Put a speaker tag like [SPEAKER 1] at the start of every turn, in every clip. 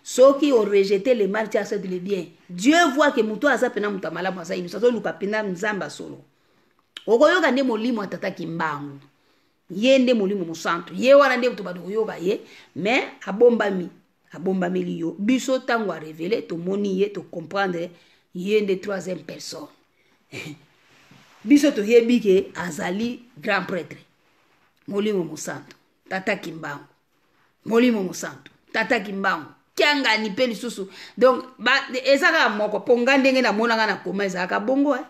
[SPEAKER 1] Soki orejete le mal, tu acceptes le bien. Dieu voit que moto aza mpena moto ya malamu, aza innocent, azoluka mpena Nzambe ya solo. Okoyoka nde molimo ya Tata Kimbangu, ye nde Molimo Mosantu, ye wana nde moto bato koyoka ye, mais abombami, abombameli yo. Biso ntango arevele, tomoni ye, tocomprendre ye nde troisième personne. Biso toyebi ke azali grand prêtre, Molimo Mosantu, Tata Kimbangu, Molimo Mosantu, Tata Kimbangu, Kiangani mpe lisusu. Donc eza kaka moko. Mpo nga ndenge namonaka na koma ezalaka bongo, eh.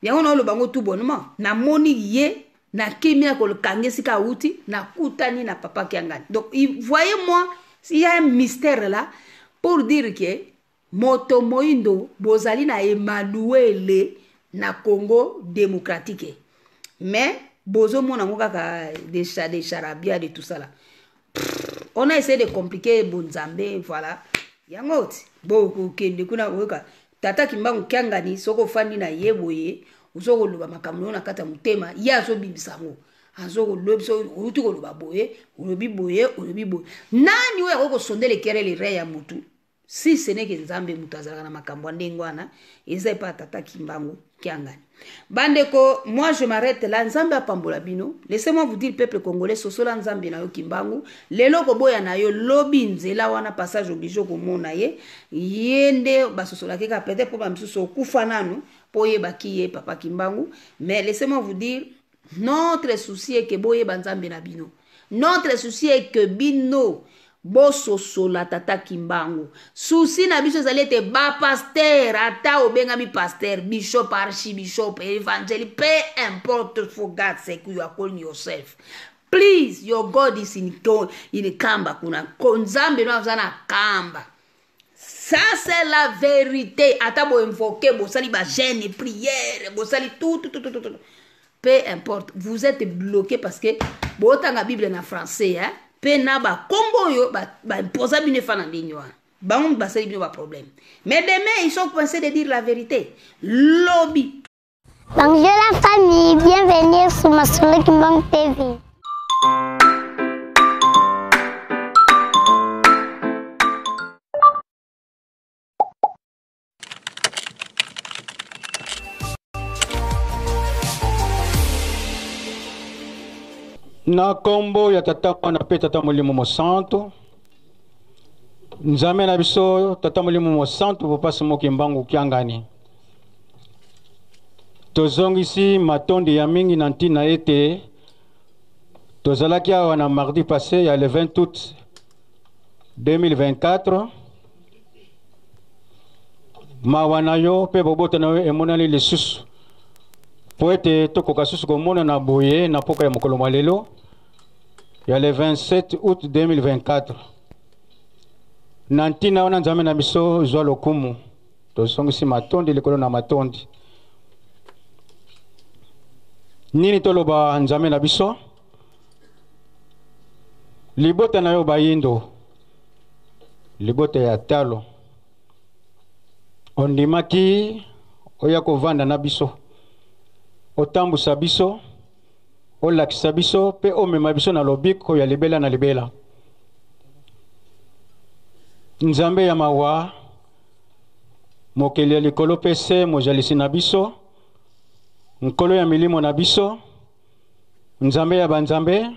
[SPEAKER 1] Yango naoloba yango tout bonnement. Namoni ye na kimia, kolokanga esika awuti, nakutani na papa Kiangani. Donc voyez moi, il y a un mystère là pour dire que moto moindo bozali na Emanuele na Congo démocratique, mais bozomona yango kaka des charabia de tout ça là. Pff, on a essayé de compliquer bonzambe, voilà. Yango ti bokokende kuna oyoka Tata Kimbangu Kiangani, soki ofandi na ye boye, ozo koloba makambo nayo na kati ya motema, ye azobimisa yango, azokolobi outi koloba boye, olobi boye, olobi boye. Nani oyo akoki kosondela ekerele re ya motu si ce n'est que Nzambe? Moto azalaka na makambo ya ndenge wana eza epai ya Tata Kimbangu Kiangani. Bandeko, moi je m'arrête là. Nzambe apambola bino. Laissez-moi vous dire, peuple congolais, sosola Nzambe na yo Kimbangu. Lelo koboya na yo, lobi nzela wana passage obligé komona ye. Ye nde basosolaki kaka peut-être mpo bamisusu okufa nanu mpo oyebaki ye papa Kimbangu. Mais laissez-moi vous dire, notre souci est que boyeba Nzambe na bino. Notre souci est que bino bososola Tata Kimbangu. Souci na biso ezali ete bapaster, ata obengami paster, bishop, archibishop, évangile, peu importe, for God sake you are calling yourself, please, your God is in Kamba kuna. Nzambe no aza na Kamba. Ça c'est la vérité. Ata boinvoke, bosali bajeûne, prière, bosali tout, tout, tout, tout, tout, peu importe, vous êtes bloqué parce que botanga Bible na français, hein? Mpe na bakombo oyo baimposa bino efa na ndenge wana, bango basali bino baproblème. Mais demain ils sont coincés de dire la vérité lobi.
[SPEAKER 2] Bonjour la famille, bienvenue sur Masolo Kimbangu TV.
[SPEAKER 3] Na nkombo ya Tata, Mwana mpe Tata Molimo Mosantu, Nzambe na biso Tata Molimo Mosantu, Papa Simo Kimbangu Kiangani, tozongisi matondi ya mingi na ntina ete tozalaki awa na mardi passé ya le 20 août 2024. Mawa na yo mpe boboto na yo emonani lisusu mpo ete tokoka susu komonana boye na mpoka ya mokolo mwa lelo ya le 27 août 2024. Na ntina wana, Nzambe na biso, zwa lokumu. Tozongisi matondi likolo na matondi. Nini toloba, Nzambe na biso? Libota na yo bayindo, libota ya talo, ondimaki oya kovanda na biso, otambusa biso, olakisa biso mpe omema biso na lobiko ya libela na libela. Nzambe ya mawa, mokeli ya likolo mpe se, mozalisi na biso, Nkolo ya milimo na biso, Nzambe ya banzambe,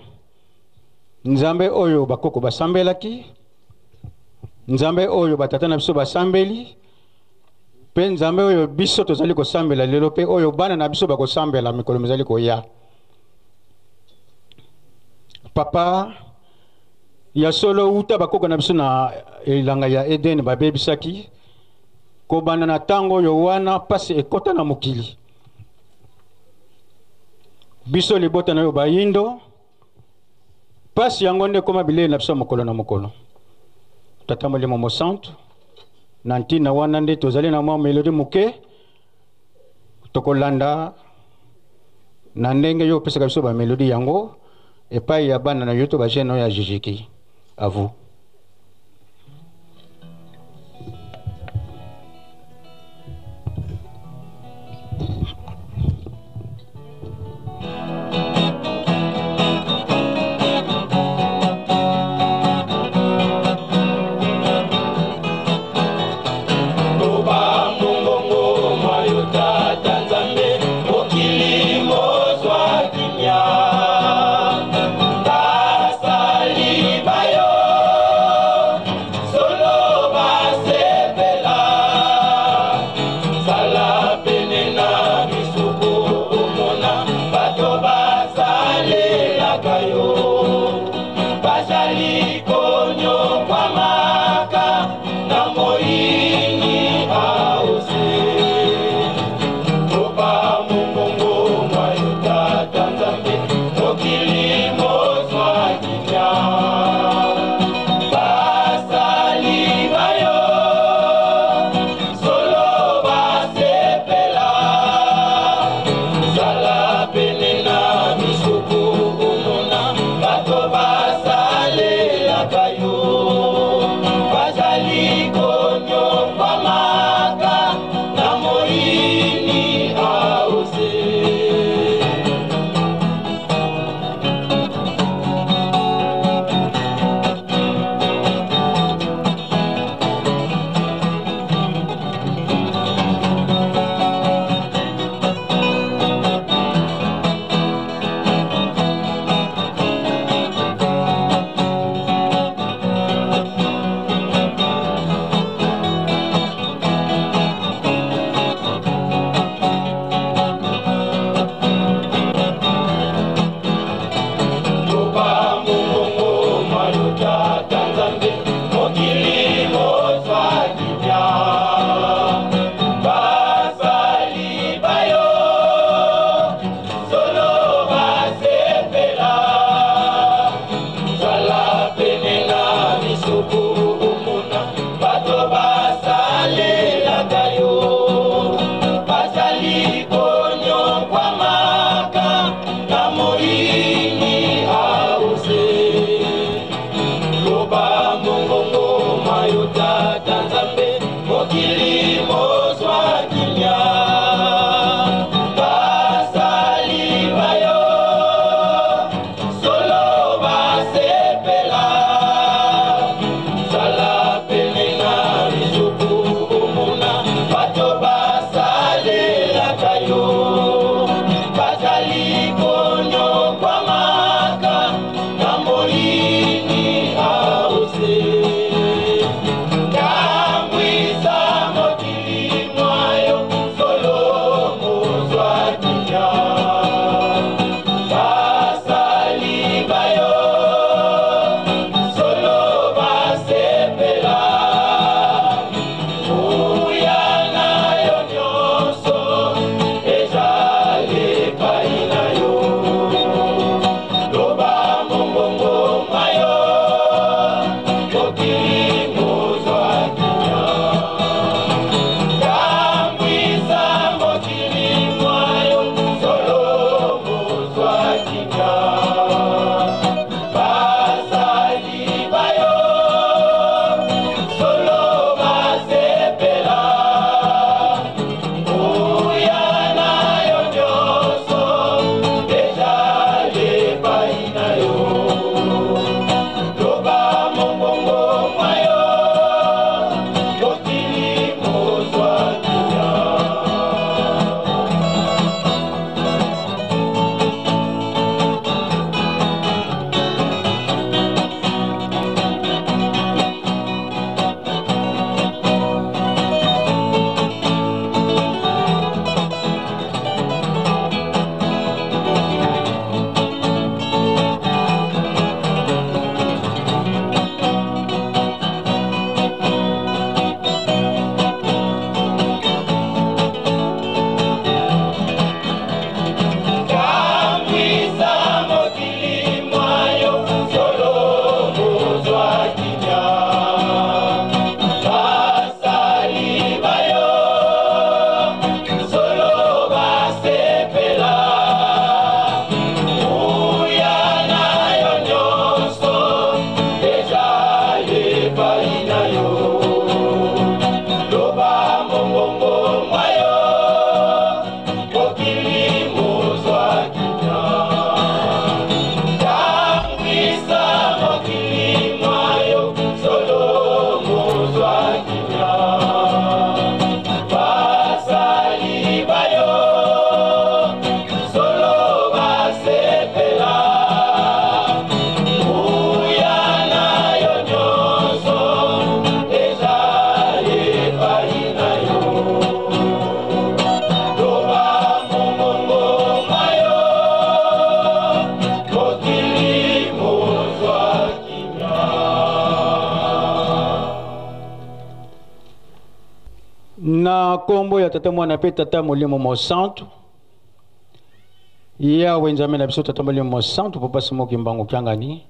[SPEAKER 3] Nzambe oyo bakoko basambelaki, Nzambe oyo batata na biso basambeli, mpe Nzambe oyo biso tozali kosambela lelo, mpe oyo bana na biso bakosambela mikolo mizali koya. Papa, ya solo, wuta bakoko na biso na elanga ya Eden babebisaki, kobanda na ntango oyo wana mpasi ekota na mokili. Biso libota na yo bayindo, mpasi yango nde ekoma bilei na biso mokolo na mokolo. Tata Molimo Mosantu, na ntina wana nde tozali na mwa melodi moke tokolanda na ndenge yo opesaka biso bamelodi yango epai ya bana na yo to bajeune oyo ya jijiki. À vous. Na nkombo ya Tata, Mwana mpe Tata Molimo Mosantu, Yawe Nzambe na biso, Tata Molimo Mosantu, Papa Simon Kimbangu Kiangani,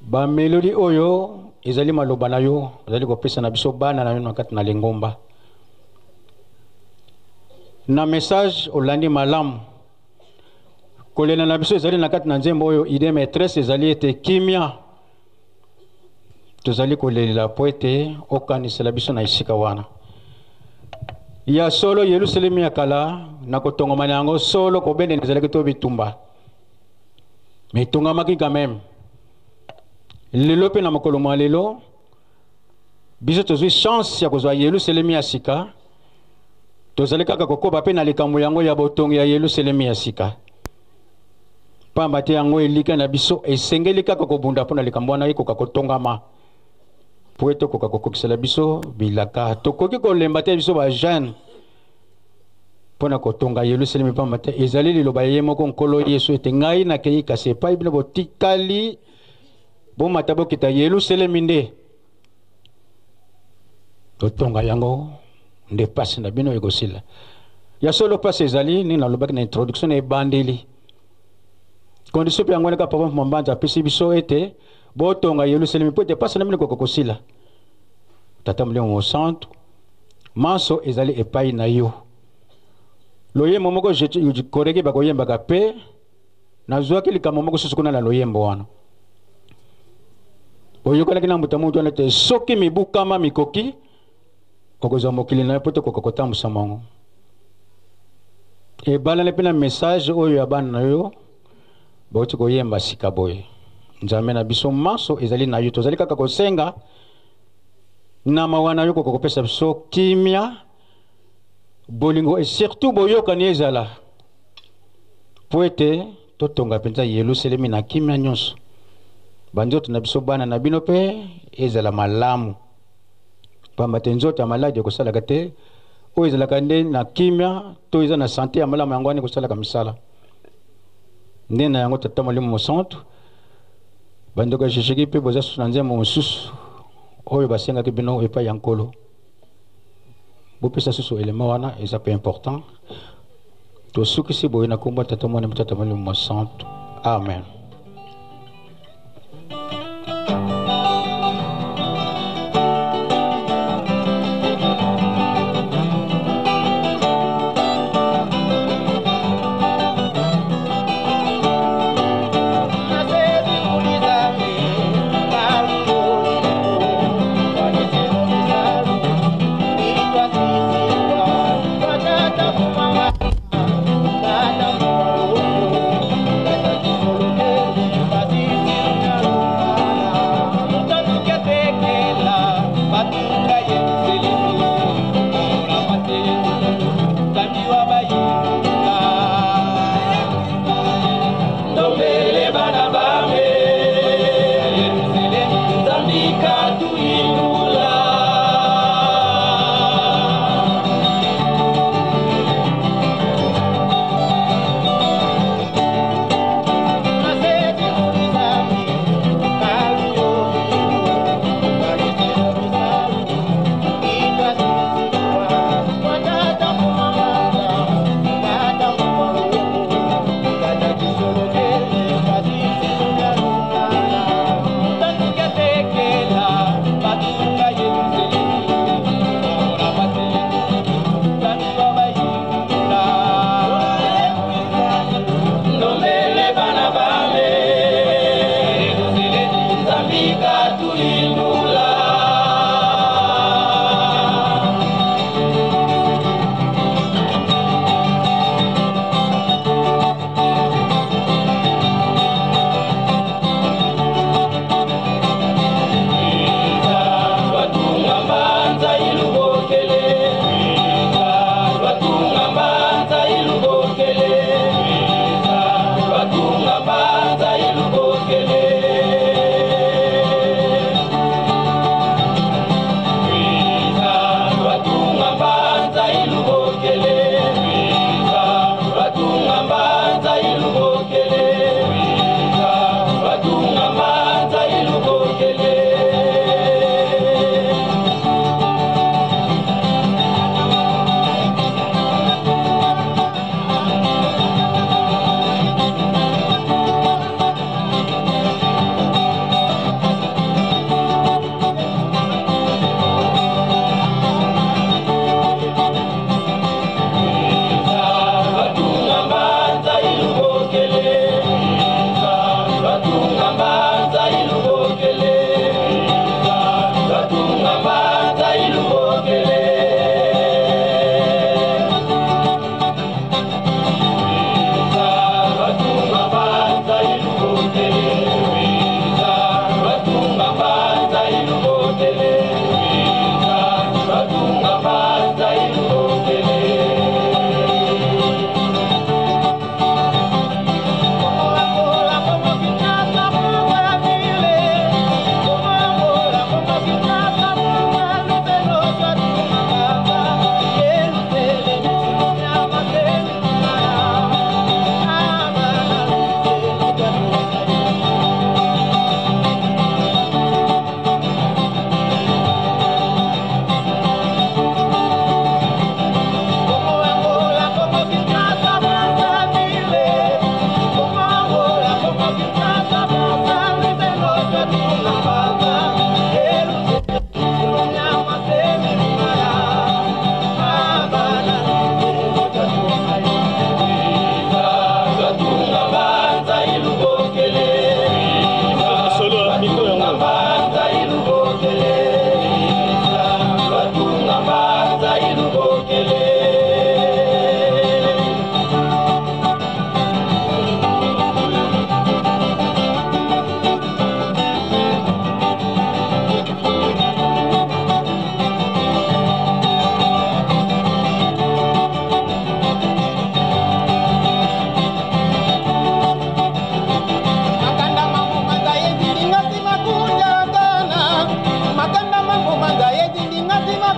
[SPEAKER 3] bamelodi oyo ezali maloba na yo ozali kopesa na biso bana na yo na kati na lingomba. Na message olandi malamu, kolela na biso ezali na kati na nzembo oyo idee maîtresse ezali ete kimia tozali kolelela mpo ete okanisela biso na esika wana ya solo. Yelusalemi ya kala na kotongama na yango, solo kobendela ezalaki to bitumba, mais etongamaki quand même. Lelo mpe na mokolo mwa lelo, biso tozwi chance ya kozwa Yelusalemi ya sika. Tozali kaka kokoba mpe na likambo yango ya botongi ya Yelusalemi ya sika, pamba te yango elika na biso. Esengeli kaka kobunda mpo na likambo wana ekoka kotongama, po ete tokoka kokokisela biso bilaka. Tokoki kolemba te, biso bajeune, mpo na kotonga Yelusalemi, pamba te ezali liloba ye moko Nkolo Yesu ete: "Ngai nakei, kasi epai bino botikali, bomata bokita Yelusalemi nde totonga yango, nde pasi na bino ekosila." Ya solo, pasi ezali ndenge nalobaki na introduction, na ebandeli. Condition mpe yango wana kaka Papa Mambanza apesi biso ete botonga Yelusalemi mpo ete pasi na bino ekoka kosila. Tata Molimo Mosantu, manso ezali epai na yo. Loyembo moko koreki bakoyembaka mpe nazwaki likambo moko susu kuna na loyembo wana. Oyokanaki na moto moto wana ete soki mibukama mikoki, okozwa mokili na yo mpo tokoka kotambusa mongo. Ebalani mpe na message oyo ya bana na yo bauti koyemba sika boye. Nzambe na biso, manso ezali na yo. Tozali kaka kosenga na mawa na yo koka kopesa biso kimia, bolingo et surtout boyokani ezala, mpo ete totonga mpenza Yelusalemi na kimia nyonso. Banzoto na biso bana na bino mpe ezala malamu, pamba te nzoto ya maladi ekosalaka te. Oyo ezalaka nde na kimia to eza na santé ya malamu, yango wana ekosalaka misala nde na yango. Tata Molimo Mosantu, bandeko ya Shesheki mpe boza susu na nzembo mosusu oyo basengaki bino epai ya Nkolo, bopesa susu elema wana, eza mpe important. Tosukisi boye na nkombo ya Tata, Mwana, Tata Molimo Mosantu, amen.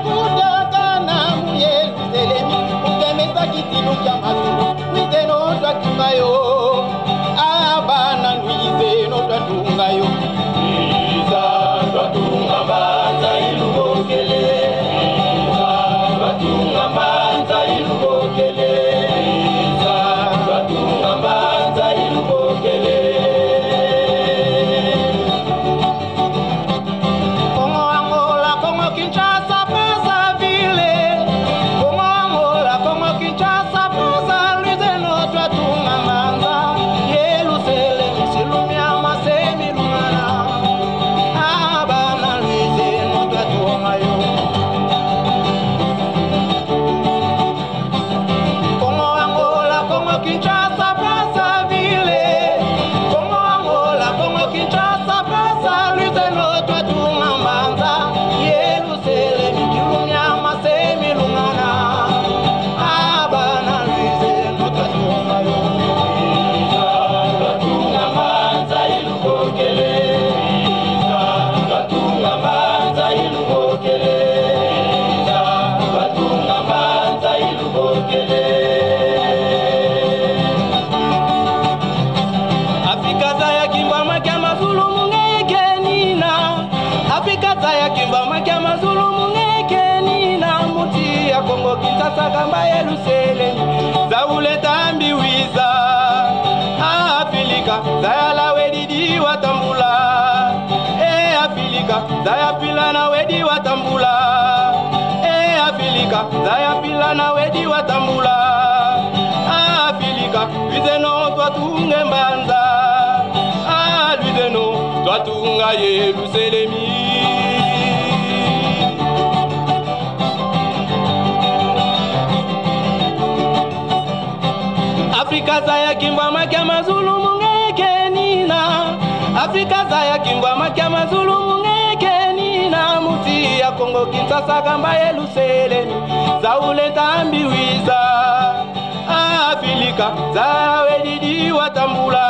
[SPEAKER 4] Kutaka na mu Yerusalemi utemesa kitilu kya mazulu Lwizeno twatunga yo Abana lwizeno twatunga yo
[SPEAKER 5] Lwiza twatunga mbanza ilubokele Lwiza twatunga mbanza ilubokele Lwiza twatunga mbanza ilubokele
[SPEAKER 4] Kongo Angola, Kongo Kinshasa, Brazzaville. Kongo Angola, Kongo Kinshasa, Brazzaville. Lwizeno twatunga mbanza Yerusalemu silumya masemi lungana Abana lwizeno twatunga yo Kongo Angola, Kongo Kinshasa, Brazzaville. Kongo Angola, Kongo Kinshasa, Brazzaville. Lwizeno twatunga mbanza Yerusalemu kilumya masemi lungana Abana lwizeno twatunga yo
[SPEAKER 5] Lwiza twatunga mbanza ilubokele Lwiza twatunga mbanza ilubokele Lwiza twatunga mbanza ilubokele
[SPEAKER 4] Afrika zaya kimbwa makia mazulu mungeke nina Afrika zaya kimbwa makia mazulu mungeke nina Muti ya Kongo Kinshasa kamba Yerusalemu Zaule tambi wiza Afilika zaya la wedidi watambula E Afilika zaya pila na wedi watambula E Afilika zaya pila na wedi watambula Afilika lwizeno twatunge mbanza Ah, lwizeno twatunga Yerusalemi Afrika zaya kimbwa makia mazulu mungeke nina Afrika zaya kimbwa makia mazulu mungeke nina Muti ya Kongo Kinshasa kamba Yerusalemi Zaule tambi wiza Afilika zawedidi watambula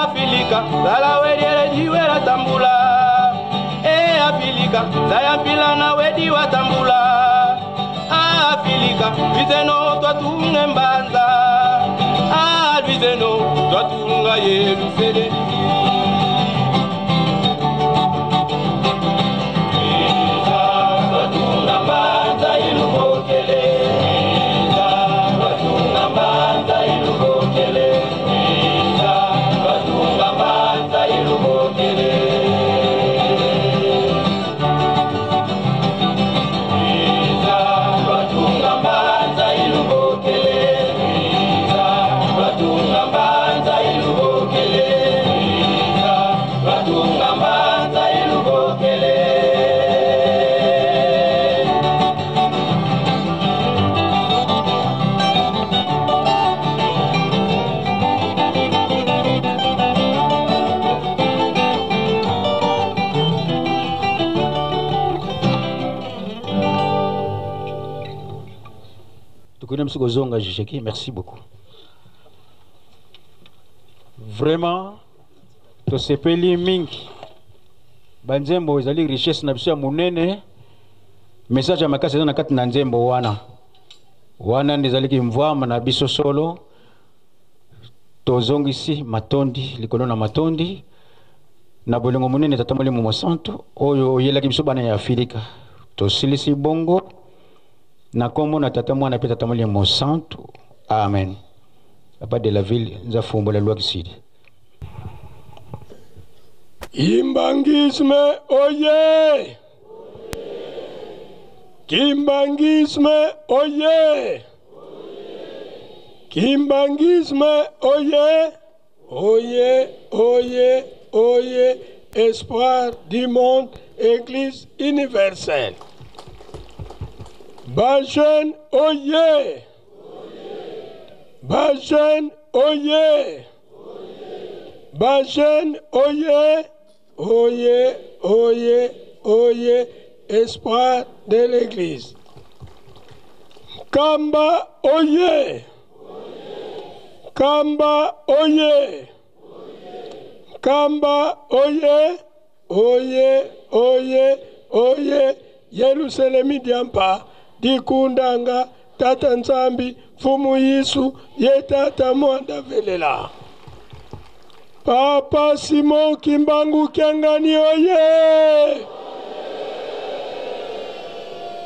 [SPEAKER 4] Afilika zalawedidi watambula E Afilika zayampila na wedi watambula Afilika lwizeno twatunge mbanza Ah, lwizeno twatunga Yerusalemi
[SPEAKER 5] Lwiza twatunga mbanza ilubokele Lwiza twatunga mbanza ilubokele Lwiza twatunga mbanza ilubokele Lwiza twatunga mbanza ilubokele Lwiza twatunga mbanza ilubokele Lwiza twatunga mbanza ilubokele
[SPEAKER 3] Tukuna biso kozonga Jejeki, merci beaucoup. Vraiment tosepeli mingi banzembo ezali richesse na biso ya monene message ya makasi eza na kati na nzembo wana wana nde ezalaki mvwama na biso solo tozongisi matondi likolo na matondi na bolingo monene tata molimo mosantu oyo oyelaki biso bana ya Afrika tosilisi bongo na kombo na tata mwana pe tata molimo mosantu amen. Papa de la ville nza fumbola lwakisidi.
[SPEAKER 6] Kimbanguisme oye! Kimbanguisme oye! Kimbanguisme oye! Oye, oye, oye, espoir du monde, Église universelle. Ba jeune oye! Ba jeune oye! Ba jeune oye! Oye, oye, oye, espoir de l'Église. Kamba oye! Kamba oye! Kamba oye! Oye, oye, oye, Yelusalemi diampa dikundanga Tata Nzambi Mfumu Yesu ye Tata Mwanda velela. Papa Simon Kimbangu Kiangani oye!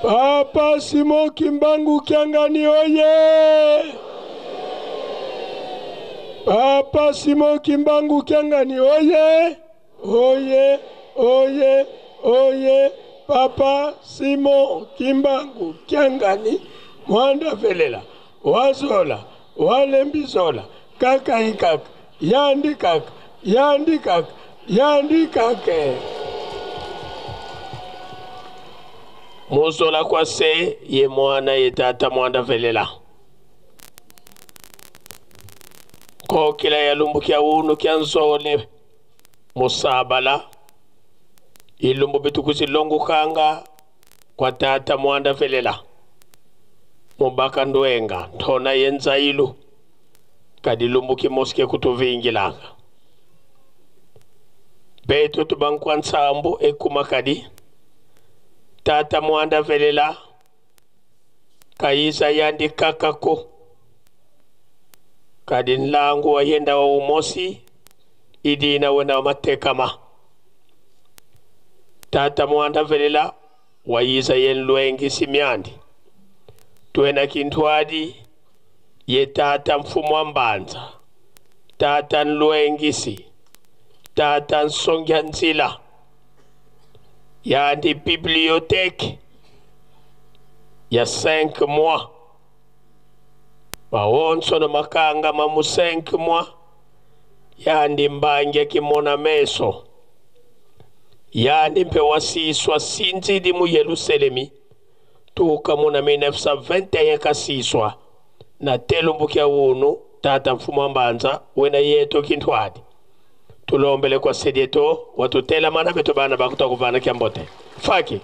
[SPEAKER 6] Papa Simon Kimbangu Kiangani oye! Papa Simon Kimbangu Kiangani oye! Oye, oye, oye, Papa Simon Kimbangu Kiangani Mwanda velela wazola walembizola kaka ikaka yandi kaka yandi kaka yandi kake.
[SPEAKER 7] Muzola kwa se ye mwana ye tata Mwanda velela kokila ya lumbu kya unu kya nzole musabala ilumbu bitukuzi longukanga kwa tata Mwanda velela mubaka ndwenga ntona yenzailu kadi lumbu kimoske kutuvingilanga betu tubankwa nsambu ekuma kadi tata Mwanda velela kayiza yandi kakako kadi nlangu wayenda wa umosi idina wena wa matekama tata Mwanda velela wayiza yenlwengi simyandi twena kintwadi ye tata mfumo wa mbanza tata nlwengisi tata nsongya nzila yandi bibliothèque ya 5 mois bawonso no makanga mamu 5 mois yandi mbange kimona meso yandi mpe wasiswa sinzidi mu Yerusalemi tuka muna 1921 kasiswa na telumbukia wunu tata mfumo wa mbanza wena yetu kintwadi tulombele kwa sedieto watutela mana beto bana bakutakuvana kyambote faki.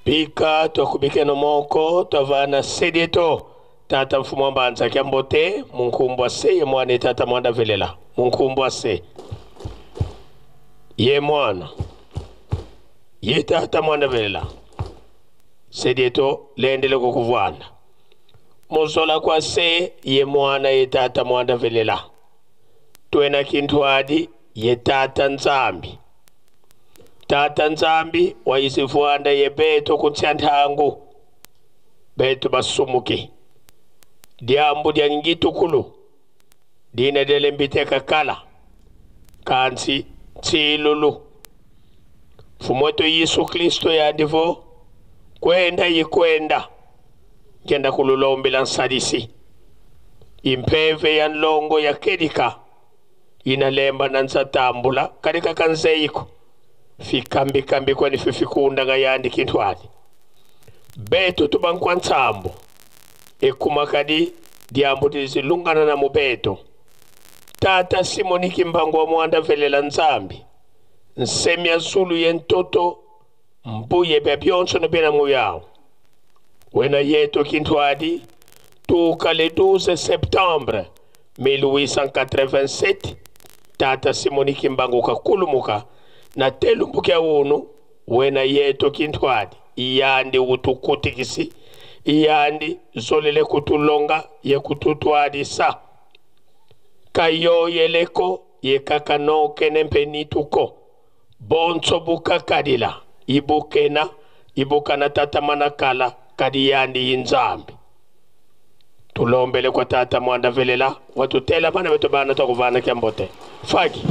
[SPEAKER 7] Pika twakubike no moko twavana sedieto tata mfumo wa mbanza kyambote munkumbwa se ye mwana tata Mwanda velela munkumbwa se ye mwana ye tata Mwanda velela sedieto lendele kukuvwana muzola kwa se ye mwana ye tata Mwanda velela twena kintwadi ye tata Nzambi tata Nzambi waisifuanda ye beto kutsyantangu beto basumuki diambu dia ngitukulu dina dele mbiteka kala kansi tsilulu fumoto Yesu Kristo yandivo kwenda yikwenda ngenda kululombela nsadisi impeve ya nlongo ya kedika inalemba na nsatambula kadika kanzeiko fikambi kambi kwani fifikunda nga yandi kintwali beto tubankwa ntsambo ekuma kadi diambu tizilungana na mubeto tata Simoni Kimbangu wa Mwanda velela Nzambi nsemya zulu ye ntoto mbuye bya byonso no bena muyao wena yeto kintwadi tuka le 12 septembre 1887 tata Simoni Kimbangu kakulumuka na telumbukia wunu wena yeto kintwadi iyandi utukutikisi iyandi zolele kutulonga ye kututwadisa. Kayoyeleko ye kaka nokene mpe nituko. Bonso bukakalila ibukena ibukana tata manakala kadi yandi inzambi. Tulombele kwa tata mwanda velela watutela bana betu bana twakuvana kyambote. Faki.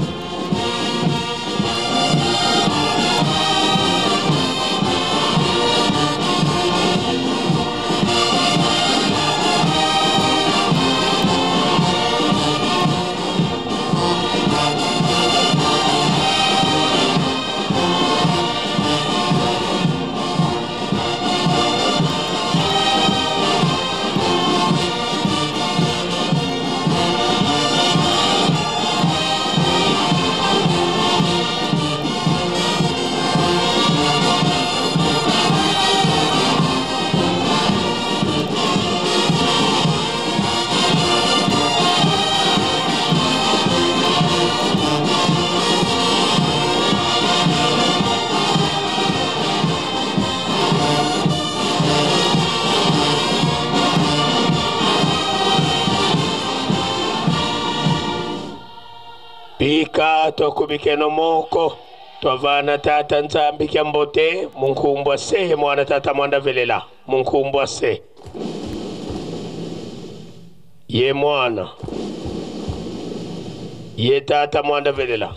[SPEAKER 7] Bika twakubikeno moko twavana tata nzambi kyambote munkumbwa se mwana tata mwanda velela munkumbwa se ye mwana ye tata mwanda velela.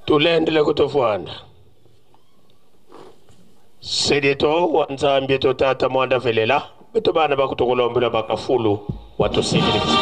[SPEAKER 7] Tulendele kutofwana sedeto wanzambi to tata mwanda velela beto bana bakutukulombela bakafulu watusikiliza.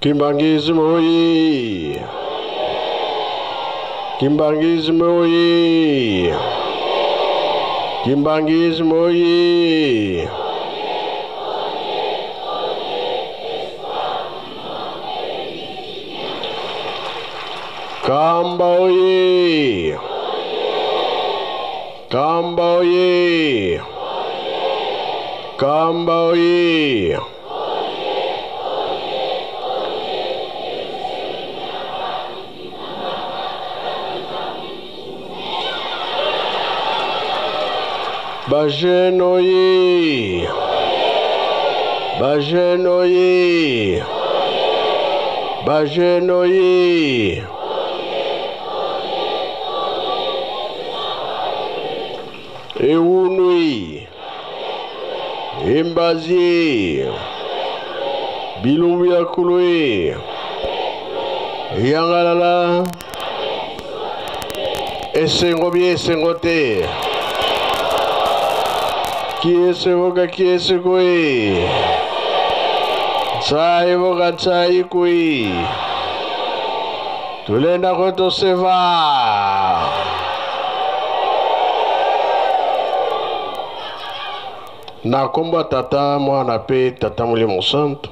[SPEAKER 6] Kimbanguisme oye! Kimbanguisme oye! Kimbanguisme oye! Kamba oye! Kamba oye! Kamba oye! Ba jeune oye! Ba jeune oye! Ba jeune oye! Ewunui! Embazie! Bilumbu ya kulue! Yangalala! Esengo bi esengo te! Kiesevoka kiesekoi! Tsaivoka tsaikui! Tulenda kwetu seva! Na nkombo ya Tata, Mwana mpe Tata Molimo Santu,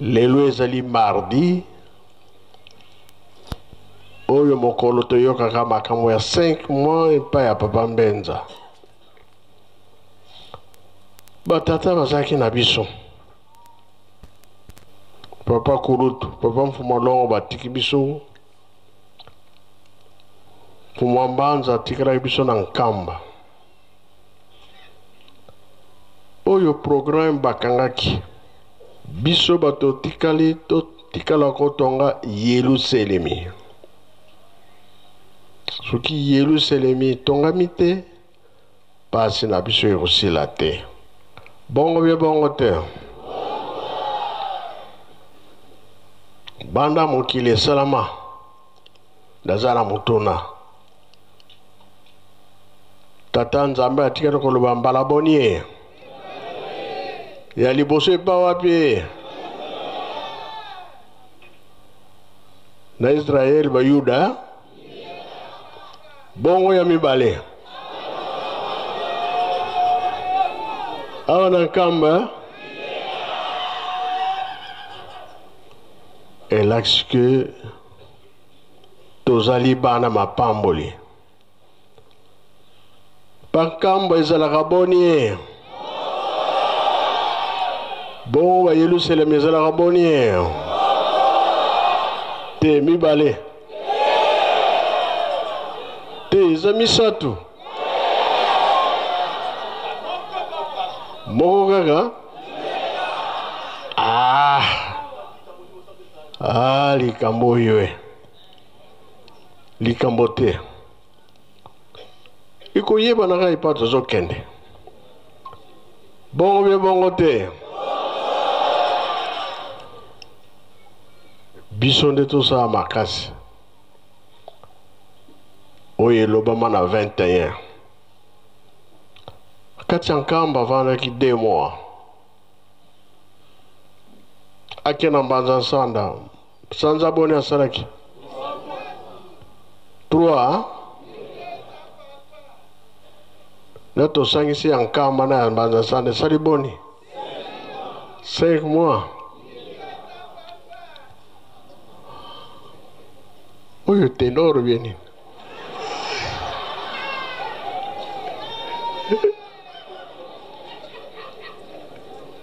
[SPEAKER 6] lelo ezali mardi oyo mokolo toyokaka makambo ya 5 mois epai ya Papa Mbenza. Batata bazalaki na biso, Papa Kulutu, Papa Mfuma Longo batiki biso, Mfuma Mbanza atikalaki biso na Nkamba. Oyo programme bakangaki biso bato tikali totikala kotonga Yelusalemi. Soki Yelusalemi etongami te, pasi na biso ekosila te. Bongo bie bongo te. Banda mokili esalama, naza na motuna. Tata Nzambe atikali koloba mbala boni ye? Ya liboso epa wapi? Na Israel Bayuda. Bongo ya mibale awa na Nkamba elakisi ke tozali bana mapamboli. Bankambo ezalaka boni ye? Bongo ba Yelusalemi ezalaka boni ye? Te mibale. Te eza misato. Moko kaka? Ah. Ah, likambo oyo e. Likambo te. Ekoyebana kaka epai tozokende. Bongo bie bongo te. Biso nde tosala makasi. Oyo elobama na 21. Kati ya Nkamba avandaki 2 mois. Ake na Mbanza Nsanda. Sanza boni asalaki? 3. Na tosangisi ya Nkamba na ya Mbanza Nsanda esali boni? 5 mois. Oyo tenor bien nini?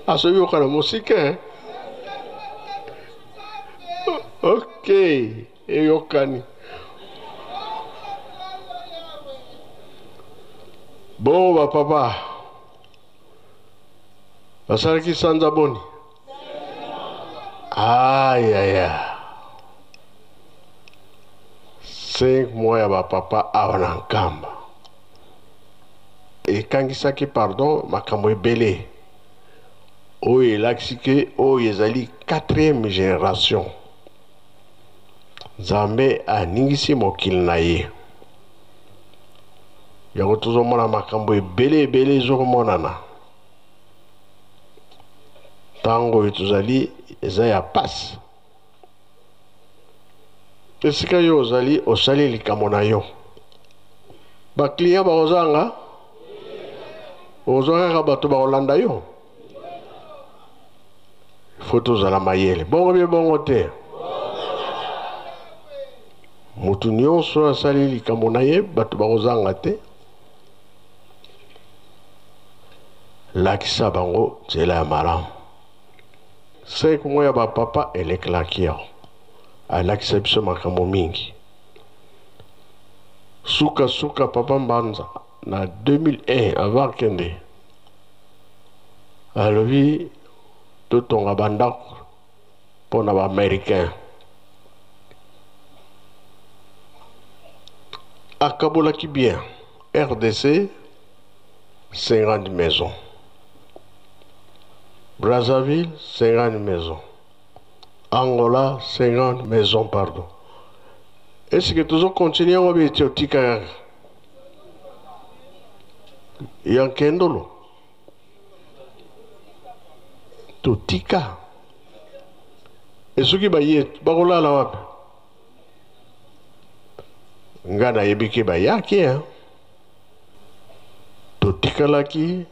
[SPEAKER 6] Azoyoka na mosika eh? Ok, eyokani. Bongo ba papa basalaki sanza boni? Ayaya, 5 mois ya ba papa awa na Nkamba ekangisaki pardon makambo ebele oyo elakisi ke oyo ezali 4e generation. Nzambe aningisi mokili na ye. Yango tozomona makambo ebele ebele ezokomonana. Ntango oyo tozali eza ya pasi. Esika yo ozali osali likambo na yo, ba client bakozanga, okozwa kaka bato bakolanda yo. Fo tozala mayele. Bongo bie bongo te. Moto nyonso asali likambo na ye, bato bakozanga te. Lakisa bango nzela ya malamu. 5 mois ya ba papa elekelaki yango. Alakisa biso makambo mingi. Suka suka papa Mbanza na 2001 avant akende alobi totonga bandako mpo na baaméricain akabolaki bien rdc 50 maisons brazzaville 50 maisons angola 50 maisons pardon esike tozokontinue yango beti otika kaka ya nkendolo totika esoki baye bakolala wapi nga nayebi ke bayaki hein? Totikalaki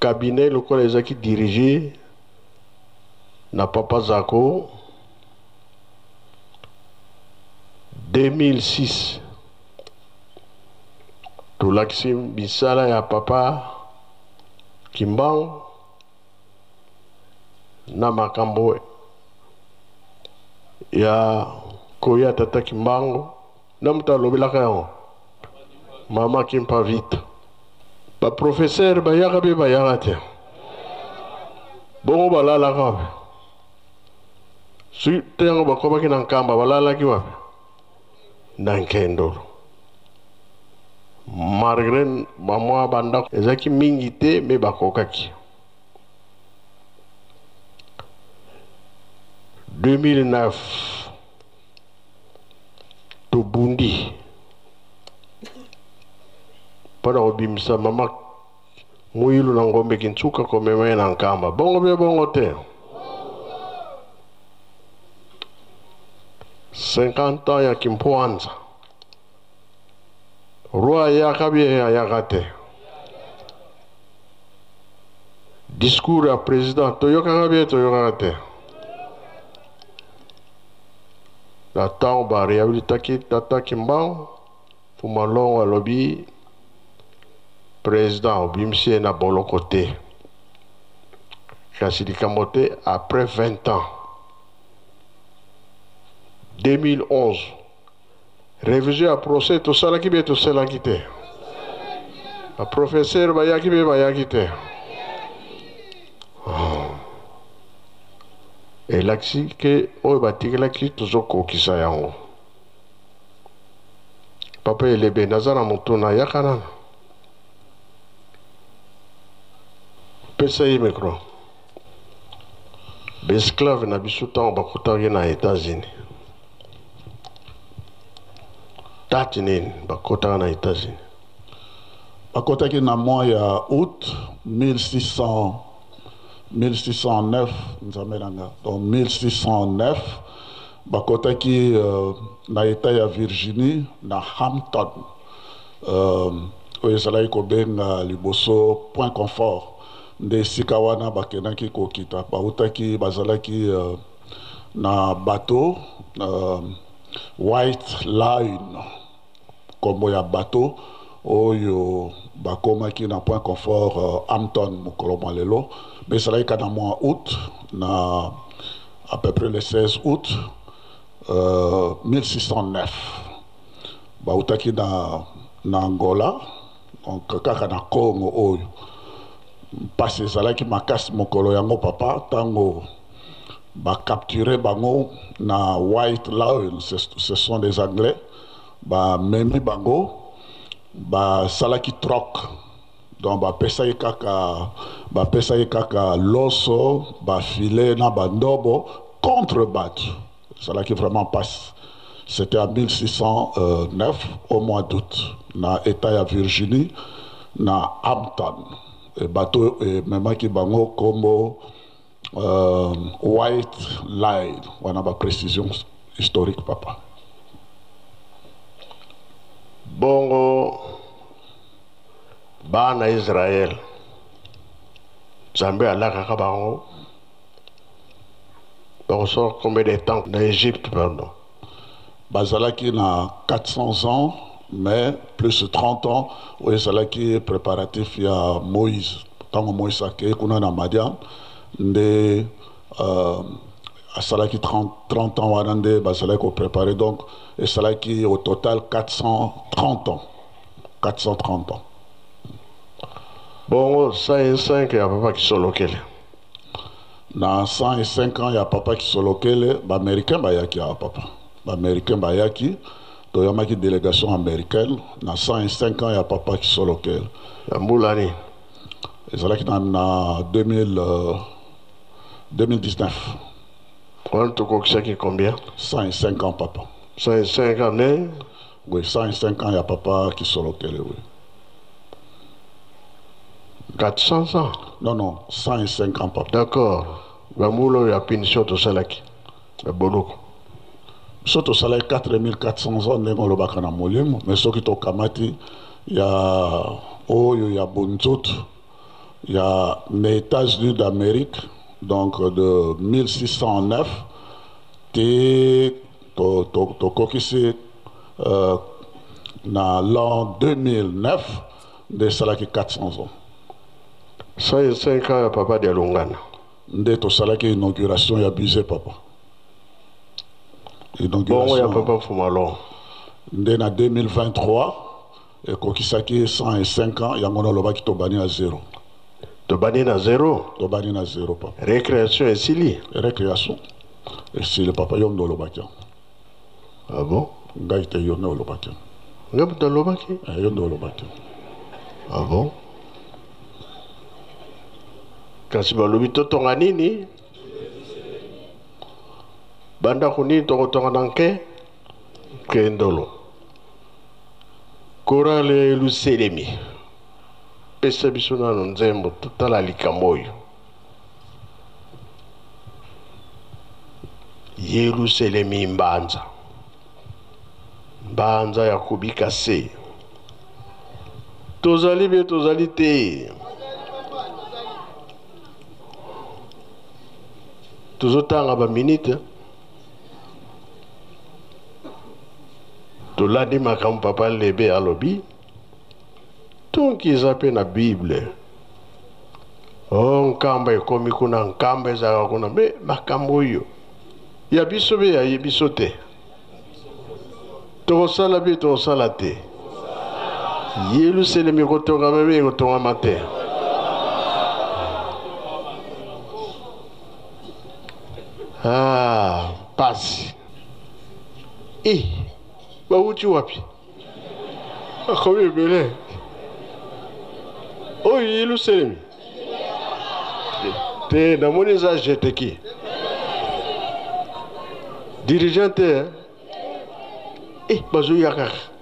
[SPEAKER 6] cabinet lokola ezalaki dirige na papa Zako 2006 tolakisi misala ya papa Kimbangu na makambo ya koya tata Kimbangu na moto alobelaka yango mama Kimpa Vita. Baprofesere bayaka mpe bayaka te, bongo balalaka wapi? Soki te yango bakomaki na Nkamba, balalaki wapi? Na Nkendolo. Malgré bamwa bandako ezalaki mingi te, me bakokaki. 2009 tobundi mpo na kobimisa mama Muilu na Ngombe Kintsuka komema ye na Nkamba. Bongo mpe bongo te. 50 ans ya Kimpwanza. Roi ayaka bie ayaka te. Discours ya président toyokaka bie toyokaka te. Na ntango ba rehabilitaki tata Kimbangu, Fuma Longo alobi président obimisi ye na boloko te. Kasi likambo te après 20 ans 2011 révision ya procès tosalaki be tosalaki te. Ba professeur bayaki be bayaki te. Oh. Elakisi ke oyo batikelaki tozokokisa yango. Papa Elebe, naza na motuna, yaka nano. Pesa ye micro. Baesclave na biso ntango bakotaki na États-Unis, date nini bakotaka na États-Unis?
[SPEAKER 8] Bakotaki na mois ya août 1600, 1609, nzambe na nga. Donc 1609 bakotaki na etat ya Virginie na Hampton, oyo ezalaki kobenga liboso Point Confort. Nde esika wana bakendaki kokita, bautaki, bazalaki na bateau White Line, kombo ya bateau oyo bakomaki na Point Confort Hampton mokolo mwa lelo, mais ezalaki kaka na mois août, na à peu près le 16 août 1609. Bautaki na Angola, donc kaka na Congo oyo mpasi ezalaki makasi mokolo yango papa, ntango bacapture bango na White Lion, ce sont des Anglais, bamemi bango, basalaki troc, donc bapesaki kaka loso, bafile na bandobo contre bato. Ezalaki vraiment mpasi. C'était en 1609 au mois d'août na état ya Virginie na Hampton. E bato ememaki bango kombo White Line. Wana ba précision historique papa.
[SPEAKER 6] Bongo bana Israël Nzambe alakaka bango bakosala combien de temps na Égypte pardon?
[SPEAKER 8] Bazalaki na 400 ans, mais plus 30 ans oyo ezalaki préparatif ya Moïse. Ntango Moïse akei kuna na Madian nde asalaki 30 ans wana nde bazalaki koprépare, donc esalaki au total 430 ans. 430 ans.
[SPEAKER 6] Bongo 105 ya papa Kisolokele.
[SPEAKER 8] Na 105 ans ya papa Kisolokele, ba-Américain bayaki awa papa. Ba-Américain bayaki, toyambaki délégation américaine na 105 ans ya papa Kisolokele.
[SPEAKER 6] Na mbula nini?
[SPEAKER 8] Ezalaki na 2000, 2019.
[SPEAKER 6] Wana tokokisaki combien?
[SPEAKER 8] 105 ans papa.
[SPEAKER 6] 105 ans mais?
[SPEAKER 8] Oui, 105 ans ya papa Kisolokele, oui.
[SPEAKER 6] 400 ans?
[SPEAKER 8] Non, non, 105 ans papa.
[SPEAKER 6] D'accord. Bambula oyo ya punition tosalaki na boloko.
[SPEAKER 8] Biso tosalaki 4400 ans ndenge olobaka na molimo, mais soki tokamati ya oyo ya bonzoto ya na États-Unis d'Amérique, donc de 1609 te tokokisi na l'an 2009 nde esalaki 400 ans.
[SPEAKER 6] 105 ans ya papa Dialungana.
[SPEAKER 8] Nde tosalaki inauguration ya musée papa.
[SPEAKER 6] Bongo ya papa Fumalon.
[SPEAKER 8] Nde na 2023 ekokisaki 105 ans, yango nalobaki tobandi na zéro.
[SPEAKER 6] Tobandi na zéro?
[SPEAKER 8] Tobandi na zéro papa.
[SPEAKER 6] Récréation esili?
[SPEAKER 8] Récréation esili papa, yo nde olobaki yango.
[SPEAKER 6] Ah bon?
[SPEAKER 8] Ngai te, yo nde olobaki yango.
[SPEAKER 6] Ngai moto alobaki?
[SPEAKER 8] Yo nde olobaki.
[SPEAKER 6] Ah bon? Kasi balobi totonga nini? Bandako nini tokotonga na nke? Kendolo. Chorale ya Yelusalemi. Pesa biso nano nzembo totala likambo oyo. Yelusalemi mbanza. Mbanza ya kobika se. Tozali be tozali te. Tozotanga ba minute. Tolandi makambo papa Lebe alobi. Tonki eza pe na Bible. Oh, nkamba ekomi kuna, nkamba ezalaka kuna. Me makambo oyo ya biso be ya biso te. Tokosala be tokosala te. Yelusalemi ekotongama be ekotongama te. Ah, pasi. Eh, bawuti wapi? Akomi ebele. Oyo Yelusalemi. Te, namoni eza jeteki. Dirigeant te, eh? Eh, bazoya kaka.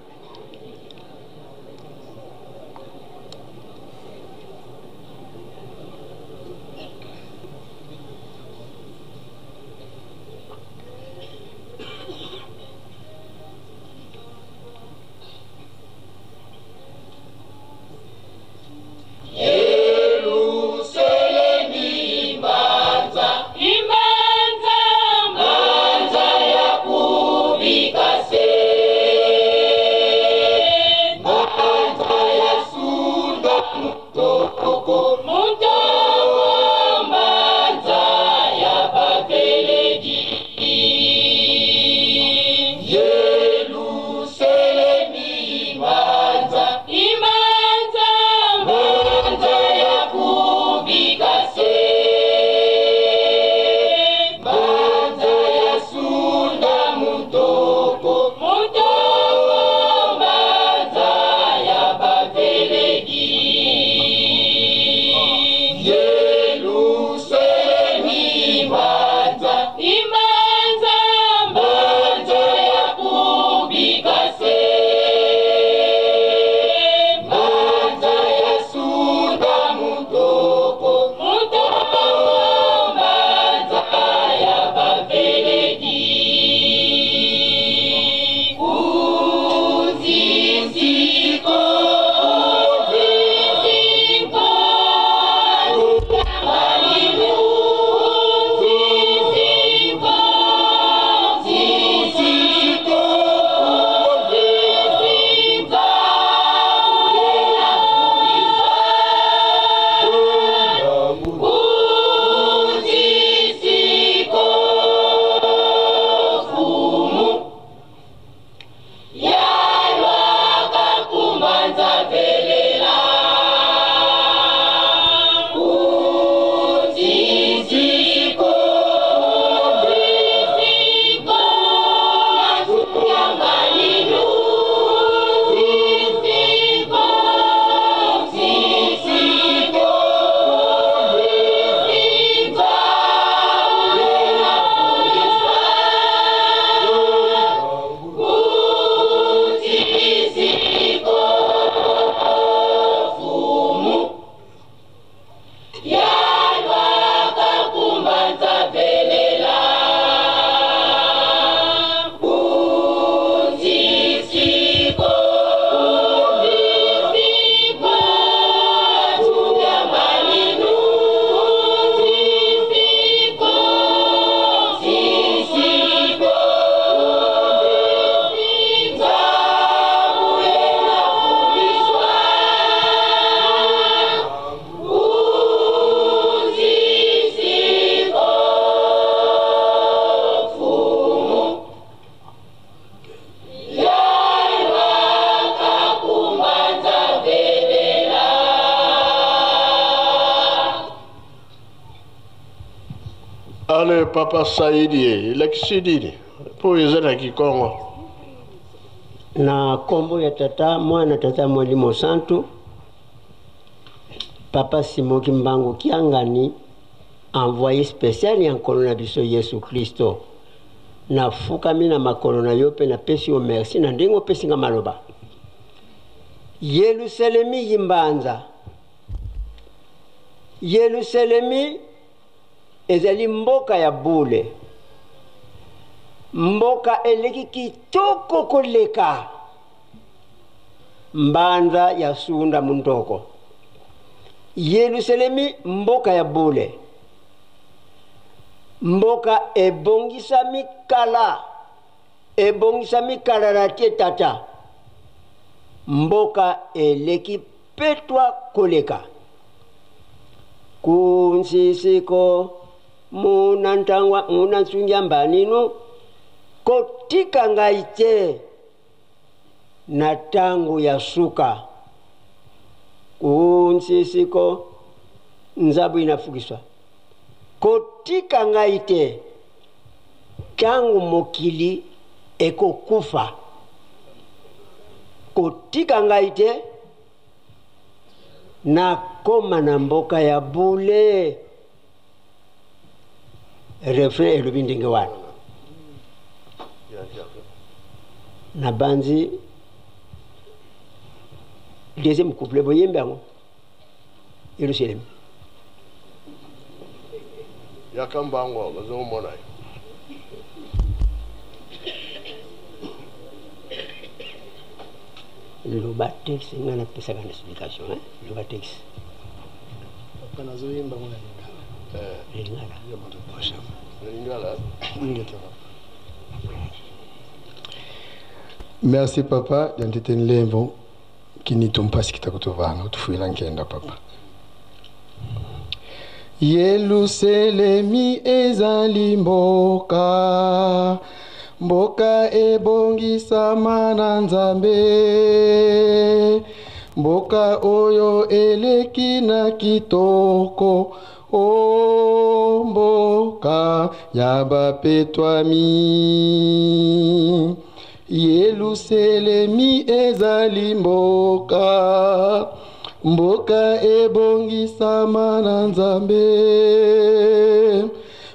[SPEAKER 6] Ale papa Saidi elakisi nini mpo eza na kikongo?
[SPEAKER 9] Na nkombo ya Tata, Mwana, Tata Molimo Santu, Papa Simon Kimbangu Kiangani, envoyé spécial ya Nkolo na biso Yesu Klisto. Nafukami na makolo na yo mpe napesi yo merci na ndenge opesi nga maloba. Yelusalemi yimbanza. Yelusalemi ezali mboka ya bule, mboka eleki kitoko koleka mbanza ya sunda mundoko. Yelusalemi mboka ya bule, mboka ebongisami kala, ebongisami kala na tie tata, mboka eleki petwa koleka. Kunsisiko muna ntangwa muna nsungia mbaninu, kotika ngai te na tango ya suka. Kunsisiko nzabu inafukiswa, kotika ngai te tango mokili ekokufa, kotika ngai te nakoma na mboka ya bule. Refrain elobi ndenge wana. Nabanzi deuxième couplet boyembi yango Yerusalem.
[SPEAKER 6] Yaka mbango bazomona yo.
[SPEAKER 9] Loba texte nga napesaka na explication hein? Loba texte.
[SPEAKER 10] Papa nazoyemba ngo na lingala.
[SPEAKER 9] Lingala.
[SPEAKER 6] Lingala.
[SPEAKER 10] Ingeta papa. Merci papa, diantete nlembo kinito mpasi kitakutuvanga utufuila nkenda papa. Yelusalemi ezali mboka, mboka ebongisama na Nzambe, mboka oyo eleki na kitoko, o mboka ya bapetwami. Yelusalemi ezali mboka, mboka ebongisama na Nzambe,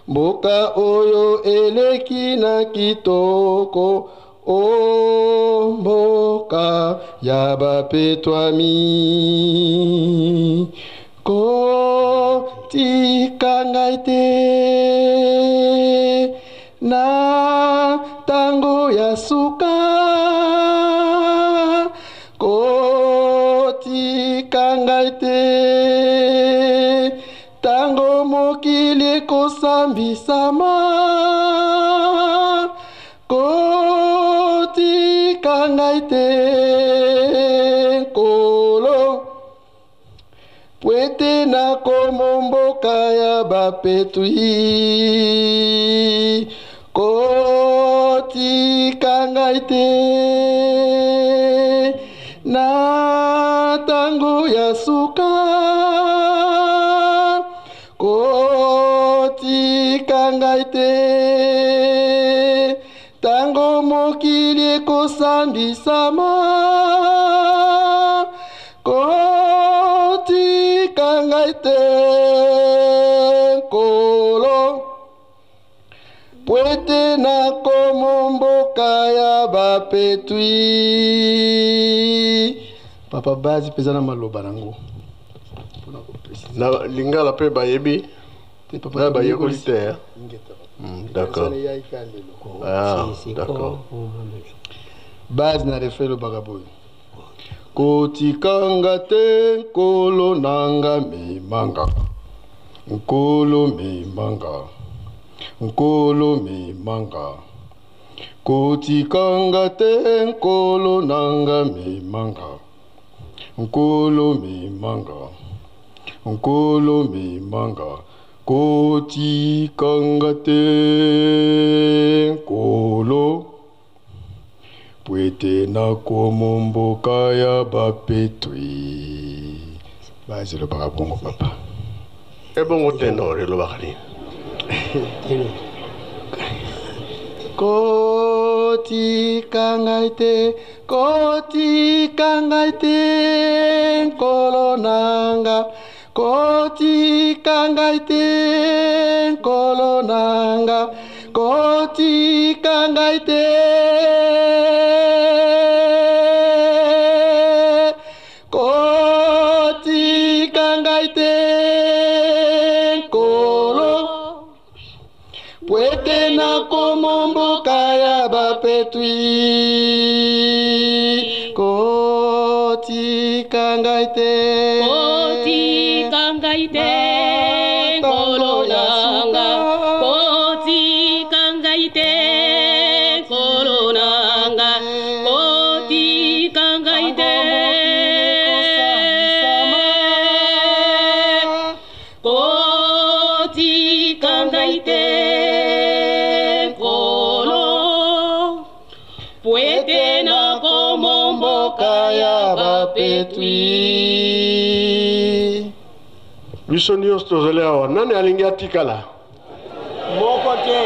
[SPEAKER 10] mboka oyo eleki na kitoko, o mboka ya bapetwami. Kotika ngai te na tango ya suka, kotika ngai te tango mokili ekosambisama, kotika ngai te Nkolo, pwete nakoma mboka ya bapetwi. Kotika ngai te na tango ya suka, kotika ngai te tango mokili ekosambisama, kotika ngai te Nkolo, pwete nakoma mboka ya bapetwi. Papa bazi mpenza na maloba nango.
[SPEAKER 6] Na lingala mpe bayebi na bayekoli te. D'accord. Ah, d'accord.
[SPEAKER 10] Base na refrain elobaka boye: kotikanga te Nkolo nanga memanga, Nkolo memanga, Nkolo memanga, kotikanga te Nkolo nanga memanga, Nkolo memanga, Nkolo memanga, kotikanga te Nkolo, pwete nakoma mboka ya bapetwi. Base elobaka bongo papa.
[SPEAKER 6] Ebongo tenor elobaka nini?
[SPEAKER 10] Kotika ngai te, kotika ngai te, Nkolo na nga. Kotika ngai te, Nkolo na nga. Kotika ngai te. Kotika ngai te, Nkolo. Po ete nakoma mboka ya bapetwi. Kotika ngai te.
[SPEAKER 11] Kotika ngai te, Nkolo na nga. Kotika ngai te, Nkolo na nga. Kotika ngai te. Kotika ngai te, Nkolo. Po ete nakoma mboka ya bapetwi.
[SPEAKER 6] Biso nyonso tozali awa, nani alingi atikala?
[SPEAKER 9] Moko te.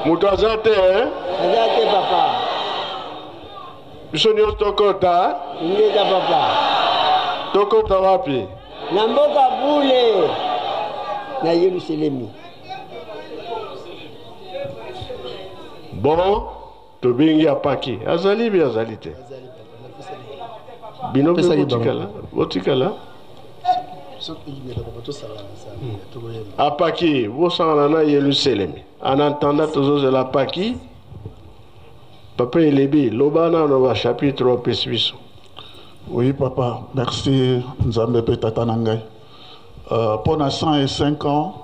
[SPEAKER 6] Moto aza te, eh?
[SPEAKER 9] Aza te, papa.
[SPEAKER 6] Biso nyonso tokota.
[SPEAKER 9] Ingeta, papa.
[SPEAKER 6] Tokota wapi?
[SPEAKER 9] Na mboka bule, na Yelusalemi.
[SPEAKER 6] Bon, tobengi apaki. Azali bi azali te. Bino mpe botikala, botikala. Apaki, bosangana na Yelusalemi. En attendant tozozela apaki. Papa Elebi, loba nano ba chapitre opesi biso.
[SPEAKER 8] Oui papa, merci Nzambe pe tata na ngai. Euh, mpo na 105 ans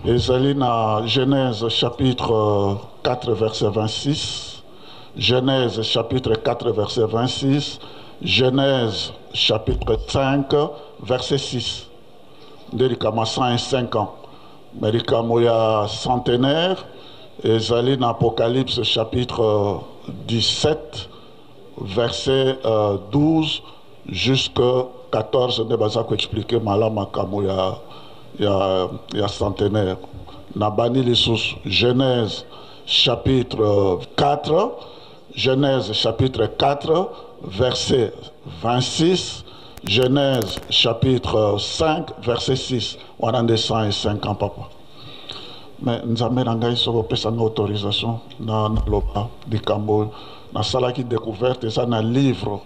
[SPEAKER 8] ezali na Genèse chapitre 4 verset 26, Genèse chapitre 4 verset 26, Genèse chapitre 5 verset 6. Nde likambo ya 105 ans. Mais likambo ya centenaire ezali na Apocalypse chapitre 17 verset 12 jusque 14 nde baza ko expliquer malamu makambo ya, ya, ya centenaire. Nabandi lisusu Genèse chapitre 4, Genèse chapitre 4 verset 26, Genèse chapitre 5 verset 6. Wana nde 105 ans papa. Mais Nzambe na ngai, soki opesa ngai autorisation na naloba likambo oyo nasalaki découverte, eza na livre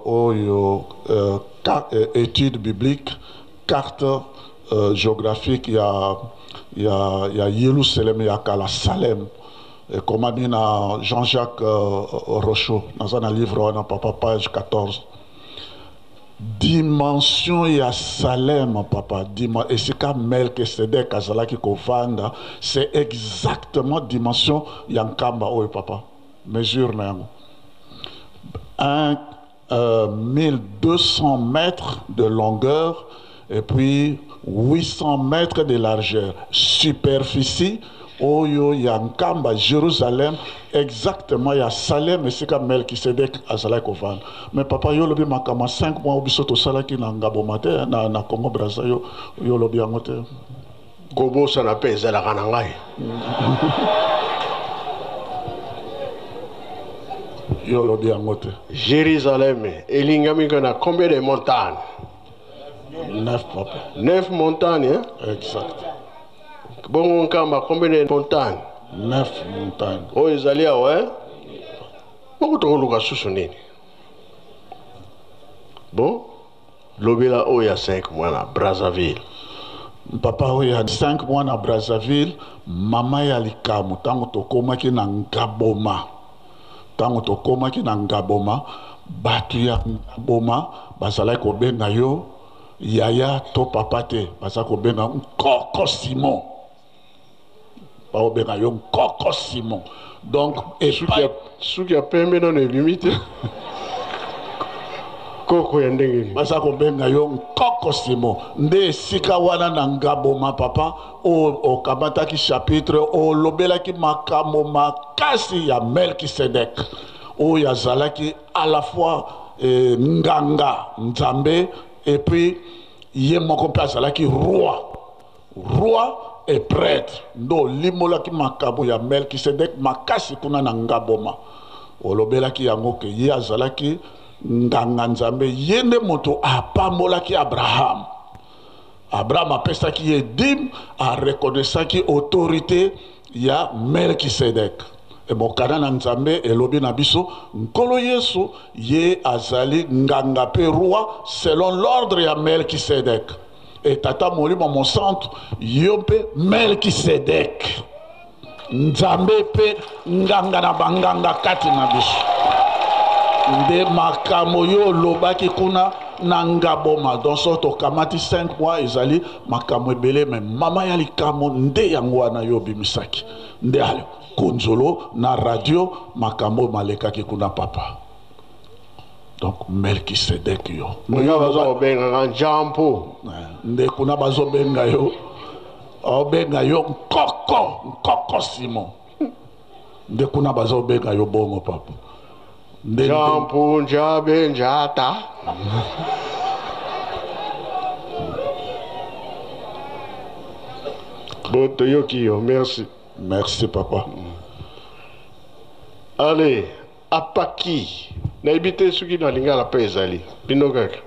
[SPEAKER 8] oyo étude biblique, carte géographique ya Yerusalem ya kala, Salem, ekomami na Jean-Jacques Rocheau. Naza na livre wana papa, page 14, dimension ya Salem papa. Dima esika Melkisedek azalaki kovanda, c'est exactement dimension ya Nkamba oyo papa. Mesure na yango 1 1200 mètres de longueur et puis 800 mètres de largeur. Superficie oyo ya Nkamba, Jérusalem, exactement ya Salem esika Melkisedek azalaki kovanda. Mais papa, yo olobi makambo ya 5 mois biso tosalaki na Ngaboma te, na Congo Braza, yo olobi yango te.
[SPEAKER 6] Kobosana mpe ezalaka na ngai.
[SPEAKER 8] Yo olobi yango te.
[SPEAKER 6] Jérusalem elingami na combien de montagnes?
[SPEAKER 8] Neuf, papa.
[SPEAKER 6] Neuf montagnes, hein?
[SPEAKER 8] Exact.
[SPEAKER 6] Bongo Nkamba, combien de montagnes?
[SPEAKER 8] Neuf montagnes.
[SPEAKER 6] Oyo ezali awa, eh? Moko tokoluka susu nini? Bon, lobela oyo ya 5 mois na Brazzaville.
[SPEAKER 8] Papa, oyo ya 5 mois na Brazzaville, mama ya likambo, ntango tokomaki na Ngaboma, ntango tokomaki na Ngaboma, bato ya Ngaboma bazalaki kobenga yo yaya to papa te, baza kobenga Nkoko Simon. Baobenga yo Nkoko Simon. Donc
[SPEAKER 6] suki ya pembe nano ebimi te, koko ya ndenge nini?
[SPEAKER 8] Baza kobenga yo Nkoko Simon. Nde esika wana na Ngaboma papa, oyo okamataki chapitre, olobelaki makambo makasi ya Melkisedek oyo azalaki à la fois nganga Nzambe et puis Ye moko mpe azalaki roi, roi et prêtre. Nde olimbolaki makambo ya Melchisedek makasi kuna na Ngaboma. Olobelaki yango ke ye azalaki nganga Nzambe, ye nde moto apambolaki Abraham. Abraham apesaki ye dime, a reconnaissaki autorite ya Melchisedek. E mokanda na Nzambe elobi na biso, Nkolo Yesu ye azali nganga pe roi selon l'ordre ya Melchisedek. E Tata Molimo Mosantu, yo mpe Melchisedek. Nzambe mpe nganga na banganga kati na biso. Nde makambo yo olobaki kuna na Ngaboma, donc soki tokamati 5 mois ezali makambo ebele, me mama ya likambo nde yango wana yo obimisaki nde ale konzolo na radio makambo oyo malekaki kuna papa. Donc Melkisedek yo
[SPEAKER 6] Kuna baza kobengaka Njampo.
[SPEAKER 8] Nde kuna bazobenga yo, obenga yo nkoko, nkoko Simon. Nde kuna bazobenga yo bongo papa. Nde
[SPEAKER 6] Njampo njabe njata. Bon, toyoki yo, merci.
[SPEAKER 8] Merci papa.
[SPEAKER 6] Allez, apaki. Nayebi te soki na lingala mpe ezali. Bino kaka.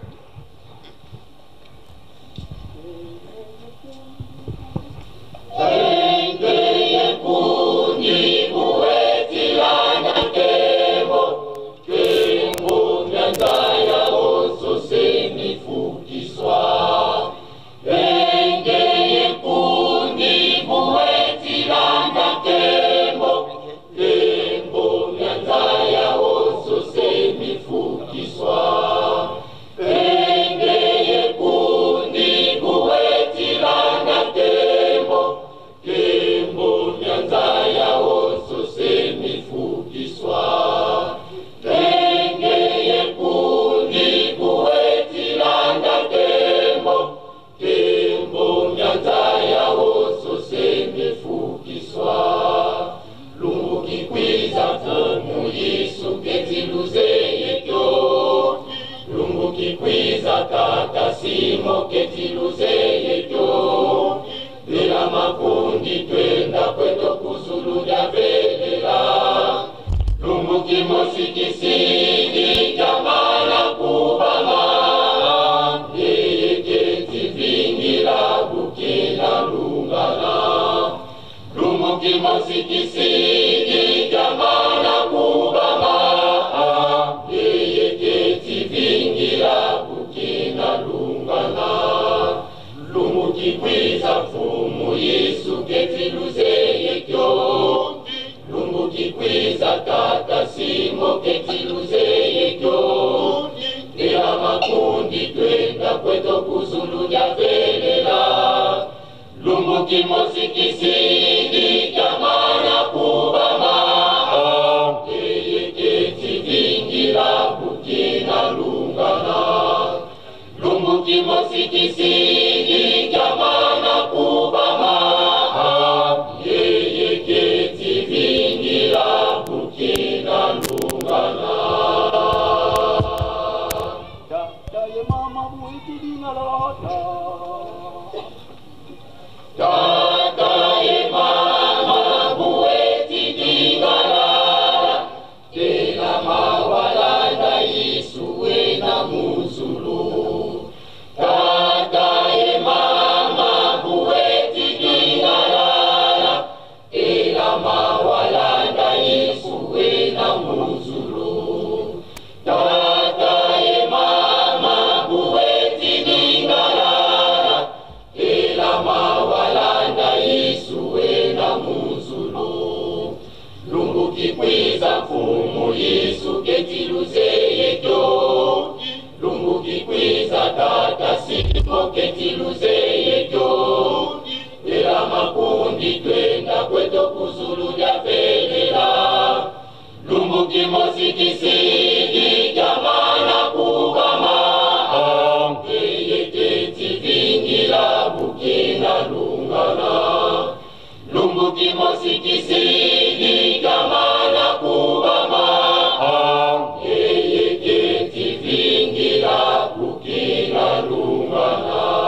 [SPEAKER 5] Lungana.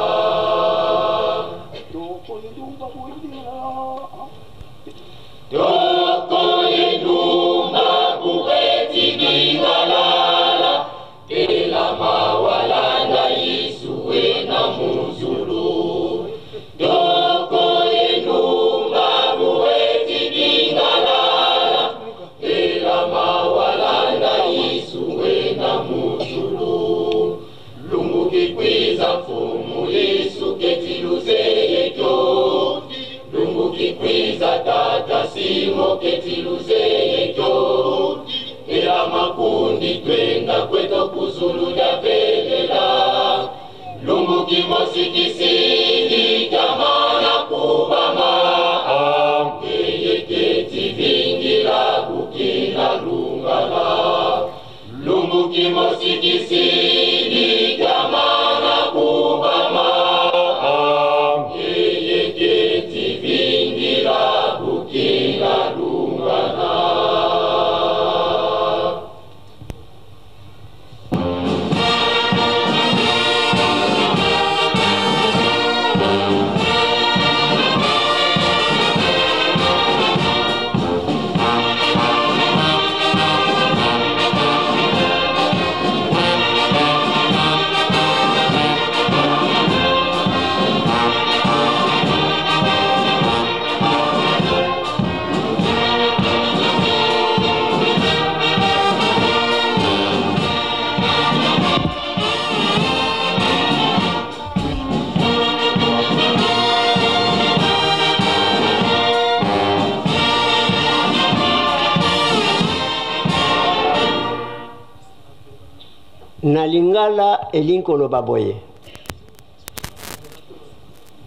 [SPEAKER 9] Na lingala elingi koloba boye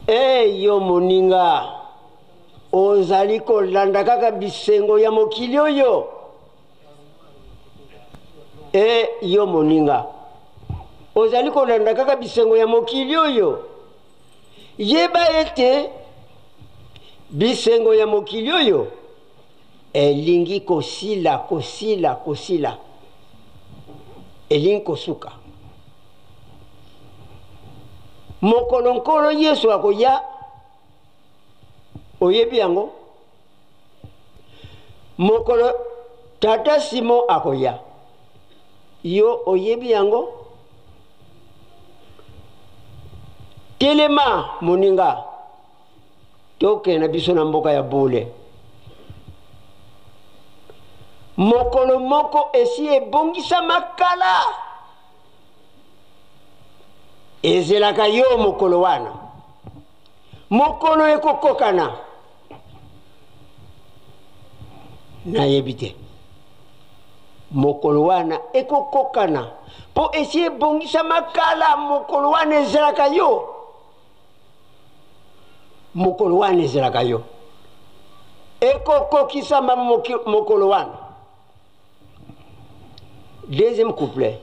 [SPEAKER 9] e yo moninga ozali kolanda kaka bisengo ya mokili oyo e yo moninga ozali kolanda kaka bisengo ya mokili oyo yeba ete bisengo ya mokili oyo elingi kosila kosila kosila elingi kosuka mokolo nkolo yesu akoya oyebi yango mokolo tata simo akoya yo oyebi yango telema moninga tokende na biso na mboka ya bule mokolo moko esi ebongisama kala ezelaka yo mokolo wana mokolo ekokokana nayebi te mokolo wana ekokokana mpo esi ebongisama kala mokolo wana ezelaka yo mokolo wana ezelaka yo ekokokisama mokolo wana deuxième couplet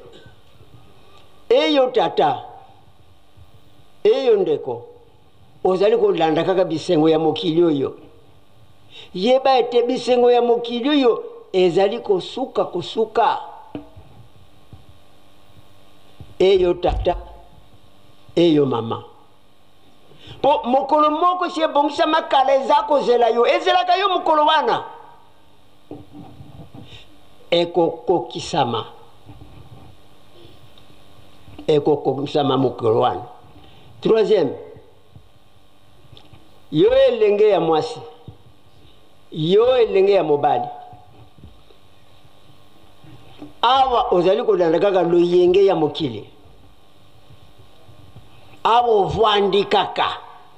[SPEAKER 9] eyo tata eyo ndeko ozali kolanda kaka bisengo ya mokili oyo yeba ete bisengo ya mokili oyo ezali kosuka kosuka eyo tata eyo mama mpo mokolo moko esi ebongisama kala eza kozela yo ezelaka yo mokolo wana ekokokisama ekokokisama mokolo wana troisième yo elenge ya mwasi yo elenge ya mobali awa ozali kolanda kaka loyenge ya mokili awa ovwandi kaka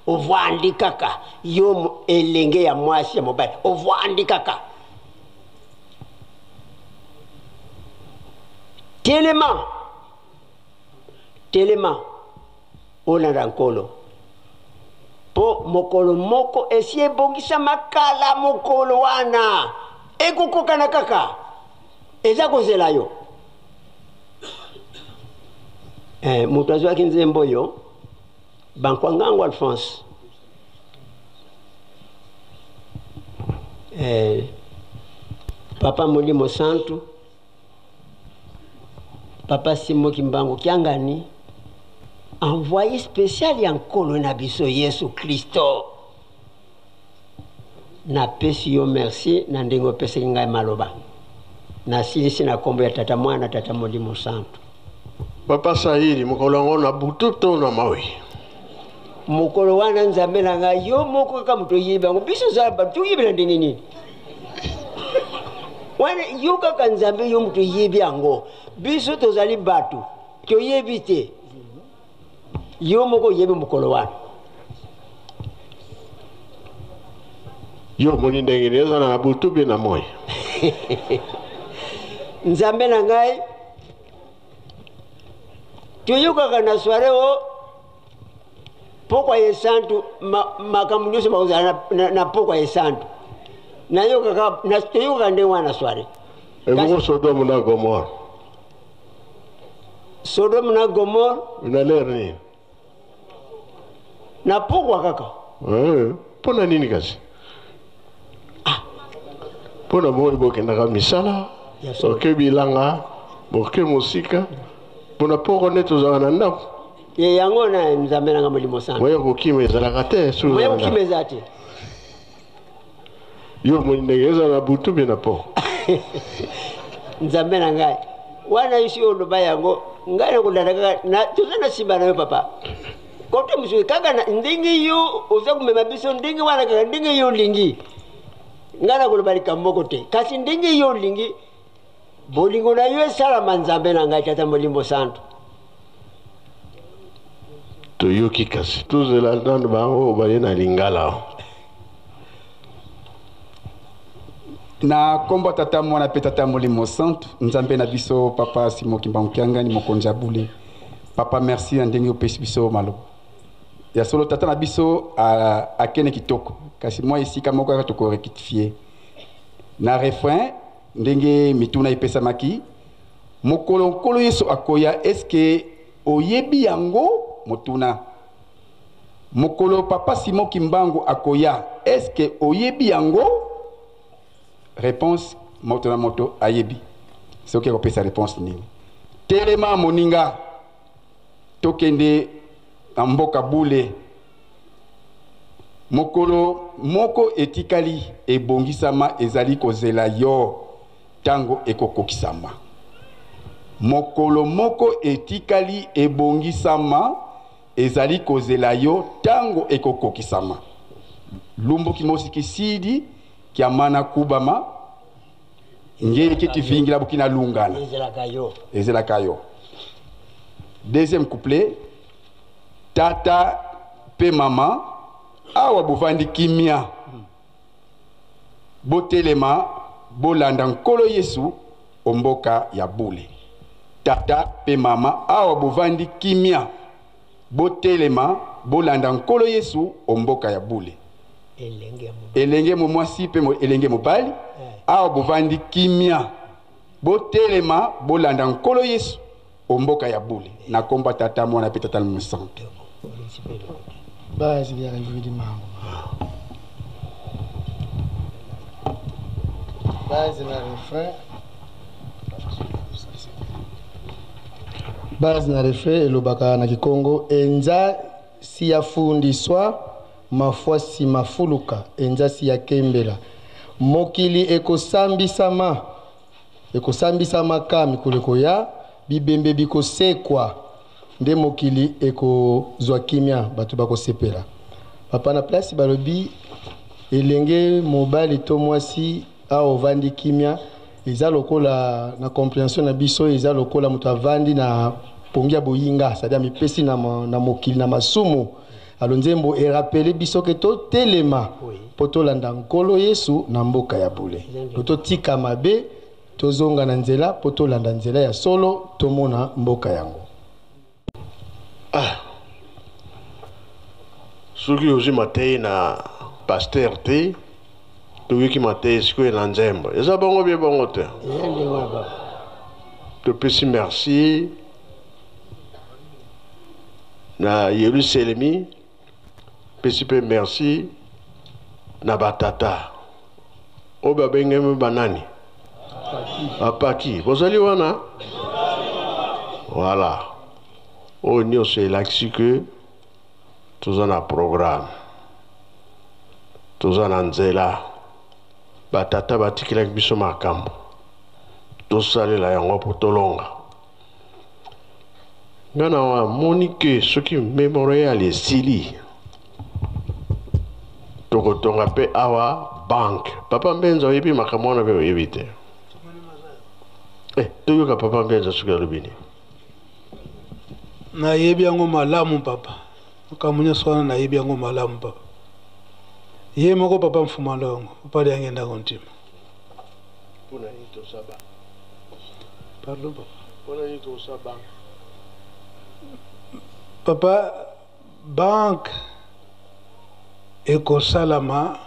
[SPEAKER 9] ovwandi kaka yo elenge ya mwasi ya mobali ovwandi kaka telema telema olanda nkolo mpo mokolo moko esi ebongisama kala mokolo wana ekokokana kaka eza kozela yo eh, moto azwaki nzembo oyo bankwangango alphonse eh, papa molimo santu papa simo kimbangu kiangani envoyé spécial ya nkolo na biso yesu kristo. Napesi yo merci na ndenge opesaki ngai maloba. Nasilisi na kombo ya Tata Mwana, Tata Molimo Santu.
[SPEAKER 6] Papa Sahili, mokolo yango na butu to na moi?
[SPEAKER 9] Mokolo wana Nzambe na ngai, yo moko kaka moto oyebi yango. Biso ozala bato toyebela ndenge nini? Wana yo kaka Nzambe, yo moto oyebi yango. Biso tozali bato, toyebi te. Yo moko oyebi mokolo wana.
[SPEAKER 6] Yo omoni ndenge nini ezala na butu mpe na moi?
[SPEAKER 9] Nzambe na ngai, toyokaka na soiree o pokwa ya esantu, makambo nyonso makozala na pokwa ya esantu. Nayokaka, toyokaka ndenge wana na soiree.
[SPEAKER 6] Ebongo Sodome na Gomore?
[SPEAKER 9] Sodome na Gomore
[SPEAKER 6] na lere nini?
[SPEAKER 9] Na pokwa kaka.
[SPEAKER 6] Mpo na nini kasi? Mpo na moi bokendaka misala, boke bilanga, boke mosika, mpo na poko nde tozalaka na ndako.
[SPEAKER 9] Ye yango na Nzambe na nga Molimo Santu.
[SPEAKER 6] Moyen kokima ezalaka te, soki
[SPEAKER 9] Moyen
[SPEAKER 6] ozala na
[SPEAKER 9] kokima eza te.
[SPEAKER 6] Yo omoni ndenge ezala na butu mpe na poko.
[SPEAKER 9] Nzambe na ngai, wana yo si oloba yango, ngai nakolanda kaka, toza na nsima na yo papa. Kote mosusu kaka na ndenge yo oza komema biso ndenge wana kaka ndenge yo olingi. Ngai nakoloba likambo moko te, kasi ndenge yo olingi, bolingo na yo esalama Nzambe na ngai Tata Molimo Santu.
[SPEAKER 6] Toyoki kasi tozela nanu bango baye na lingala.
[SPEAKER 10] Na kombo Tata Mwana pe Tata Molimo Santu, Nzambe na biso Papa Simon Kimbangu Kiangani, mokonzi ya bule. Papa merci na ndenge opesi biso maloba. Ya solo tata na biso akene kitoko, kasi mwa esika moko kaka toko rectifier. Na refrain ndenge mituna epesamaki, mokolo Nkolo Yesu akoya, est-ce que oyebi yango? Motuna. Mokolo Papa Simon Kimbangu akoya, est-ce que oyebi yango? Reponse, moto na moto ayebi. Soki akopesa reponse nini? Telema moninga, tokende na mboka bule. Mokolo moko etikali ebongisama ezali kozela yo tango ekokokisama. Mokolo moko etikali ebongisama ezali kozela yo tango ekokokisama. Lumbu kimosi kisidi kiamana kubama ngeye ke tivingila bukina lungana.
[SPEAKER 9] Ezelaka yo.
[SPEAKER 10] Ezelaka yo. Deuxième couplet, tata pe mama awa bovandi kimia, botelema bolanda Nkolo Yesu o mboka ya bule. Tata pe mama awa bovandi kimia, botelema bolanda Nkolo Yesu o mboka ya bule. Elenge mwasi pe elenge mobali awa bovandi kimia, botelema bolanda Nkolo Yesu o mboka ya bule. Na komba Tata, Mwana pe Tata Mosantu.
[SPEAKER 12] Base ya Revue Mango. Base na refrain. Base na refrain elobaka na Kikongo enza siyafundiswa mafwa simafuluka enza siyakembela mokili ekosambisama ekosambisama ka mikolo ekoya bibembe bikosekwa nde mokili ekozwa kimia bato bakosepela. Papa na place balobi elenge mobali to mwasi awa ovandi kimia eza lokola na comprehension na biso eza lokola moto avandi na pongi ya boyinga, c'est-à-dire amipesi na mokili na masumu. Alo nzembo erapele biso ke totelema po tolanda Nkolo Yesu na mboka ya bule. To totika mabe, tozonga na nzela po tolanda nzela ya solo, tomona mboka yango.
[SPEAKER 6] Soki ozwi mateyi na pasteur te, toyoki mateyi sikoyo na nzembo. Eza bongo bien bongo te.
[SPEAKER 9] Eza ndenge wana papa.
[SPEAKER 6] Topesi merci na Yerusalemi, pesi pe merci na batata oyo babengami banani? Bapaki. Bozali wana? Voilà. Oyo nyonso elakisi ke toza na programme, toza na nzela. Batata batikelaki biso makambo, tosalela yango mpo tolonga. Nga na moni ke soki memorial esili, tokotonga mpe awa banque. Papa Mbenza, oyebi makambo wana mpe oyebi te? Eh, toyoka Papa Mbenza soki alobi nini.
[SPEAKER 13] Nayebi yango malamu papa, makambo nyonso wana nayebi yango malamu papa. Ye moko papa Mfuma Longo, papa Diangienda Kuntima.
[SPEAKER 6] Mpona nini tosala banque?
[SPEAKER 13] Pardon papa.
[SPEAKER 6] Mpona nini tosala banque?
[SPEAKER 13] Papa, banque ekosalama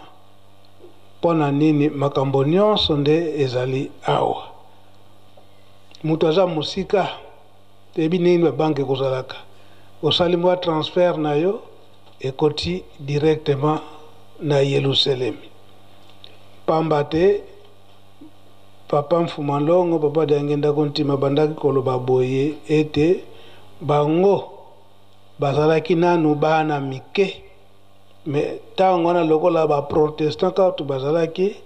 [SPEAKER 13] mpo na nini? Makambo nyonso nde ezali awa. Moto aza mosika, toyebi ndenge nini babanke ekozalaka. Osali mwa transfert na yo, ekoti directement na Yelusalemi. Pamba te Papa Mfuma Longo, Papa Diangienda Kuntima abandaki koloba boye ete bango bazalaki nanu bana mike, mais tango wana lokola ba protestants kaka bazalaki,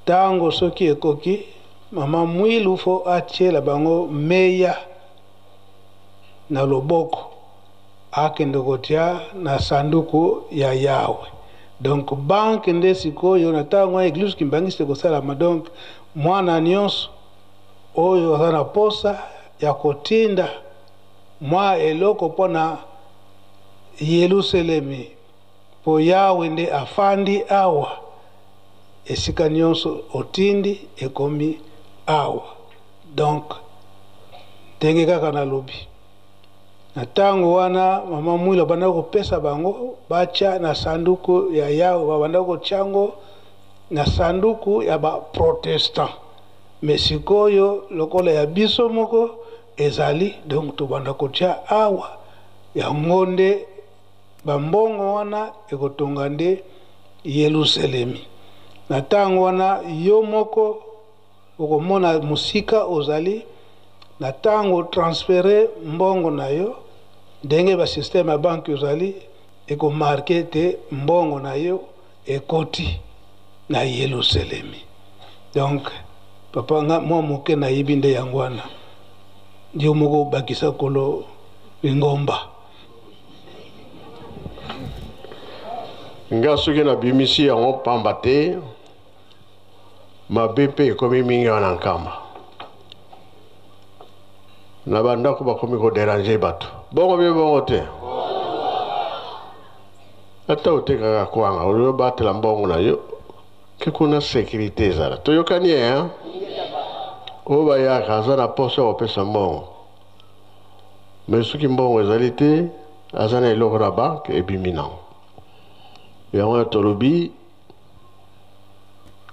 [SPEAKER 13] tango soki ekoki mama Mwilu fo atiela bango meya na loboko akende kotia na sanduku ya Yawe. Donc banque nde sikoyo na tango wana eglise kimbanguiste ekosalama. Donc mwana nyonso oyo aza na posa ya kotinda mwa eloko mpo na Yelusalemi, mpo Yawe nde afandi awa, esika nyonso otindi ekomi awa. Donc ndenge kaka nalobi, na tango wana mama Mwilu abandaki kopesa bango batya na sanduku ya Yawe, babandaki kotya yango na sanduku ya ba protestant. Mais sikoyo lokola ya biso moko ezali, donc tobanda kotya awa yango nde bambongo wana ekotonga nde Yelusalemi. Na tango wana yo moko okomona mosika ozali na tango transfere mbongo na yo, ndenge ba système ya banque ozali ekomarke ete mbongo na yo ekoti na Yelusalemi. Donc papa, nga mwa moke nayebi nde yango wana. Yo moko obakisa kolo lingomba.
[SPEAKER 6] Nga soki nabimisi yango pamba te, mabe mpe ekomi mingi awa na Nkamba. Na bandako bakomi koderange bato. Bongo mpe bongo te. Ata otekaka kwanga, olingi obatela mbongo na yo, ke kuna sécurité ezala. Toyokani ye, hein? Oyo bayaka aza na posa ya kopesa mbongo. Mais soki mbongo ezali te, aza na eloko na banque ebimi nango. Yango wana tolobi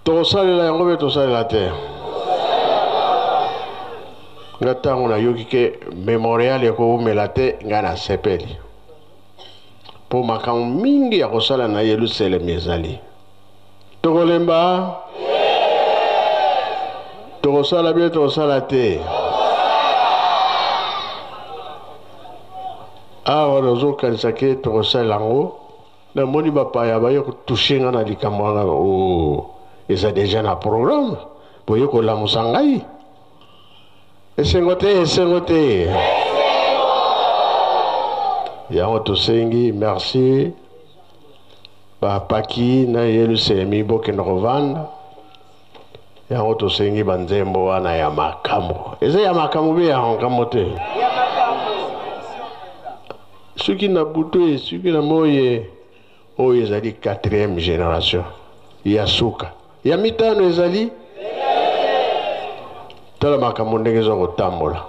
[SPEAKER 6] tokosalela yango mpe tosalela te. Nga ntango nayoki ke memorial ekowumela te, nga nasepeli mpo makambo mingi ya kosala na Yelusalemi ezali. Tokolemba? Tokosala bie tokosala te? Awa nazokanisa ke tokosalela yango. Namoni bapaya baye kotouche nga na likambo wana. Oh, eza deja na programme, boye kolamusa ngai. Esengo te, esengo te. Yango tosengi merci bapaki na Yelusalemi, bokende kovanda. Yango tosengi banzembo wana ya makambo, eza ya makambo be ya makambo te. Soki na butu e, soki na moye, oyo ezali 4e génération ya suka. Ya mitano ezali tala makambo ndenge eza kotambola,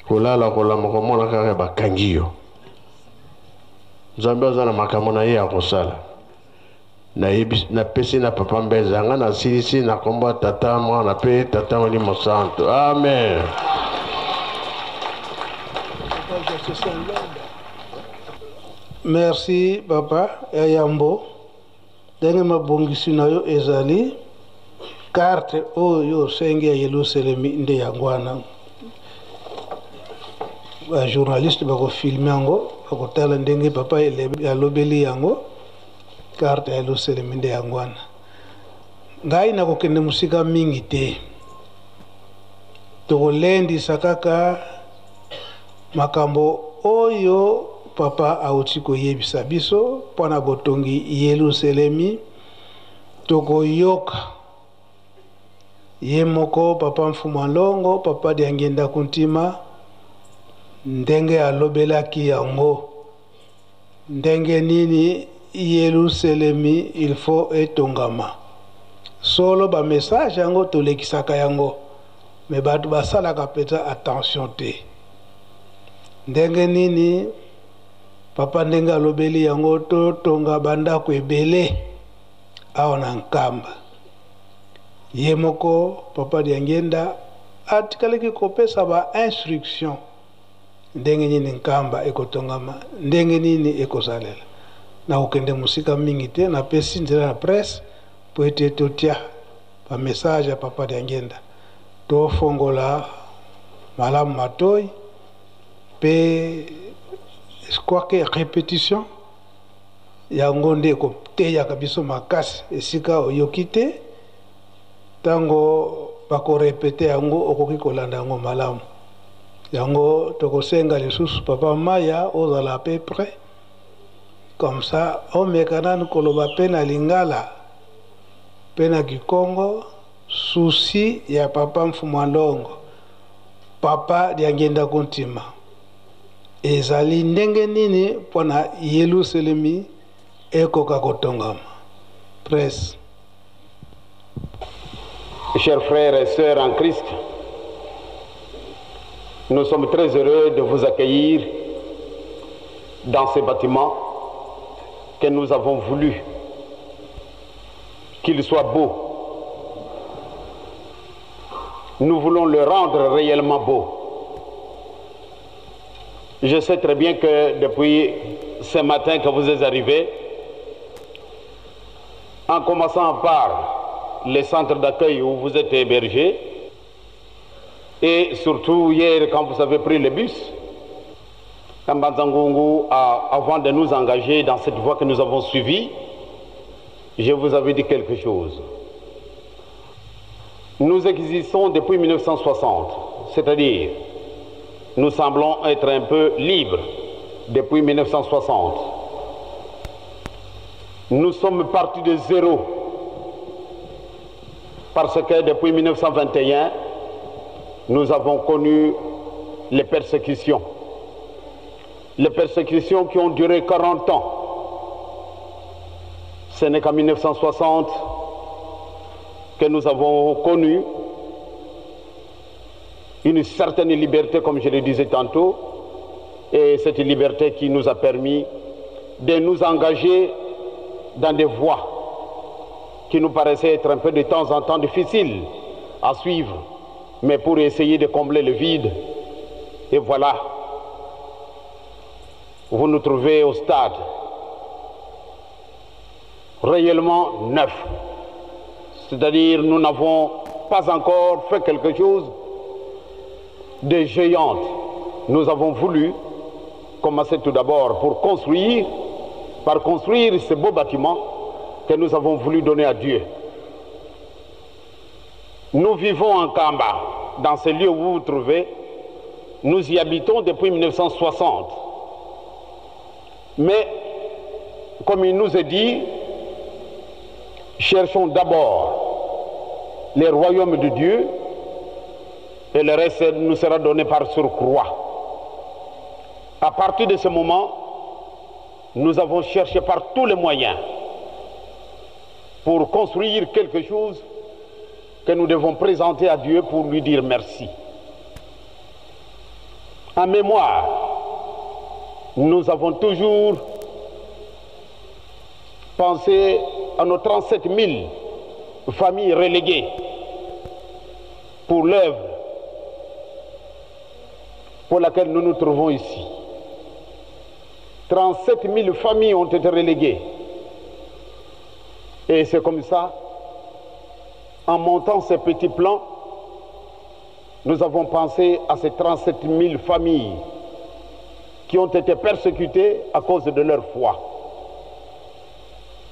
[SPEAKER 6] kolala kolamba komona kaka bakangi yo. Nzambe aza na makambo na ye ya kosala. Nayebi, napesi na Papa Mbenza, nga nasilisi na kombo ya Tata, Mwana pe Tata Molimo Santo. Amen.
[SPEAKER 13] Merci papa ya yambo, ndenge mabongisi na yo ezali carte oyo osengi ya Yelusalemi nde yango wana. Ba journaliste bakofilme yango, bakotala ndenge papa Elebe alobeli yango. Carte ya Yelusalemi nde yango wana. Ngai nakokende mosika mingi te. Tokolendisa kaka makambo oyo papa auti koyebisa biso mpo na botongi Yelusalemi. Tokoyoka ye moko papa Mfumua Nlongo, papa Diangienda Kuntima, ndenge alobelaki yango, ndenge nini Yelusalemi il faut etongama. Solo ba message yango tolekisaka yango, mais bato basalaka mpenza attention te. Ndenge nini papa ndenge alobeli yango, totonga bandako ebele awa na Nkamba. Ye moko papa Diangienda atikalaki kopesa ba instruction ndenge nini Nkamba ekotongama, ndenge nini ekozalela. Nakokende mosika mingi te, napesi nzela na presse mpo ete totia ba message ya papa Diangienda, tofongola malamu matoi mpe je crois que repetition yango nde ekoteyaka biso makasi. Esika oyoki te, ntango bakorepete yango okoki kolanda yango malamu. Yango tokosenga lisusu papa Maya ozala pe près, comme ça omeka nanu koloba pe na lingala pe na kikongo souci ya papa Mfumua Nlongo, papa Diangienda Kuntima ezali ndenge nini mpo na Yelusalemi ekoka kotongama. Presse.
[SPEAKER 14] Chers frères et sœurs en Christ, nous sommes très heureux de vous accueillir dans ce bâtiment que nous avons voulu qu'il soit beau. Nous voulons le rendre réellement beau. Je sais très bien que depuis ce matin que vous êtes arrivés, en commençant par les centres d'accueil où vous êtes hébergés, et surtout hier quand vous avez pris le bus, Mbanza-Ngungu, avant de nous engager dans cette voie que nous avons suivie, je vous avais dit quelque chose. Nous existons depuis 1960, c'est-à-dire nous semblons être un peu libres depuis 1960. Nous sommes partis de zéro parce que depuis 1921, nous avons connu les persécutions. Les persécutions qui ont duré 40 ans. Ce n'est qu'en 1960 que nous avons connu une certaine liberté, comme je le disais tantôt, et cette liberté qui nous a permis de nous engager dans des voies qui nous paraissaient être un peu de temps en temps difficiles à suivre, mais pour essayer de combler le vide. Et voilà, vous nous trouvez au stade réellement neuf. C'est-à-dire, nous n'avons pas encore fait quelque chose de géant. Nous avons voulu commencer tout d'abord pour construire, par construire ce beau bâtiment que nous avons voulu donner à Dieu. Nous vivons en Kamba, dans ce lieu où vous vous trouvez. Nous y habitons depuis 1960. Mais, comme il nous est dit, cherchons d'abord le royaume de Dieu et le reste nous sera donné par surcroît. À partir de ce moment, nous avons cherché par tous les moyens pour construire quelque chose que nous devons présenter à Dieu pour lui dire merci. En mémoire, nous avons toujours pensé à nos 37 000 familles reléguées pour l'œuvre pour laquelle nous nous trouvons ici. 37 000 familles ont été reléguées. Et c'est comme ça, en montant ces petits plans, nous avons pensé à ces 37 000 familles qui ont été persécutées à cause de leur foi,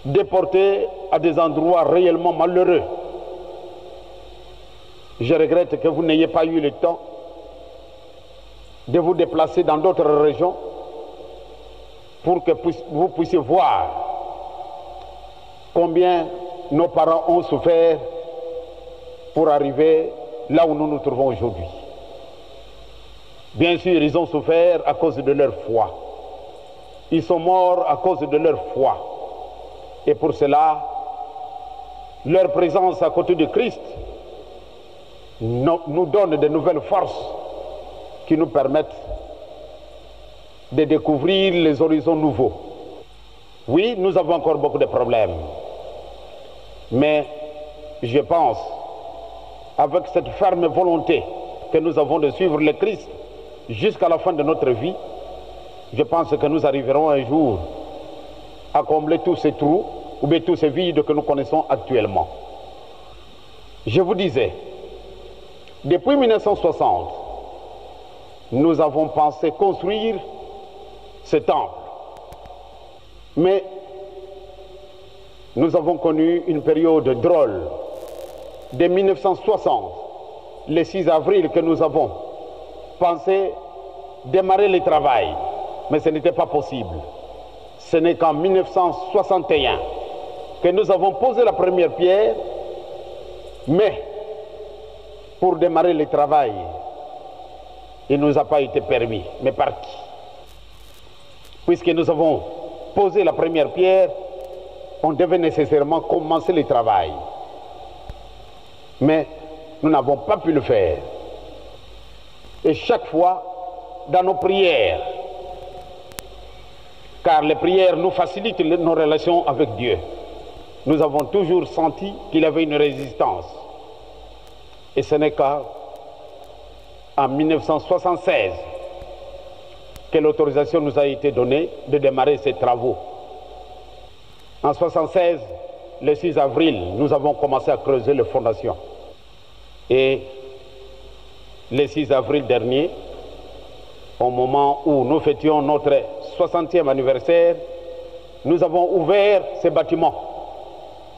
[SPEAKER 14] déportées à des endroits réellement malheureux. Je regrette que vous n'ayez pas eu le temps de vous déplacer dans d'autres régions pour que vous puissiez voir combien nos parents ont souffert pour arriver là où nous nous trouvons aujourd'hui. Bien sûr, ils ont souffert à cause de leur foi. Ils sont morts à cause de leur foi. Et pour cela, leur présence à côté de Christ nous donne de nouvelles forces qui nous permettent de découvrir les horizons nouveaux. Oui, nous avons encore beaucoup de problèmes. Mais je pense, avec cette ferme volonté que nous avons de suivre le Christ jusqu'à la fin de notre vie, je pense que nous arriverons un jour à combler tous ces trous ou bien tous ces vides que nous connaissons actuellement. Je vous disais, depuis 1960, nous avons pensé construire ce temple. Mais nous avons connu une période drôle. Dès 1960, le 6 avril que nous avons pensé démarrer le travail, mais ce n'était pas possible. Ce n'est qu'en 1961 que nous avons posé la première pierre, mais pour démarrer le travail, il ne nous a pas été permis. Mais par qui Puisque nous avons posé la première pierre, on devait nécessairement commencer le travail. Mais nous n'avons pas pu le faire. Et chaque fois, dans nos prières, car les prières nous facilitent nos relations avec Dieu, nous avons toujours senti qu'il y avait une résistance. Et ce n'est qu'en 1976 que l'autorisation nous a été donnée de démarrer ces travaux. En 1976, le 6 avril, nous avons commencé à creuser les fondations. Et le 6 avril dernier, au moment où nous fêtions notre 60e anniversaire, nous avons ouvert ces bâtiments.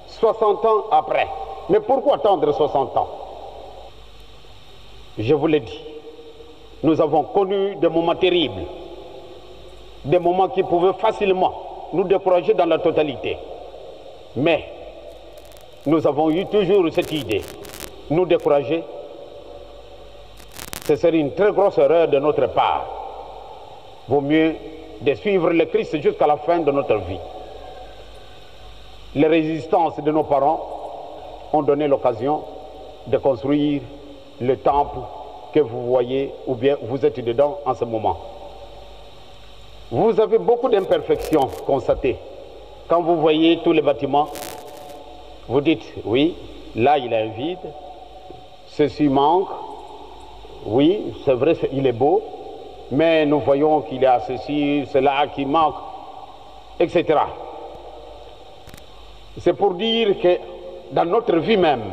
[SPEAKER 14] 60 ans après. Mais pourquoi attendre 60 ans Je vous l'ai dit, nous avons connu des moments terribles, des moments qui pouvaient facilement nous décourager dans la totalité. Mais nous avons eu toujours cette idée, nous décourager, ce serait une très grosse erreur de notre part. Vaut mieux de suivre le Christ jusqu'à la fin de notre vie. Les résistances de nos parents ont donné l'occasion de construire le temple que vous voyez ou bien vous êtes dedans en ce moment. Vous avez beaucoup d'imperfections constatées. Quand vous voyez tous les bâtiments, vous dites, oui, là il y a un vide, ceci manque, oui, c'est vrai, il est beau, mais nous voyons qu'il y a ceci, cela qui manque, etc. C'est pour dire que dans notre vie même,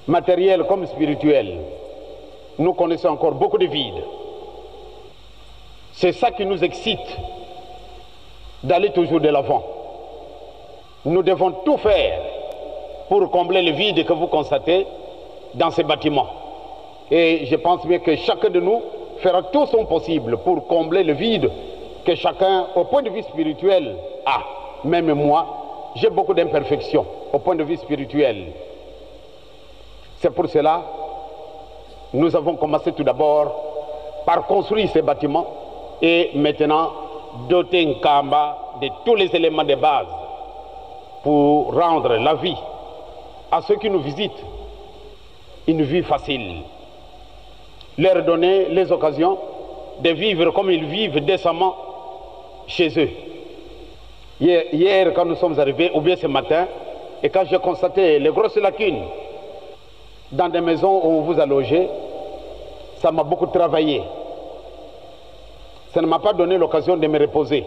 [SPEAKER 14] matérielle comme spirituelle, nous connaissons encore beaucoup de vides. C'est ça qui nous excite d'aller toujours de l'avant. Nous devons tout faire pour combler le vide que vous constatez dans ces bâtiments. Et je pense bien que chacun de nous fera tout son possible pour combler le vide que chacun, au point de vue spirituel, a. Même moi, j'ai beaucoup d'imperfections au point de vue spirituel. C'est pour cela nous avons commencé tout d'abord par construire ces bâtiments et maintenant doter Nkamba de tous les éléments de base pour rendre la vie à ceux qui nous visitent une vie facile. Leur donner les occasions de vivre comme ils vivent décemment chez eux. Hier, hier, quand nous sommes arrivés, ou bien ce matin, et quand j'ai constaté les grosses lacunes dans des maisons où on vous a logé, ça m'a beaucoup travaillé. Ça ne m'a pas donné l'occasion de me reposer.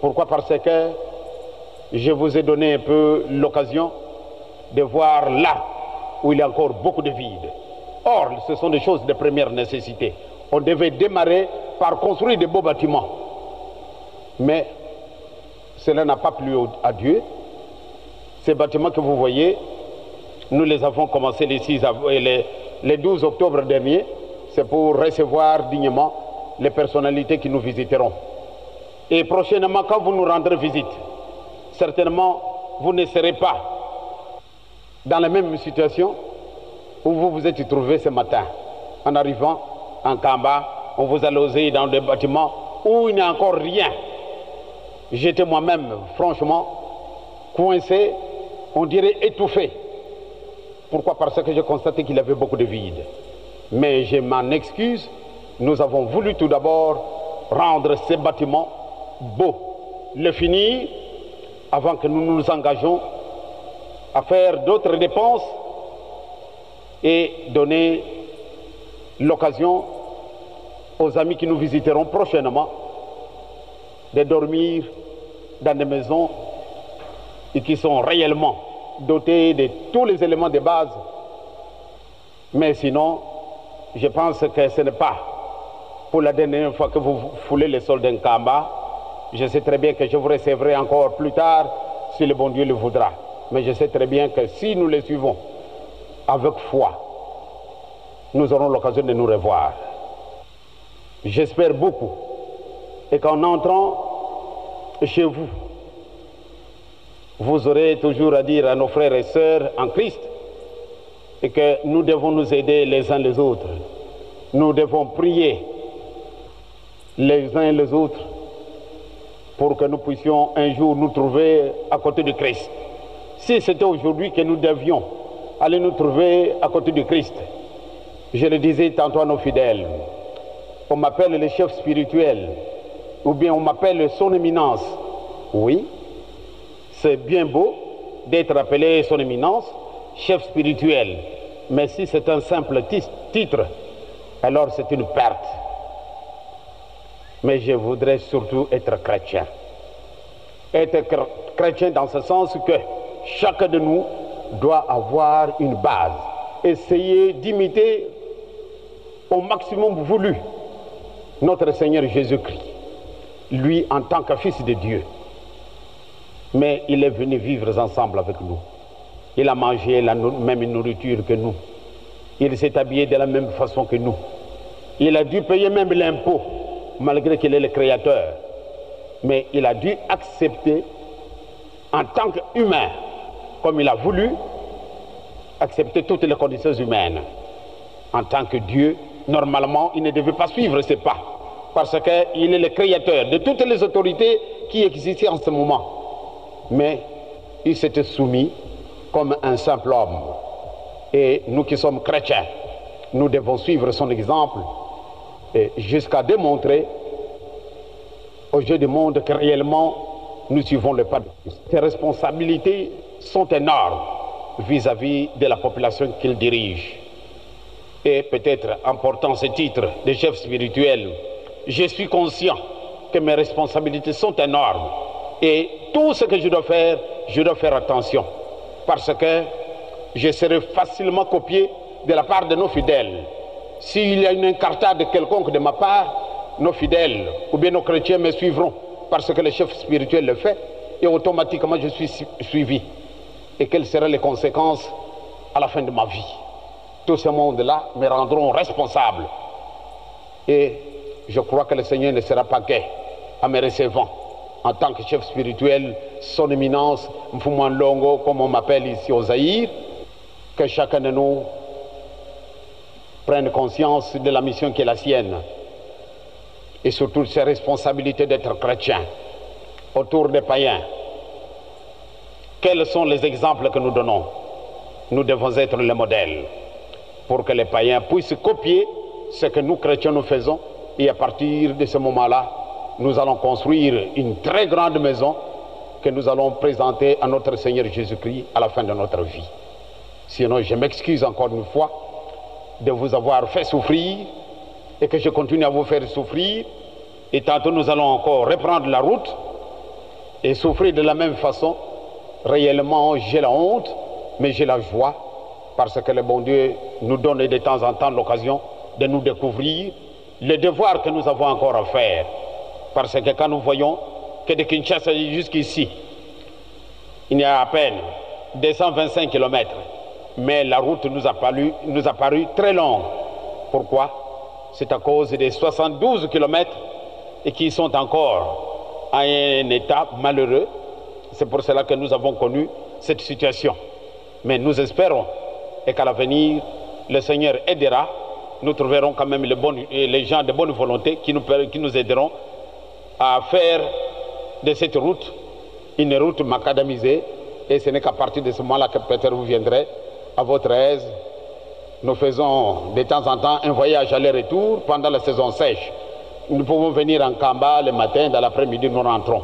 [SPEAKER 14] Pourquoi Parce que je vous ai donné un peu l'occasion de voir là où il y a encore beaucoup de vide. Or, ce sont des choses de première nécessité. On devait démarrer par construire de beaux bâtiments. Mais cela n'a pas plu à Dieu. Ces bâtiments que vous voyez Nous les avons commencés les, 6 les, les 12 octobre dernier. C'est pour recevoir dignement les personnalités qui nous visiteront. Et prochainement, quand vous nous rendrez visite, certainement, vous ne serez pas dans la même situation où vous vous êtes trouvé ce matin. En arrivant en Kamba, on vous a logé dans des bâtiments où il n'y a encore rien. J'étais moi-même, franchement, coincé, on dirait étouffé. Pourquoi Parce que j'ai constaté qu'il y avait beaucoup de vide. Mais je m'en excuse, nous avons voulu tout d'abord rendre ces bâtiments beaux, le finir avant que nous nous engagions à faire d'autres dépenses et donner l'occasion aux amis qui nous visiteront prochainement de dormir dans des maisons et qui sont réellement dotées de tous les éléments de base. Mais sinon, je pense que ce n'est pas pour la dernière fois que vous foulez le sol d'un Kamba. Je sais très bien que je vous recevrai encore plus tard si le bon Dieu le voudra. Mais je sais très bien que si nous le suivons avec foi, nous aurons l'occasion de nous revoir. J'espère beaucoup. Et qu'en entrant chez vous, vous aurez toujours à dire à nos frères et sœurs en Christ et que nous devons nous aider les uns les autres. Nous devons prier les uns les autres pour que nous puissions un jour nous trouver à côté du Christ. Si c'était aujourd'hui que nous devions aller nous trouver à côté du Christ, je le disais tantôt à nos fidèles, on m'appelle le chef spirituel, ou bien on m'appelle son éminence. Oui, c'est bien beau d'être appelé son éminence, chef spirituel. Mais si c'est un simple titre, alors c'est une perte. Mais je voudrais surtout être chrétien. Être chrétien dans ce sens que chacun de nous doit avoir une base. Essayer d'imiter au maximum voulu notre Seigneur Jésus-Christ, lui en tant que fils de Dieu. Mais il est venu vivre ensemble avec nous. Il a mangé la même nourriture que nous. Il s'est habillé de la même façon que nous. Il a dû payer même l'impôt, malgré qu'il est le créateur. Mais il a dû accepter, en tant qu'humain, comme il a voulu, accepter toutes les conditions humaines. En tant que Dieu, normalement, il ne devait pas suivre ses pas, parce qu'il est le créateur de toutes les autorités qui existaient en ce moment. Mais il s'était soumis comme un simple homme. Et nous qui sommes chrétiens, nous devons suivre son exemple jusqu'à démontrer aux yeux du monde que réellement nous suivons le pas de Christ. Ses responsabilités sont énormes vis-à-vis de la population qu'il dirige. Et peut-être en portant ce titre de chef spirituel, je suis conscient que mes responsabilités sont énormes. Et tout ce que je dois faire, je dois faire attention. Parce que je serai facilement copié de la part de nos fidèles. S'il y a une incartade quelconque de ma part, nos fidèles ou bien nos chrétiens me suivront parce que le chef spirituel le fait et automatiquement je suis suivi. Et quelles seraient les conséquences à la fin de ma vie Tout ce monde-là me rendront responsable. Et je crois que le Seigneur ne sera pas gai en me recevant en tant que chef spirituel, son éminence, Mfouman Longo, comme on m'appelle ici au Zaïre, que chacun de nous prenne conscience de la mission qui est la sienne et surtout ses responsabilités d'être chrétien autour des païens. Quels sont les exemples que nous donnons Nous devons être le modèle pour que les païens puissent copier ce que nous chrétiens nous faisons et à partir de ce moment-là, nous allons construire une très grande maison que nous allons présenter à notre Seigneur Jésus-Christ à la fin de notre vie. Sinon, je m'excuse encore une fois de vous avoir fait souffrir et que je continue à vous faire souffrir. Et tantôt, nous allons encore reprendre la route et souffrir de la même façon. Réellement, j'ai la honte, mais j'ai la joie parce que le bon Dieu nous donne de temps en temps l'occasion de nous découvrir le devoir que nous avons encore à faire. Parce que quand nous voyons que de Kinshasa jusqu'ici, il y a à peine 225 km. Mais la route nous a paru, nous a paru très longue. Pourquoi C'est à cause des 72 kilomètres et qui sont encore à un état malheureux. C'est pour cela que nous avons connu cette situation. Mais nous espérons et qu'à l'avenir, le Seigneur aidera. Nous trouverons quand même les, bonnes, les gens de bonne volonté qui nous, qui nous aideront à faire de cette route une route macadamisée. Et ce n'est qu'à partir de ce moment-là que peut-être vous viendrez à votre aise. Nous faisons de temps en temps un voyage aller-retour pendant la saison sèche. Nous pouvons venir en Kamba le matin, dans l'après-midi, nous rentrons.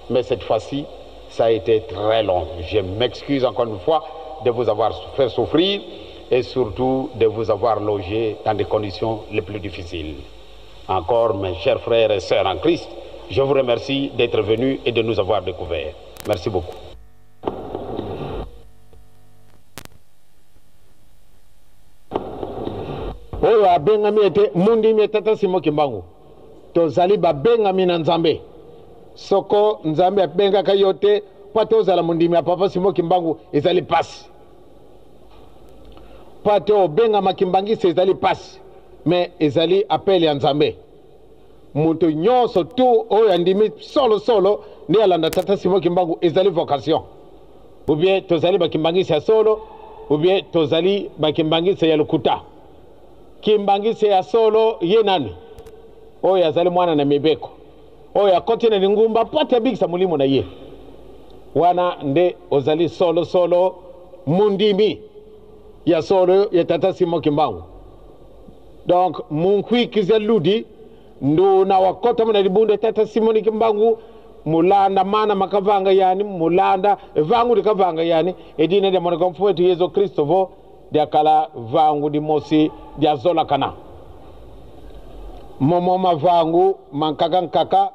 [SPEAKER 14] Mais cette fois-ci, ça a été très long. Je m'excuse encore une fois de vous avoir fait souffrir et surtout de vous avoir logé dans des conditions les plus difficiles. Encore, mes chers frères et sœurs en Christ, je vous remercie d'être venus et de nous avoir découverts. Merci beaucoup.
[SPEAKER 15] oyo abengami ete mundimi tata simo kimbangu tozali babengami na nzambe soko nzambe abengaka yo te mpo ate ozala mondimi ya papa simo kimbangu ezali mpasi mpo ate obengama kimbangisi ezali mpasi me ezali apele ya nzambe moto nyonso tu oyo andimi solosolo nde alanda tata simo kimbangu ezali vocation ou bien tozali bakimbangisi ya solo ou bien tozali bakimbangisi ya lokuta kimbangisi ya solo ye nani oyo azali mwana na mibeko oyo akoti na lingumba mpo ate abikisa molimo na ye wana nde ozali solo solo mondimi ya solo ya tata simo kimbangu donc munkwikizya ludi nduna wakota muna libunda tata simoni kimbangu mulanda mana makavanga yani mulanda vangu likavanga yani edina lya mwana mfumu wetu yesu kristo vo lyakala vangu limosi lyazolakana momo mavangu mankakankaka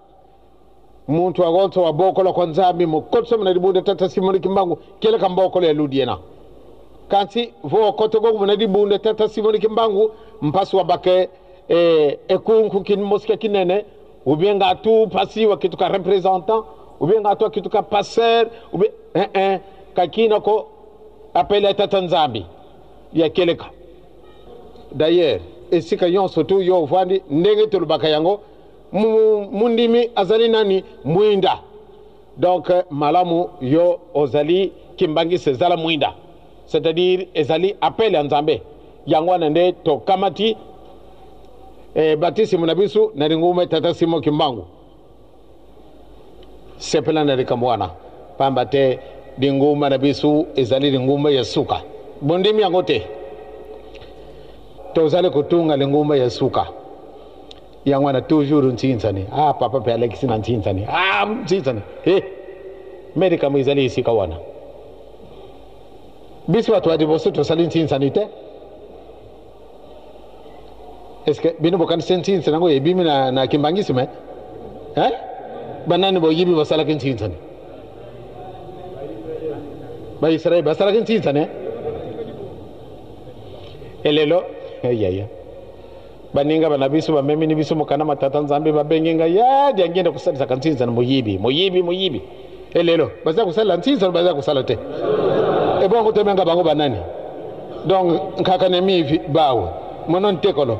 [SPEAKER 15] muntu agonso wabokola kwa nzambi mukotisa muna libunda tata simoni kimbangu kele kambokolo ya ludi yena kansi vo okote gogo muna libunda tata simoni kimbangu mpasi wabake eh, ekunku kinmosika kinene ou bien ngatu pasi wa kitu ka représentant ou bien ngatu kitu ka pasteur ou bien eh, eh, kakina ko apele tata nzambi ya keleka d'ailleurs esika nyonso tu yo ovandi ndenge tolobaka yango mundimi azali nani mwinda donc malamu yo ozali kimbangisi ezala mwinda c'est-à-dire ezali appel ya nzambe yango wana nde tokamati e, batisimu na biso na linguma tata simo kimbangu sepela na likambo wana pamba te linguma na biso ezali linguma ya suka bondimi yango te tozali kotunga linguma ya suka yango wana toujours ntinzani ah papa mpe alekisi na ntinzani ah ntinzani e me likambo ezali esika wana biso bato ya liboso tosali ntinzani te est ce que bino bokanisi ntinzani yango ebimi na, na kimbangisme eh? banani boyibi basalaki ntinzani baisraele basalaki ntinzani eh? elelo eyaya baninga bana biso bamemini biso mokanda matata nzambe babengi ngai ya diangenda kosalisaka ntinzani moyibi moyibi moyibi elelo baza kosala ntinzani baza kosala te ebongo tobenga bango banani donc nkaka ne mivi bawe mono ntekolo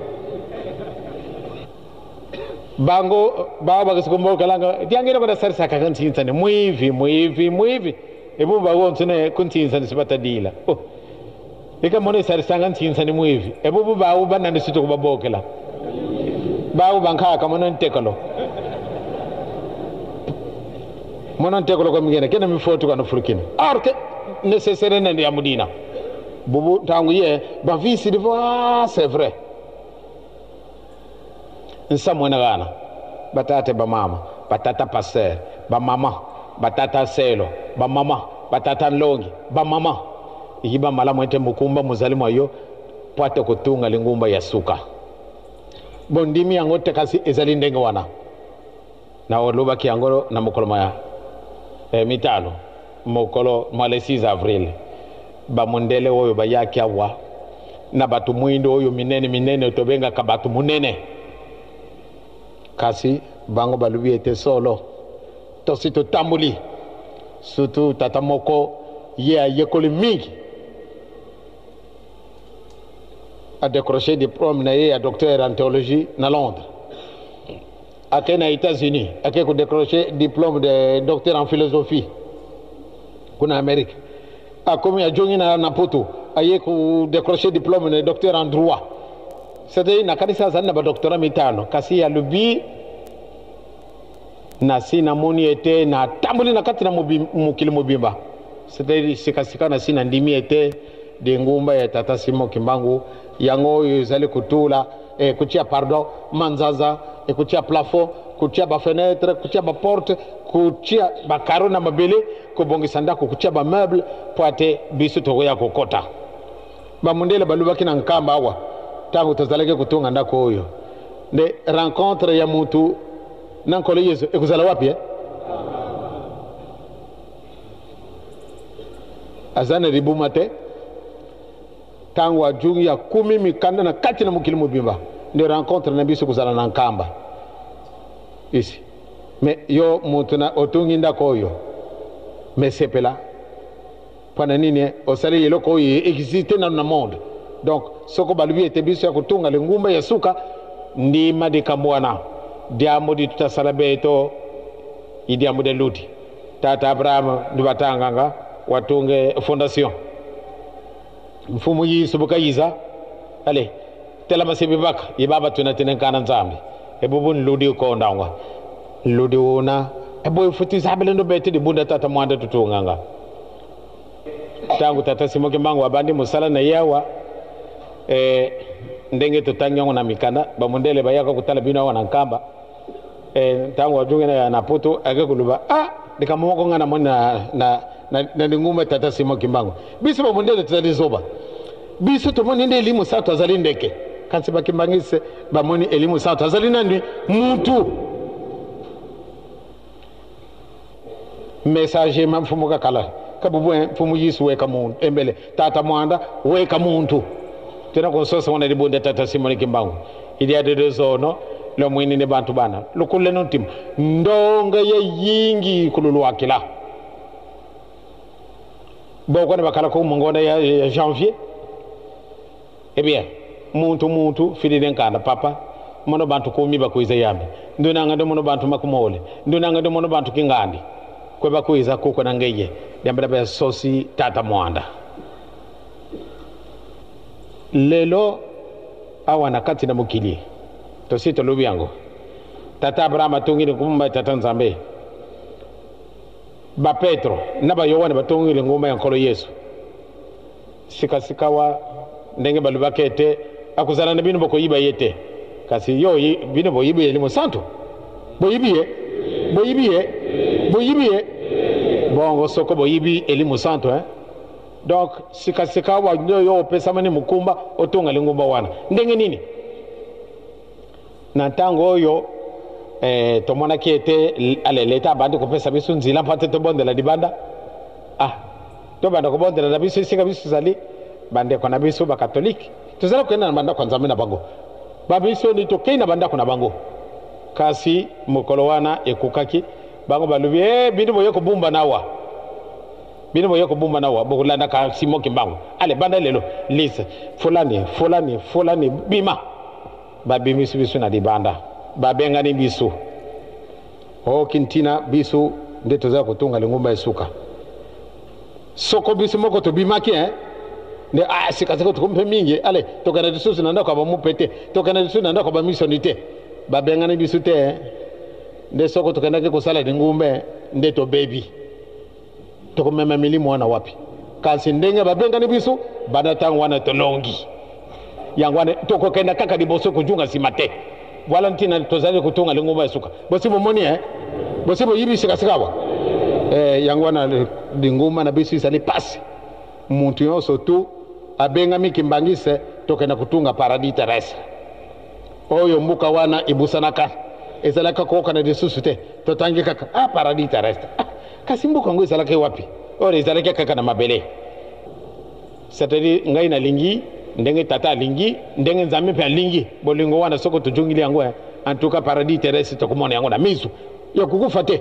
[SPEAKER 15] bango bawo bakisikumbokalanga diangenda kodasalisaka ntinzani mwivi mwivi mwivi ebu bawo ntsine kuntinzani sibatadila oh. ika mono isalisanga ntinzani mwivi ebubu bawo banani sito kubabokela bawo bankaka mono ntekolo mono ntekolo komingene kena mifotu kano furukina or ke nécessaire nende ya mudina bubu ntangu ye bavisi divo ah, c'est vrai nsamwene gana batate bamama batata pasteur bamama batata selo bamama batata nlongi bamama ikiba malamu ete mokumba mozali mwa yo mpo ate kotunga lingumba ya suka bondimi yango te kasi ezali ndenge wana na olobaki yango na mokolo mwa eh, mitano mokolo mwa le 6 avril bamondele oyo bayaki awa na bato mwindo oyo minene minene tobengaka bato monene kasi bango balobi ete solo tosi totamboli surtout tata moko ye ayekoli mingi A décroché diplôme na ye ya docteur en théologie na Londres. Ake na États-Unis, ake ko décrocher diplôme de docteur en philosophie kuna Amérique. Akomi ajongi na, na poto, aye ko décrocher diplôme de docteur en droit. C'est-à-dire nakanisi azali na badoctorat mitano, kasi alobi nasi namoni ete natamboli na kati na mokili mobimba, c'est-à-dire sikasika nasi nandimi ete lingumba ya tata Simon Kimbangu yango oyo ezali kotula eh, kotia pardon manzaza eh, kotia plafond, kotia bafenetre, kotia baporte, kotia bakaro na mabele, kobongisa ndako, kotia bameuble mpo ate biso tokoya kokota. Bamundele balobaki na Nkamba awa ntango tozalaki kotonga ndako oyo, nde rencontre ya mutu na Nkolo Yesu ekozala wapi eh? Aza na libuma te. Ntango ajungi akumi mikanda na kati na mokili mobimba, nde rencontre na biso kozala na Nkamba isi. Me yo moto na otongi ndako oyo, me sepela mpo na nini osali eloko oyo existe nano na monde. Donc soko balobi ete biso ya kotonga lingumba ya suka, ndima likambo wana. Diambo di tutasala beto idiambo de ludi tata Abraham ndibatanganga watunge fondation mfumu yisu bukayiza ale tela masibi baka ibaba tuna tinenkana Nzambi ebubu nludi ukondangwa nludi una ebo ifuti zabele ndo beti dibunda tata mwanda tutunganga. Ntango tata Simon Kimbangu abandi mosala na ye awa eh, ndenge totangi yango na mikanda, bamundele bayaka kotala bino awa na Nkamba eh, ntango ajungi na, na poto ake koloba ah, likambo moko ngai namoni na, na, na, na lingumba tata Simon Kimbangu. Biso bamundele tozali zoba, biso tomoni nde Elimo Santu azali ndeke, kasi bakimbangisi bamoni Elimo Santu azali nani? Mutu messager ma mfumu kakala kabubu mfumu Yesu weka muntu embele tata mwanda weka muntu tena konsosa wana libunda tata Simon Kimbangu ili adede zono lomwini ne bantu bana lukule nontima ndonga ye yingi kululwakila bokona bakala ko mongonda ya, ya janvier. Eh bien muntu muntu filile nkanda papa mono bantu kumi bakuiza yambi ndunanga ndo mono bantu makumole ndunanga ndo mono bantu kingandi kwe bakuiza kuko na ngeye yambela ba sosi tata mwanda lelo awa na kati na mokili tosi tolobi yango tata Abraham atongi lingumba tata Nzambe ba Petro na ba Yohane batongi lingumba ya Nkolo Yesu sikasikawa ndenge balobaki ete akozala na bino bokoyiba ye te, kasi yo bino boyibi Elimo Santu, boyibi ye, boyibi ye, boyibi ye bongo soko boyibi Elimo Santu eh? Donc sikasikawa yo opesamani mokumba otonga lingumba wana ndenge nini? Na ntango oyo eh, tomonaki ete ale leta abandi kopesa biso nzela mpo te tobondela libanda. Ah, tobanda kobondela na biso esika biso tozali. Bandeko na biso bakatolike tozali kokende na bandako ya Nzambe na bango, babiso ni tokei na bandako na bango. Kasi mokolo wana ekokaki, bango balobi e bino boye kobumba nawa, bino boye kobumba nawa, bokolandaka Simon Kimbangu. Ale banda lelo lise fulani fulani fulani bima. Babimisi biso na libanda, babengani biso oki ntina biso nde toza kotonga lingomba esuka. Soko biso moko tobimaki eh? Nde ah, sikasika tokomi mpe mingi, ale tokende lisusu na ndako ya bamupe te, tokende lisusu na ndako ya bamisoni te, babengani biso te eh? Nde soko tokendaki kosala lingumba nde tobebi, tokomema milimo wana wapi? Kasi ndenge babengani biso banda ntango wana tolongi yango wana tokokenda kaka liboso, kojunga nsima te. Wala ntina tozali kotonga lingomba ya suka. Bosi bomoni eh? Bosi boyibi sikasika awa eh, yango wana lingomba na biso ezali pasi. Muntu nyonso tu abengami kimbangise, tokenda kotunga paradis terrestre oyo mboka wana ebusanaka, ezalaka kookana lisusu te. Totangi kaka ah, paradis terrestre ah, kasi mboka yango ezalaki wapi? Oyo ezalaki kaka na mabele. C'est-à-dire ngai nalingi ndenge tata alingi, ndenge Nzambe mpe alingi bolingo wana. Soko tozongili yango eh, en tout cas paradis terrestre tokomona yango na miso ya kokufa te.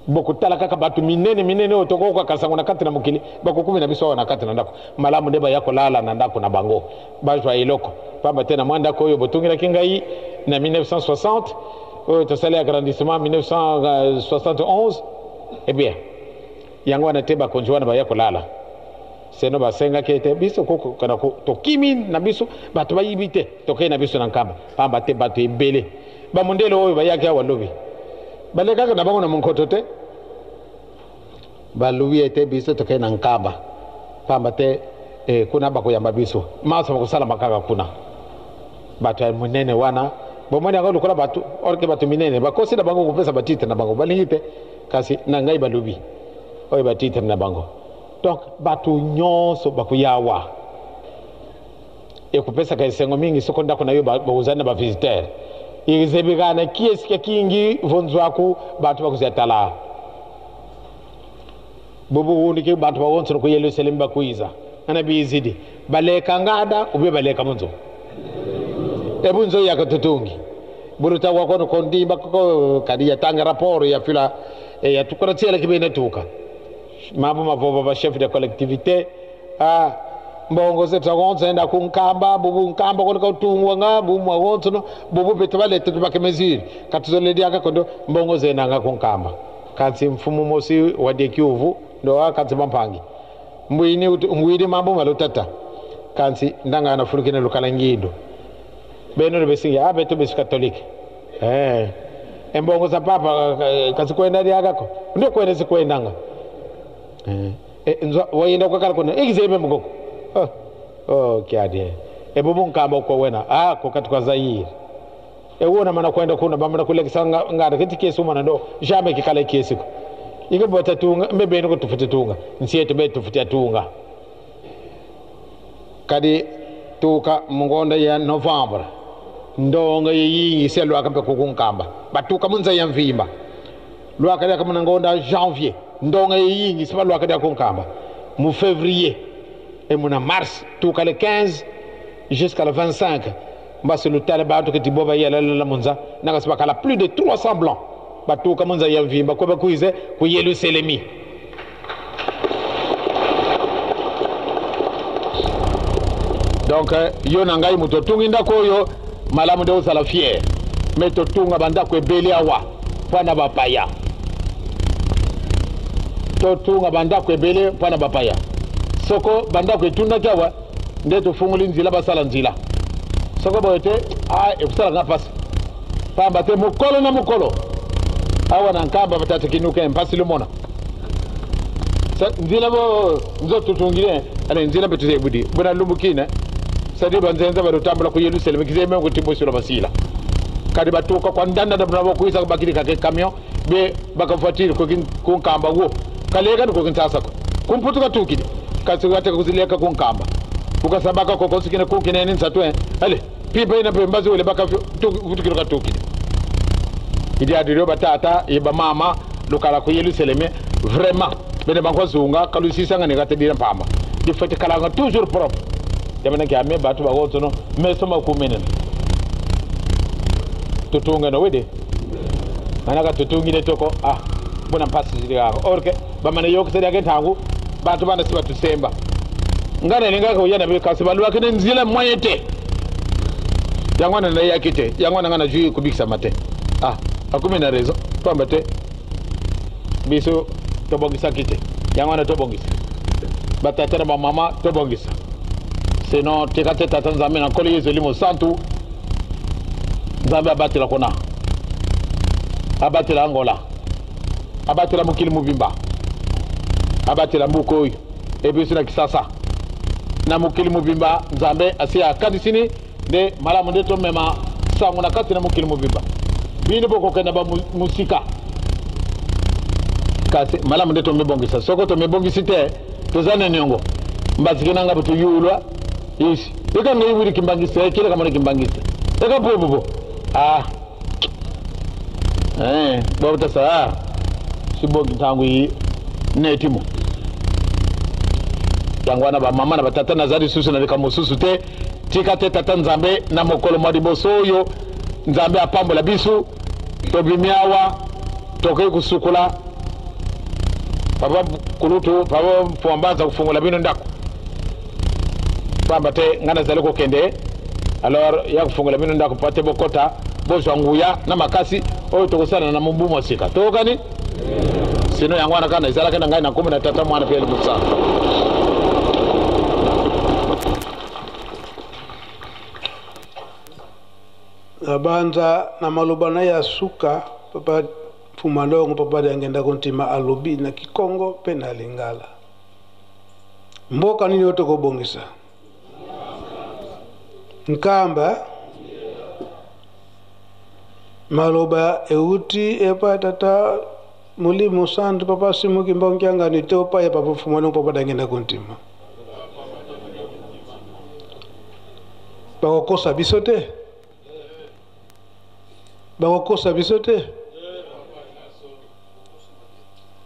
[SPEAKER 15] Bokotala kaka bato minene minene oyo tokokaka sango na kati na mokili, bakokumi na biso awa na kati na ndako. Malamu nde baya kolala na ndako na bango, bazwa eloko pamba te na mwa ndako oyo botungelaki ngai na 1960 oyo tosali agrandissement 1971. Eh bien, yango wana te bakonzi wana baya kolala seno basengaki ete biso kokokana tokimi na biso bato bayibi te, tokei na biso na Nkamba pamba te bato ebele bamundele oyo bayaki awa lobi balekaka na bango na monkoto te. Balobi ete biso tokei na Nkamba pamba te kuna bakoyamba biso, masa bakosalama kaka kuna. Bato ya monene wana bomoni yango lokola bato orke bato minene bakosi na bango kopesa batitre na bango balingi te, kasi na ngai balobi oyo batitre na bango. Donc bato nyonso bakoyawa, ekopesaka esengo mingi soko ndako na yo bozali na bavisiteur ezebekana kiesika kingi vonzwaku bato bakozia tala bobuwundiki bantu bawonsona ku Yerusalemu bakwiza ana bizidi baleka ngada ube baleka munzo ebunzo yakatutungi buruta wakono kondimba koko kadi yatanga rapport ya fila e ya tukora tsela kibene tuka mambo mavovo ba chef de collectivité ah mbongo zethu akonzenda kunkamba bubu nkamba kono kautungwa nga bumu akonzono bubu bethu balete tubake mesure katuzolediaka kondo mbongo zenanga kunkamba kansi mfumu mosi wa dekiuvu ndo akatsi mampangi mbwini ngwini mambo malutata kansi ndanga anafurukine lukala ngindo beno besingi abe to besi katolike embongo za papa kasi kwenda diakako ndio kwenda sikwendanga wayenda kwakala kuna ikizebe mukoko oh kyadi ebubu nkamba ko wena ah ko katuka Zaire ewona mana kwenda kuna bamana kulekisa ngara kiti kesi umana ndo jamais kikala kesi ko ikabota tunga mbebe ko tufute tunga nsiyetu be tufute tunga kadi tuka mungonda ya Novembre ndonga yiyingi selwa kampe kukunkamba batuka munza ya mvimba lwaka ya kamuna ngonda janvier ndonga yiyingi siba lwaka ya kunkamba mu février et muna mars tuka le 15 jusqu'à le 25 mbasi lutale bantu kiti boba yela la munza nanga siba kala plus de 300 blancs batuka munza ya mvimba ko bakuize ku Yerusalemi. Donc yo na ngai moto otungi ndako oyo malamu nde ozala fier me totunga bandako ebele awa mpona bapaya, totunga bandako ebele mpona bapaya. Soko bandako etundaki awa nde tofungoli nzela basala nzela, soko boye te ekosalaka mpasi pamba te mokolo na mokolo awa na Nkamba batata kinuka mpasi lumona nzela bo nzoto tungile ale nzela betu zebudi bona lumbukine sadi banzenza balutambula ku Yerusalemu kizeme kuti bosula basila kadi batuka kwa ndanda na babo kuisa bakili kake camion be bakafuatili ku Nkamba wo kaleka ko Kinshasa ko kumputuka tukidi kasi wateka kuzileka ku Nkamba ukasabaka kokosikine kukine ni nsatwe ale pipa ina pembazi ule bakafutukira tukidi idi adiro batata iba mama lukala ku Yerusalemu vraiment bene bankozunga kalusisanga nekatedira mpamba difete kalanga toujours propre yamana kyame batu bagotono meso makumenena tutunga no wede manaka tutungile toko ah bona mpasi zilikago orke bamane yokuseri ake ntangu bantu bana siba tusemba ngana ningaka uyana bikasi baluwake nenzila mwayete yangwana na yakite yangwana ngana jui kubikisa mate ah akumi na rezo pamba te biso tobongisa kite yangwana tobongisa batata na bamama tobongisa sinon tika te tata Nzambe na nkolo Yesu elimo santu Nzambe abatela kuna abatela Angola abatela mokili mobimba abatela mboka oyo ebiso na Kisasa na mokili mobimba Nzambe asi akanisini nde malamu nde tomema sango na kati na mokili mobimba bino bokokenda ba musika kasi malamu nde tomibongisa soko tomibongisi te toza na niongo mbaziki nanga butu yulwa isi eka ngai wili kimbangisa ekele kamona kimbangisa eka popopo ah babutasa ah sibongi ntangu yi netimo yango wana bamama na batata naza lisusu na likambo mosusu te tika te tata Nzambe na mokolo mwa liboso oyo Nzambe apambola biso tobimi awa tokoki kosukola Papa kulutu, papa Mfuambanza kofungola bino ndako, pamba te ngai nazali kokende. Alors ya kofungola bino ndako mpo te bokota, bozwa nguya na makasi oyo tokosala na mobu mwa sika. Toyokani? Sino yango wana kaka ezalaki na ngai na nkombo na Tata, Mwana mpe Elimo Santu.
[SPEAKER 13] Nabanza na maloba na ya suka, papa Mfuma Longo, papa Diangenda Kontima alobi na Kikongo mpe na Lingala. Mboka nini oyo tokobongisa? Nkamba. Maloba euti epai tata Molimo Santu, papa Simon Kimbangu Kiangani, to epai ya papa Mfuma Longo, papa Diangenda Kontima. Bakokosa biso te, bakokosa biso te,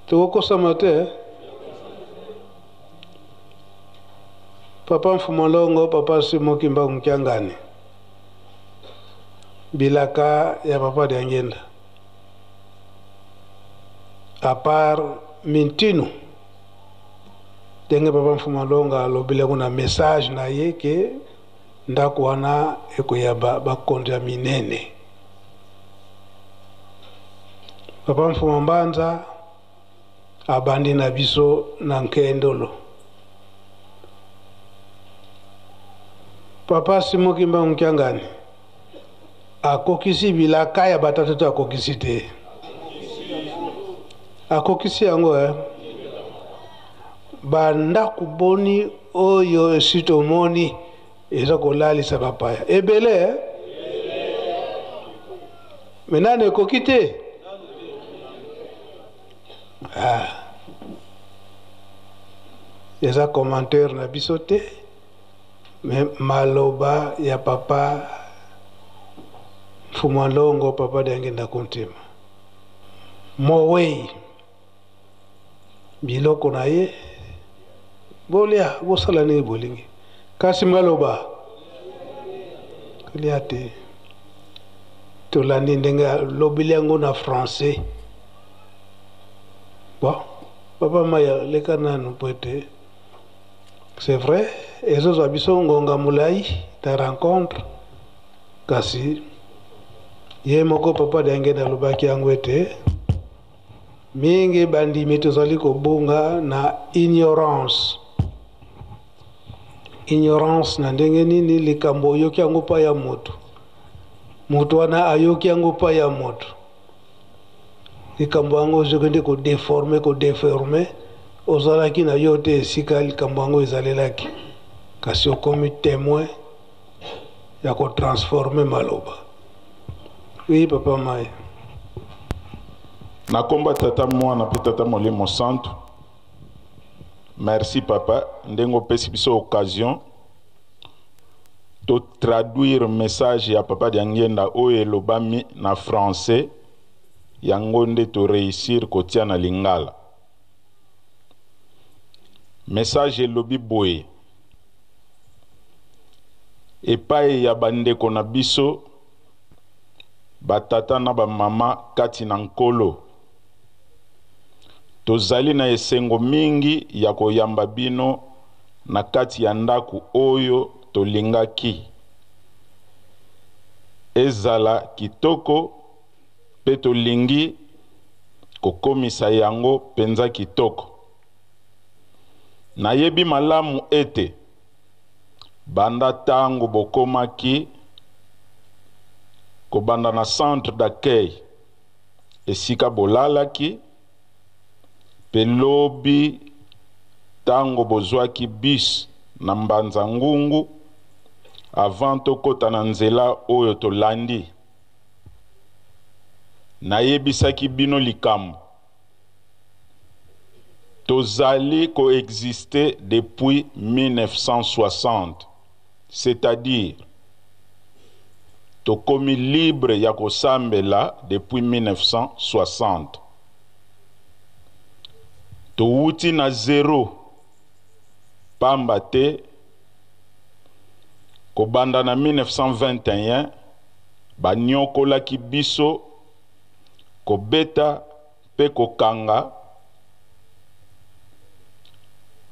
[SPEAKER 13] tokokosama te. Papa Mfuma Longo, papa Simon Kimbangu Kiangani, bilaka ya papa Diangenda, à part mintinu ndenge papa Mfuma Longo alobeli na message na ye ke ndako wana ekoyamba bakonzi ya minene. Papa Mfuma Mbanza abandi na biso na nkendolo. Papa Simon Kimbangu Kiangani akokisi bilaka ya batata to akokisi te? Akokisi yango, eh? Bandako boni oyo esi tomoni eza kolalisa bapaya ebele, eh? Me nani ekoki te? Ah. Eza commentaire na biso te, me maloba ya papa Mfuma Longo, papa Diangenda Kuntima, mowei biloko na ye, bolia, bosala ndenge bolingi, kasi maloba kolia te. Tolandi ndenge alobeli yango na français. Bon, papa Maya, leka nanu po ete c'est vrai ezozwa biso ngonga molai ta rencontre, kasi ye moko papa Diangenda alobaki yango ete mingi bandimi tozali kobunga na ignorance. Ignorance na ndenge nini? Likambo oyoki yango pa ya moto, moto wana ayoki yango pa ya moto, likambo yango ozokende kodeforme, kodeforme, ozalaki na yo te esika likambo yango ezalelaki, kasi okomi témoin ya kotransforme maloba. Oui, papa Maya.
[SPEAKER 8] Na komba Tata, Mwana mpe Tata Molimo Santu, merci papa ndenge opesi biso occasion totraduire message ya papa Diangienda oyo elobami na français, yango nde toréussir kotia na lingala. Message elobi boye: epai ya bandeko na biso, batata na bamama kati na Nkolo, tozali na esengo mingi ya koyamba bino na kati ya ndako oyo tolingaki ezala kitoko mpe tolingi kokomisa yango mpenza kitoko. Nayebi malamu ete banda ntango bokomaki, kobanda na centre d'accueil esika bolalaki, mpe lobi ntango bozwaki bus na Mbanza Ngungu avant tokɔta na nzela oyo tolandi, nayebisaki bino likambo: tozali koexiste depuis 1960, c'est-à-dire tokomi libre ya kosambela depuis 1960. Towuti na zero pamba te kobanda na 1921 banyokolaki biso, kobeta mpe kokanga.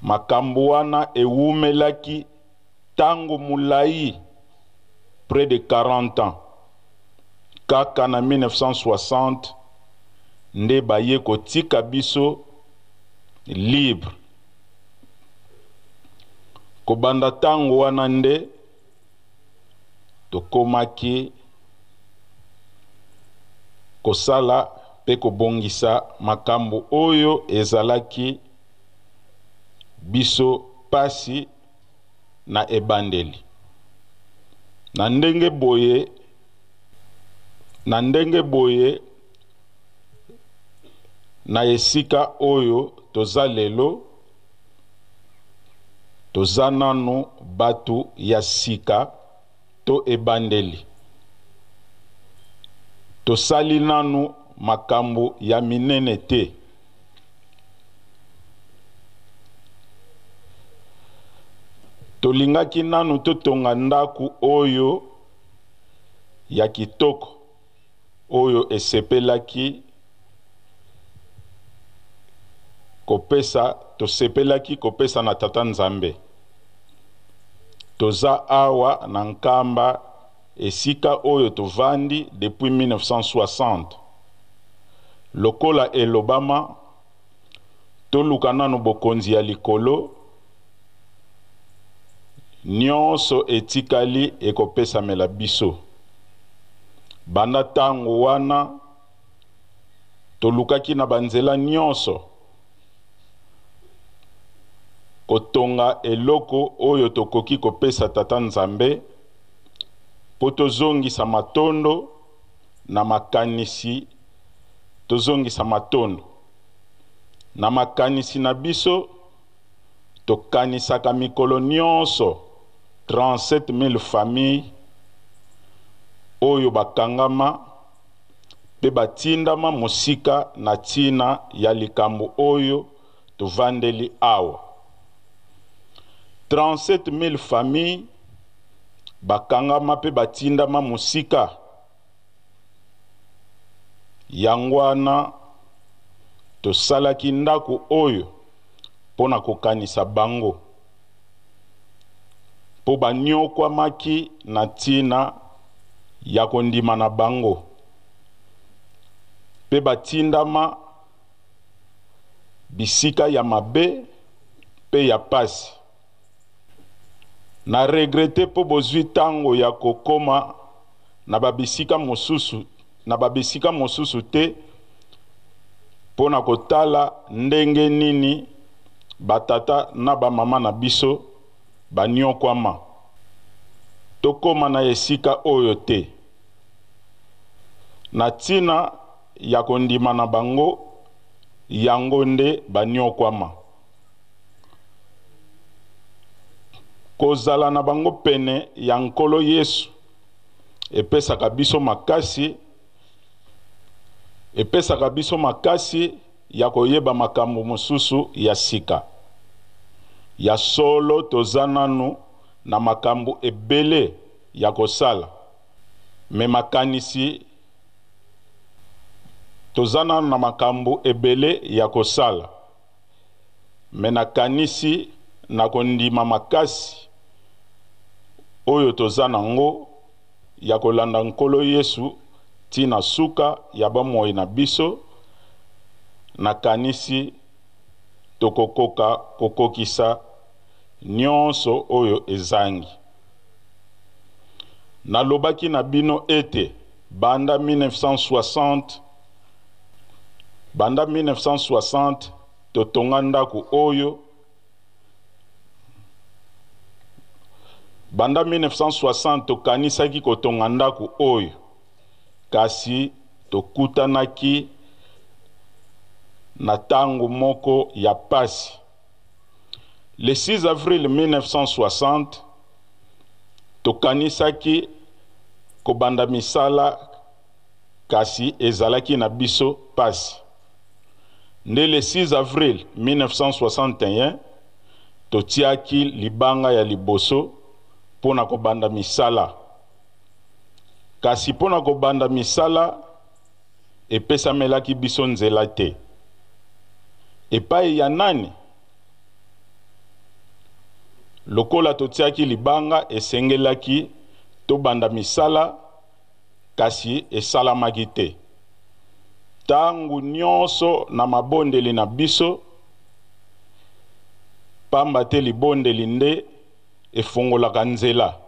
[SPEAKER 16] Makambo wana ewumelaki tango molayi, près de 40 ans. Kaka na 1960 nde baye kotika biso libre. Kobanda tango wana nde tokomaki kosala mpe kobongisa makambo oyo ezalaki biso pasi na ebandeli. Na ndenge boye, na ndenge boye, na esika oyo toza lelo, toza nanu batu ya sika to ebandeli. Tosali nanu makambo ya minene te. Tolingaki nanu totonga ndaku oyo ya kitoko oyo esepelaki kopesa, tosepelaki kopesa na Tata Nzambe. Toza awa na Nkamba esika oyo tovandi depuis 1960. Lokola elobama, toluka nanu bokonzi ya likolo, nionso etikali ekopesamela biso. Banda tango wana, tolukaki na ba nzela nionso kotonga eloko oyo tokoki kopesa Tata Nzambe mpo tozongisa matondo na makanisi, tozongisa matondo na makanisi na biso. Tokanisaka mikolo nionso 37.000 familles oyo bakangama mpe batindama mosika na ntina ya likambo oyo tovandeli awa. 37.000 familles bakangama mpe batindama mosika. Yango wana tosalaki ndako oyo mpo na kokanisa bango, mpo banyokwamaki na ntina ya kondima na bango mpe batindama bisika ya mabe mpe ya pasi. Na regrette mpo bozwi ntango ya kokoma na ba bisika mosusu, na ba bisika mosusu te mpo na kotala ndenge nini ba tata na ba mama na biso banyokwama. Tokoma na esika oyo te na ntina ya kondima na bango, yango nde banyokwama. Kozala na bango pene ya Nkolo Yesu epesaka biso makasi, epesaka biso makasi ya koyeba makambo mosusu ya sika. Ya solo, toza nanu na makambo ebele ya kosala, me makanisi toza nanu na makambo ebele ya kosala. Mais nakanisi na kondima makasi oyo toza na ngo ya kolanda Nkolo Yesu ti na suka ya bomoi na biso, nakanisi tokokoka kokokisa nionso oyo ezangi. Nalobaki na bino ete banda 1960, Banda 1960 totonga ndako oyo. Banda 1960 tokanisaki kotonga ndako oyo, kasi tokutanaki na tango moko ya pasi. Le 6 avril 1960, tokanisaki kobanda misala kasi ezalaki na biso pasi. Nde le 6 avril 1961, totiaki libanga ya liboso mpo na kobanda misala. Kasi mpo na kobanda misala, epesamelaki biso nzela te. Epai ya nani? Lokola totiaki libanga, esengelaki tobanda misala, kasi esalamaki te. Tango nyonso na mabondeli na biso, pamba te libondeli nde efongolaka nzela,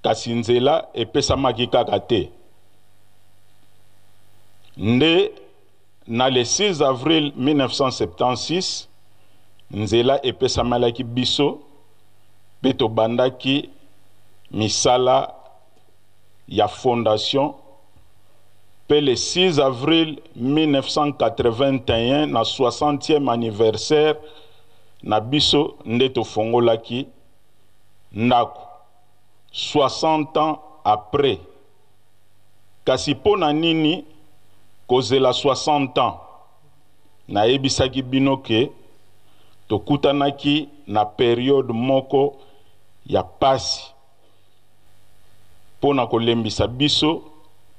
[SPEAKER 16] kasi nzela epesamaki kaka te. Nde na le 6 avril 1976, nzela epesamelaki biso mpe tobandaki misala ya fondation mpe le 6 avril 1981 na 60e anniversaire na biso nde tofongolaki ndako 60 ans après. Kasi mpo na nini kozela 60 ans? Nayebisaki bino ke tokutanaki na periode moko ya pasi mpo na kolembisa biso,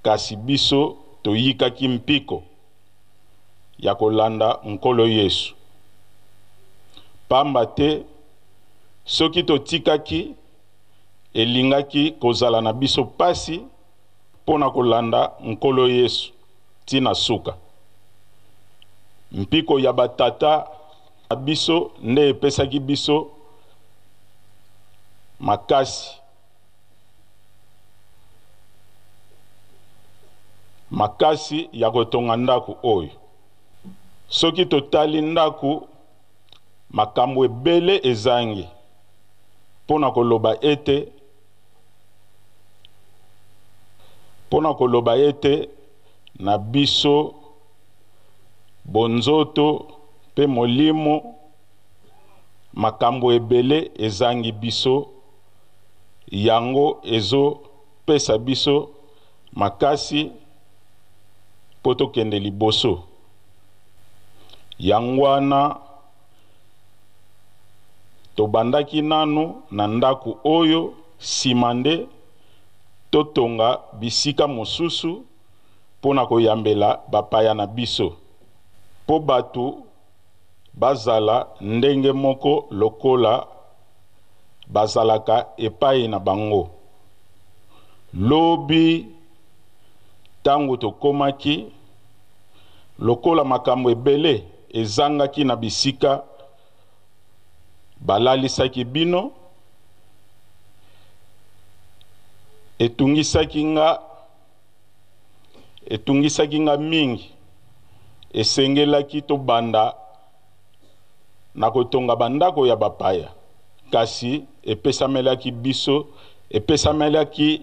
[SPEAKER 16] kasi biso toyikaki mpiko ya kolanda Nkolo Yesu. Pamba te soki totikaki, elingaki kozala na biso pasi mpo na kolanda Nkolo Yesu ti na suka. Mpiko ya batata na biso nde epesaki biso makasi makasi ya kotonga ndako oyo. Soki totali ndako, makambo ebele ezangi mpo na koloba ete mpo na koloba ete na biso bonzoto mpe molimo makambo ebele ezangi biso, yango ezo pesa biso makasi mpo tokende liboso. Yango wana tobandaki nanu na ndako oyo, sima nde totonga bisika mosusu mpo na koyambela bapaya na biso, mpo bato bazala ndenge moko lokola bazalaka epai na bango. Lobi, tango tokomaki, lokola makambo ebele ezangaki na bisika balalisaki bino, etungisaki nga, etungisaki nga mingi. Esengelaki tobanda na kotonga bandako ya bapaya, kasi epesamelaki biso, epesamelaki,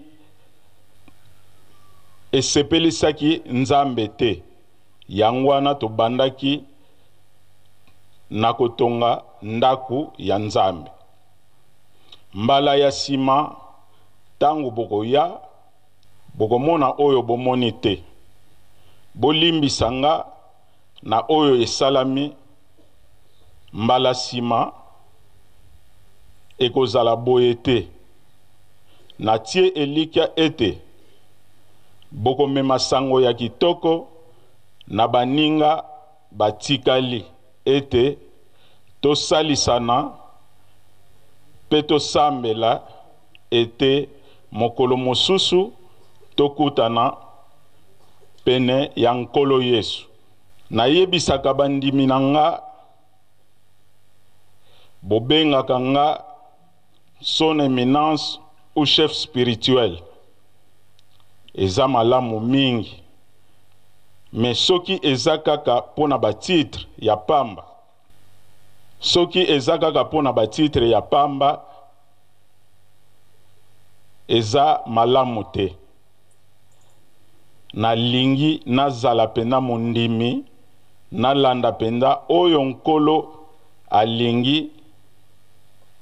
[SPEAKER 16] esepelisaki Nzambe te. Yango wana tobandaki na kotonga ndako ya Nzambe. Mbala ya sima tango bokoya, bokomona oyo bomoni te. Bolimbisa nga na oyo esalami mbala sima, ekozala boye te. Natie elikya ete bokomema sango ya kitoko na baninga batikali, ete tosalisana mpe tosambela ete mokolo mosusu tokutana pene ya Nkolo Yesu. Nayebisaka bandimi na nga, bobengaka nga Son Eminence ou chef spirituel. Eza malamu mingi. Mais soki eza kaka mpo na ba titres ya pamba, soki eza kaka mpo na ba titres ya pamba, eza malamu te. Nalingi nazala mpenza mondimi, nalanda mpenza oyo Nkolo alingi.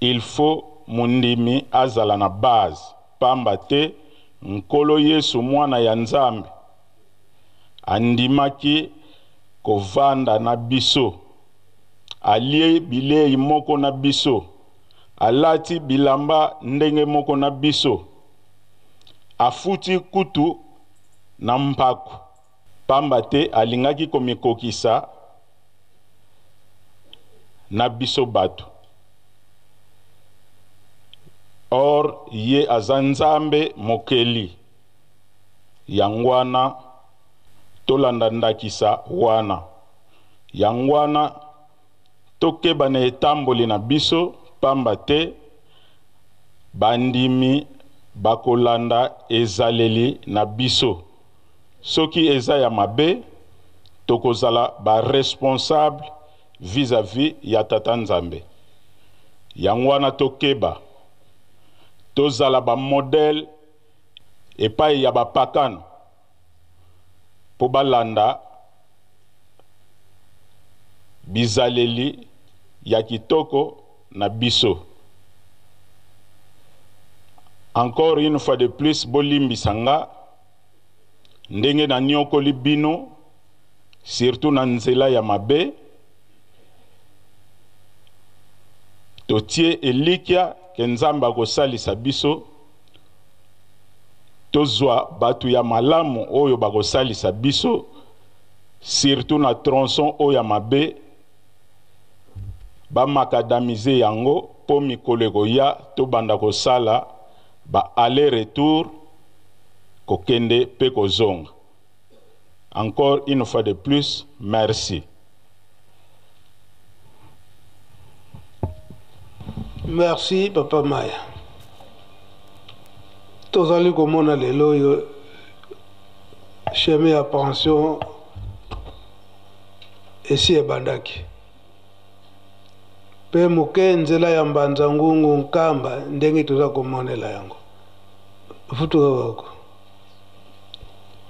[SPEAKER 16] Il faut mondimi azala na base, pamba te Nkolo Yesu Mwana ya Nzambe andimaki kovanda na biso, alie bilei moko na biso, alati bilamba ndenge moko na biso, afuti kutu na mpaku, pamba te alingaki komikokisa na biso bato. ye aza Nzambe mokeli. Yango wana tolanda ndakisa wana. Yango wana tokeba na etamboli na biso pamba te bandimi bakolanda ezaleli na biso. Soki eza ya mabe, tokozala ba responsable vis-à-vis ya Tata Nzambe. Yango wana tokeba, tozala ba modèle epai ya bapakano mpo balanda bizaleli ya kitoko na biso. Encore une fois de plus, bolimbisa nga ndenge naniokoli bino surtout na nzela ya mabe. Totie elikya ke Nzambe akosalisa biso tozwa bato ya malamu oyo bakosalisa biso surtout na tronçon oyo ya mabe bamakadamize yango mpo mikolo ekoya tobanda kosala ba aller retour kokende mpe kozonga. Encore une fois de plus, merci.
[SPEAKER 13] Merci papa Maya. Tozali komona lelo oyo chemin ya pension esi ebandaki mpe moke nzela ya mbanza ngungu nkamba ndenge toza komonela yango futuka wako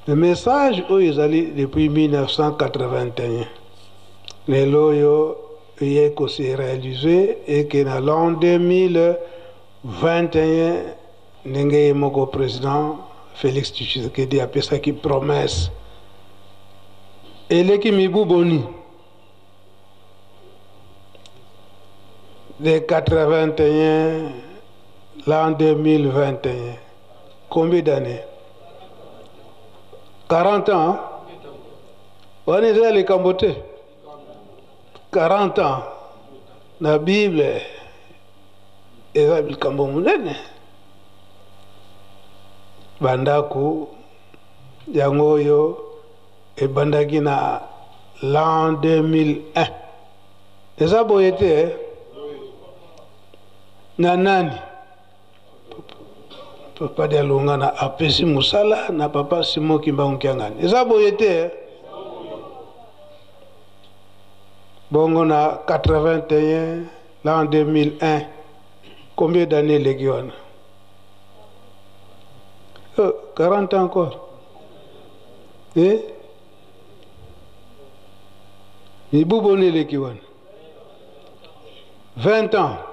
[SPEAKER 13] message oyo ezali depuis 1981 lelo oyo eye kose réalise eke na l'an 2021 ndenge ye moko président Félix Tshisekedi apesaki promesse eleki mibu boni de 81 l'an 2021 combien d'années 40 ans wana eza ya likambo te 40 ans na bible eza likambo monene bandako yango oyo ebandaki na l'an 2001 eza boye te eh? na nani papa dialungana apesi mosala na papa simon kimbangu kiangani eza boye te eh? bongo na 81 l'an 2001 combien d'années eleki wana oh, 40 ans encore eh? mibu boni eleki wana 20 ans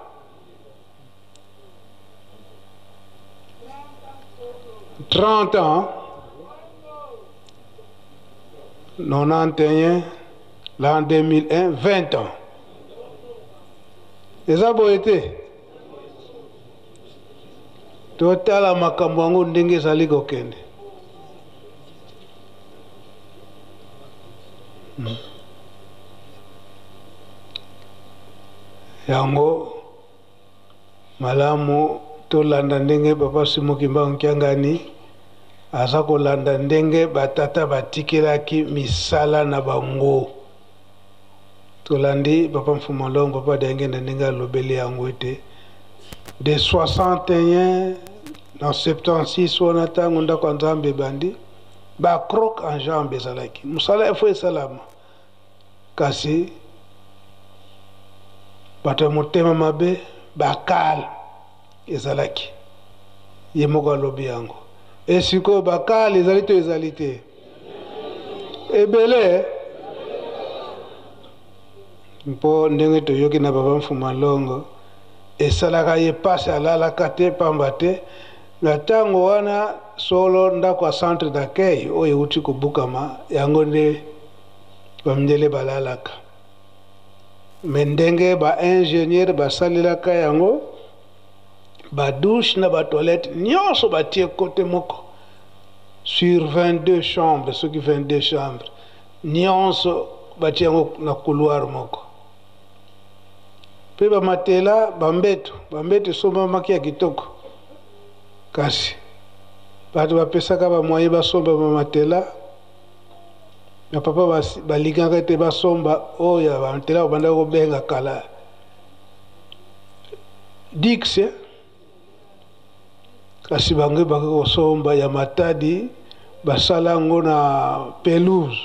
[SPEAKER 13] 30 ans 91 l'an 2001 20 ans eza boye te totala makambo yango ndenge ezali kokende hmm. yango malamu tolanda ndenge papa Simon Kimbangu Kiangani aza kolanda ndenge batata batikelaki misala na bango. Tolandi papa Mfumu Longo, papa Diangenda ndenge alobeli yango ete de 61 na 76 wana ntango ndako ya Nzambe ebandi ba croque en jambe ezalaki mosala efo esalama kasi bato ya motema mabe bakale ezalaki ye moko alobi yango e sikoyo bakale ezali to ezali te ebele mpo ndenge toyoki na papa mfuma longo esalaka ye mpasi alalaka te mpamba te na ntango wana solo ndako ya centre d'accueil oyo euti kobukama yango nde bamindele balalaka me ndenge baingenieur basalelaka yango badouche na batoilette nyonso batie kote moko sur 22 chambre soki 22 chambre nyonso batie yango na couloir moko mpe bamatela bambeto bambeto esombamaki ya kitoko Kasi bato bapesaka bamoye basomba bamatela na papa balingaka ete basomba oyo ya bamatela babandaka kobenga kala dix eh? Kasi bango baki kosomba ya Matadi, basala yango na pelouse,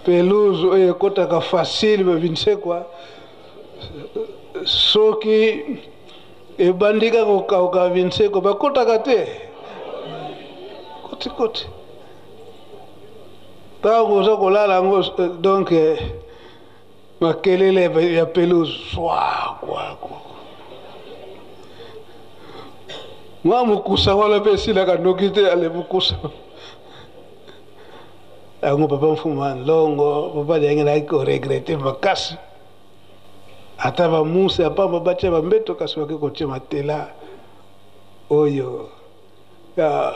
[SPEAKER 13] pelouse oyo ekotaka facile babinsekwa. Soki ebandi kaka kokauka, binseko bakotaka te, kotikoti ntango oza kolala yango. Donc makelele ya pelouse swa kwa kwa mwa mokusa wana mpe esilaka noki te. Ale mokusa yango, papa Mfuma Nlongo, papa Liange nayaki koregretter makasi. Ata bamusa ya pamba batia bambeto, kasi bake kotia matela oyo ya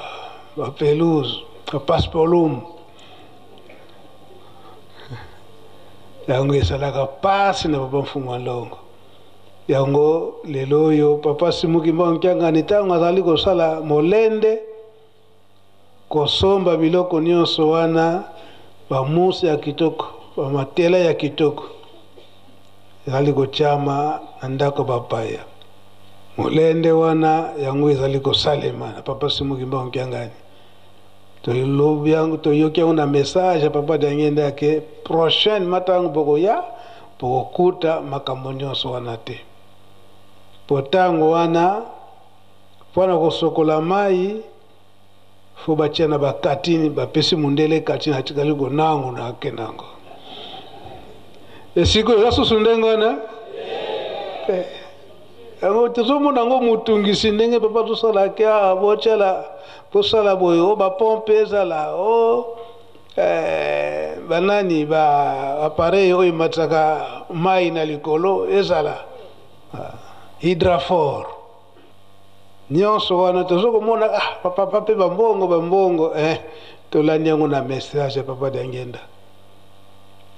[SPEAKER 13] bapelouse ya paspalum. Yango esalaka mpasi na papa Mfumu Nlongo. Yango lelo oyo papa Simon Kimbangu Kiangani, ntango azali kosala molende kosomba biloko nyonso wana, bamusa ya kitoko, bamatela ya kitoko ezali kotiama na ndako bapaya, molende wana yango ezali kosalema na papa Simon Kimbangu Kiangani. Tolobi yango, toyoki yango na message ya papa Diangenda ke prochainement ntango bokoya, bokokuta makambo nyonso wana te, po ntango wana mpona kosokola mai fo batia na bakatini. Bapesi mundele katini, atikali konango na ake nango esika eza susu ndenge wana. Yango tozomona yango motungisi ndenge papa tosalaki awa, botyala bosala boye, o bapompe ezala, o banani ba appareil oyo ematisaka mai na likolo ezala, hydraphore nyonso wana tozo komona. Ah, papa mpe bambongo bambongo tolandi yango na message ya papa Diangenda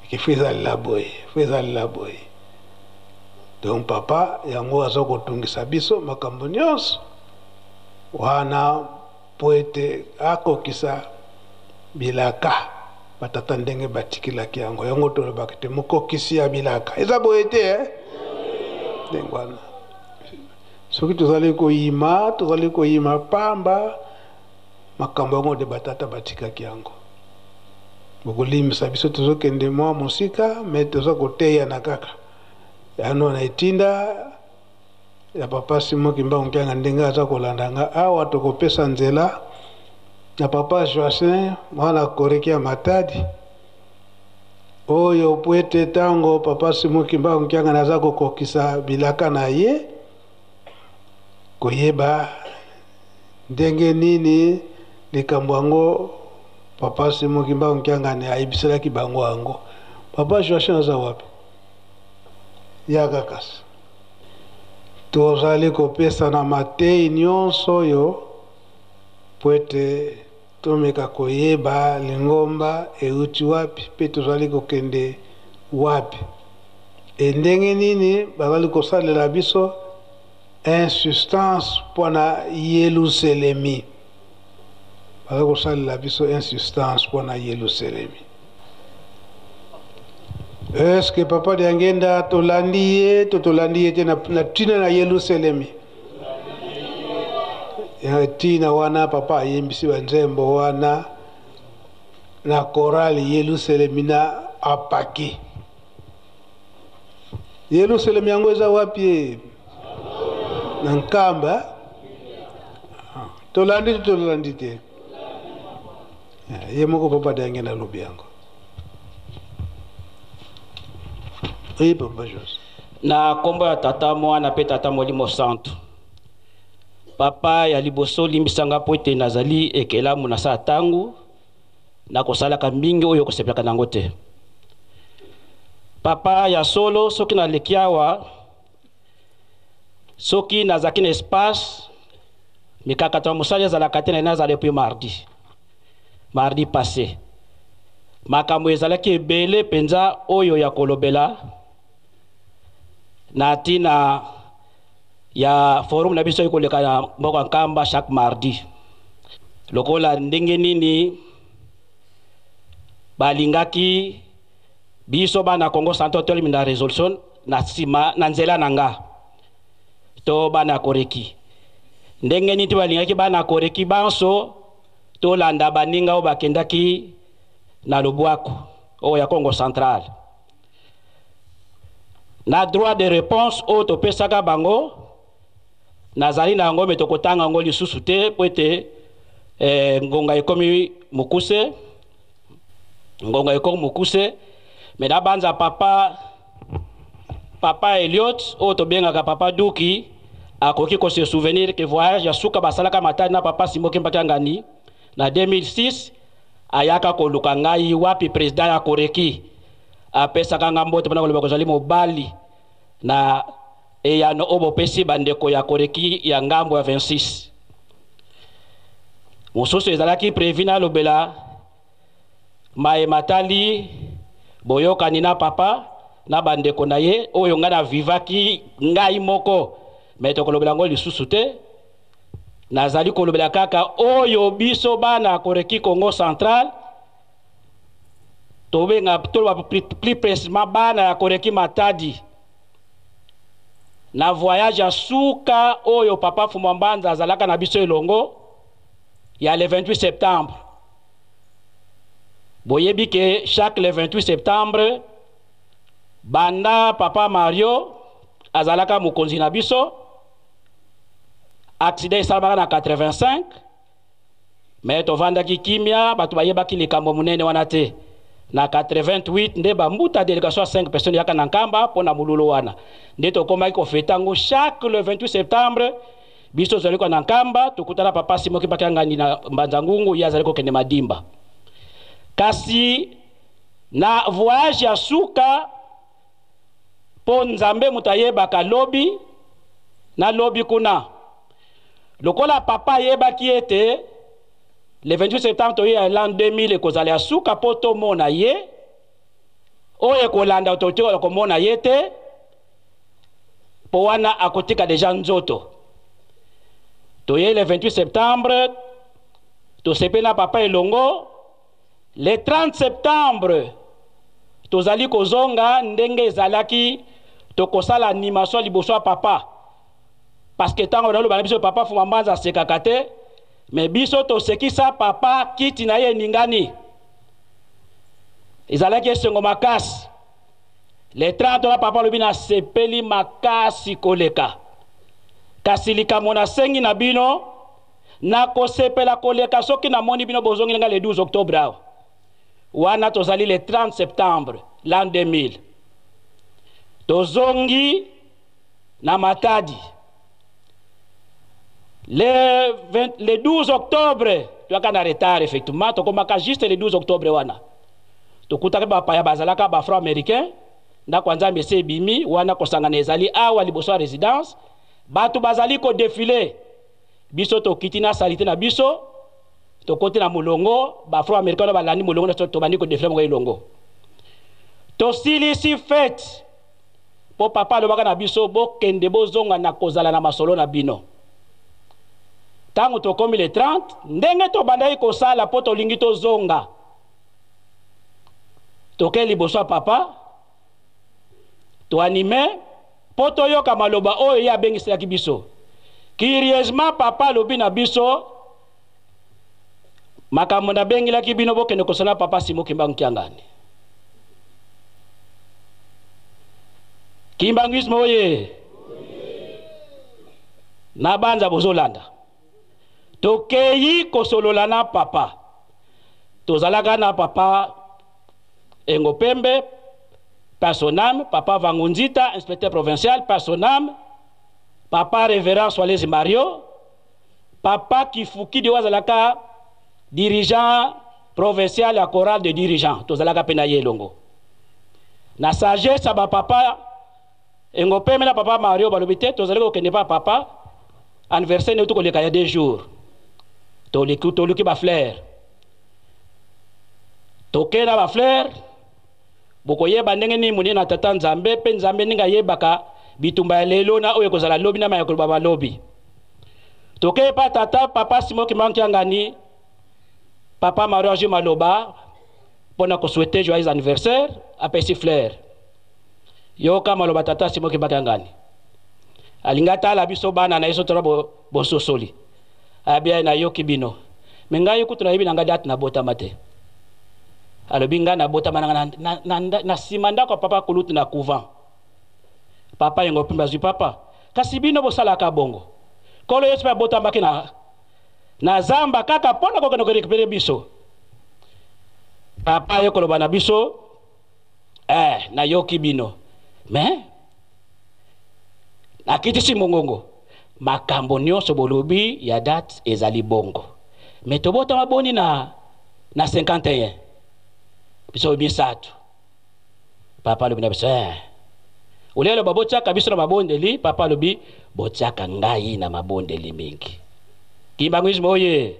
[SPEAKER 13] ke fo ezalela boye, fo ezalela boye. Donc papa yango aza kotungisa biso makambo nyonso wana mpo ete akokisa bilaka batata ndenge batikelaki yango. Yango tolobaka te mokokisi ya bilaka eza boye te, eh? Ndenge wana soki tozali koyima, tozali koyima pamba. Makambo yango nde batata batikaki yango. Bokolimbisa biso, tozokende mwa mosika, me toza koteyana kaka yano na etinda ya papa Simon Kimbangu Kiangani ndenge aza kolanda nga awa. Tokopesa nzela na papa Joacin, mwana Koreki ya Matadi oyo, po ete ntango papa Simon Kimbangu Kiangani aza kokokisa bilaka na ye, koyeba ndenge nini likambo yango papa Simon Kimbangu Kiangani ayebiselaki bango yango. Papa Joachin aza wapi? Yaka kasi. Tozali kopesa na matei nyonso oyo po ete tomeka koyeba lingomba euti wapi mpe tozali kokende wapi, e ndenge nini bazali kosalela biso insistance mpona Yelusalemi. Bazali kosalela biso insistance mpona Yelusalemi. Eske papa Diangenda tolandi ye to tolandi ye te na ntina na Yelusalemi? Ya ntina wana papa ayembisi banzembo wana na chorale Yelusalemi na apaki. Yelusalemi yango eza wapi? Na Nkamba. Tolandi te, tolandi te? Ye moko papa Diangenda alobi yango. Oye papa Jos.
[SPEAKER 17] Na nkombo ya Tata, Mwana mpe Tata Molimo Santu. Papa, ya liboso limbisanga mpo ete nazali ekelamu na saa ntango nakosalaka mingi oyo kosepelaka nango te. Papa, ya solo soki naleki awa, soki nazalaki na espace, mikakatano ya mosali ezalaka te. Na nazala depuis mardi passé, makambo ezalaki ebele mpenza oyo ya kolobela na ntina. Ya forum na biso ekoleka na mboka Nkamba chaque mardi. Lokola ndenge nini balingaki biso bana Congo Central tolimi na resolution na nsima na nzela na nga to bana Koreki, ndenge nini balingaki bana Koreki banso tolanda baninga oyo bakendaki na lobwaku oyo ya Congo Central. Na droit de réponse oyo topesaka bango, nazali na yango, me tokotanga yango lisusu te mpo ete ngonga ekomi mokuse, ngonga ekomi mokuse. Me nabanza papa Eliot oyo tobengaka papa Duki akoki kose souvenir ke voyage ya suka basalaka Matadi na papa Simon Kimbangu Kiangani na 2006, ayaka koluka ngai wapi président ya Koreki, apesaka nga mbote mpona koloba kozali mobali na eyano oyo bopesi bandeko ya Koreki ya ngambo ya 26. Mosusu ezalaki prévu nalobela maye matali boyokani na papa na bandeko na ye oyo ngai navivaki ngai moko, me tokolobela yango lisusu te. Nazali kolobela kaka oyo biso bana Koreki Congo Central tobenga, toloba plus précisément bana ya Koreki Matadi, na voyage ya suka oyo papa Fumwa Mbanza azalaka na biso elongo ya le 28 septembre. Boyebi ke chaque le 28 septembre, banda papa Mario azalaka mokonzi na biso, accident esalamaka na 85, me tovandaki kimia, bato bayebaki likambo monene wana te. Na 88 nde bambuta délégation ya 5 personnes yaka na Nkamba mpo na molulu wana, nde tokomaki kofeta yango chaque le 28 septembre. Biso tozali kwa na Nkamba, tokutana papa Simon Kimbangu Kiangani na Mbanza Ngungu, ye azali kokende Madimba. Kasi na voyage ya suka, mpo Nzambe moto ayebaka lobi na lobi kuna, lokola papa ayebaki ete le 28 septembre toye ya l'an 2000 ekozala ya suka mpo tomona ye, oyo ekolanda totikala komona ye te, mpo wana akotika deja nzoto. Toye le 28 septembre, tosepeli na papa elongo. Le 30 septembre tozali kozonga ndenge ezalaki, tokosala animation liboso ya papa, parce que ntango naloba na biso, papa Fuma Mbanza asekaka te, me biso tosekisa papa, kiti na ye eningani, ezalaki esengo makasi. Le 30 wana papa alobi: nasepeli makasi koleka, kasi likambo nasengi na bino, nakosepela koleka soki namoni bino bozongeli nga le 12 octobre awa. Wana tozali le 30 septembre l'an 2000, tozongi na Matadi le 20, le 12 octobre. Toyaka na retard effectivement, tokomaka juste le 12 octobre. Wana tokutaki bapaya bazalaka baafro américain, ndako ya Nzambe esi ebimi. Wana kosangana ezali awa liboso ya résidence, bato bazali kodéfiler, biso tokiti na salite na biso, tokoti na molongo, baafro américain wana balandi molongo na tobandi kodéfiler moko elongo. Tosilisi fête, mpo papa alobaka na biso: bokende, bozonga na kozala na masolo na bino. Ntango tokomi le 30, ndenge tobandaki kosala mpo tolingi tozonga, toke liboso ya papa, toanime mpo toyoka maloba oyo ye abengiselaki biso. Curieusement, papa alobi na biso: makambo nabengelaki bino, bokende kosala papa Simon Kimbangu Kiangani. Kimbanguisme oye na banza bozolanda. Tokei kosolola na papa, tozalaka na papa Engo Pembe personam, papa Vangunzita inspecteur provincial personam, papa révérend Swalezi Mario, papa Kifukidi oyo azalaka dirigeant provincial ya chorale de dirigeant, tozalaka mpe na ye elongo. Na sagesse ya bapapa Engo Pembe na papa Mario, balobi te, tozali kokende pa papa, anniversaire nde tokoleka ya 2 jours, toluki toluki bafleur, toke na bafleur. Bokoyeba ndenge nini monene na tata Nzambe mpe Nzambe ndenge ayebaka. bitumba ya lelo na oyo ekozala lobi na maya koloba balobi. Tokei pa tata papa Simon Kimbangu Kiangani, papa Mario azwi maloba mpo na kosouhaite joyeux anniversaire, apesi fleur. Yoka maloba tata Simon Kimbangu Kiangani. Alingi atala biso bana na ye so tola bososoli. Abia nayoki bino. Me ngai kutu nayebi na ngai date nabotama te. Alobi ngai nabotama na, na, na, na, na, na nsima ndako ya papa kulutu na couvent. Papa yengo pimba azwi papa. Kasi bino bosalaka bongo. Nkolo Yesu mpe abotamaki na, na zamba kaka mpo na kokende korekipere biso. Papa ye koloba na biso, eh, nayoki bino. Mais nakitisi mongongo. Makambo nyonso bolobi ya date ezali bongo. Mais tobotama boni na, na 51? Biso misato. Papa alobi na biso, eh. Olie aloba botiaka biso na mabondeli, papa alobi botiaka ngai na mabondeli mingi. Kimbanguisme oye.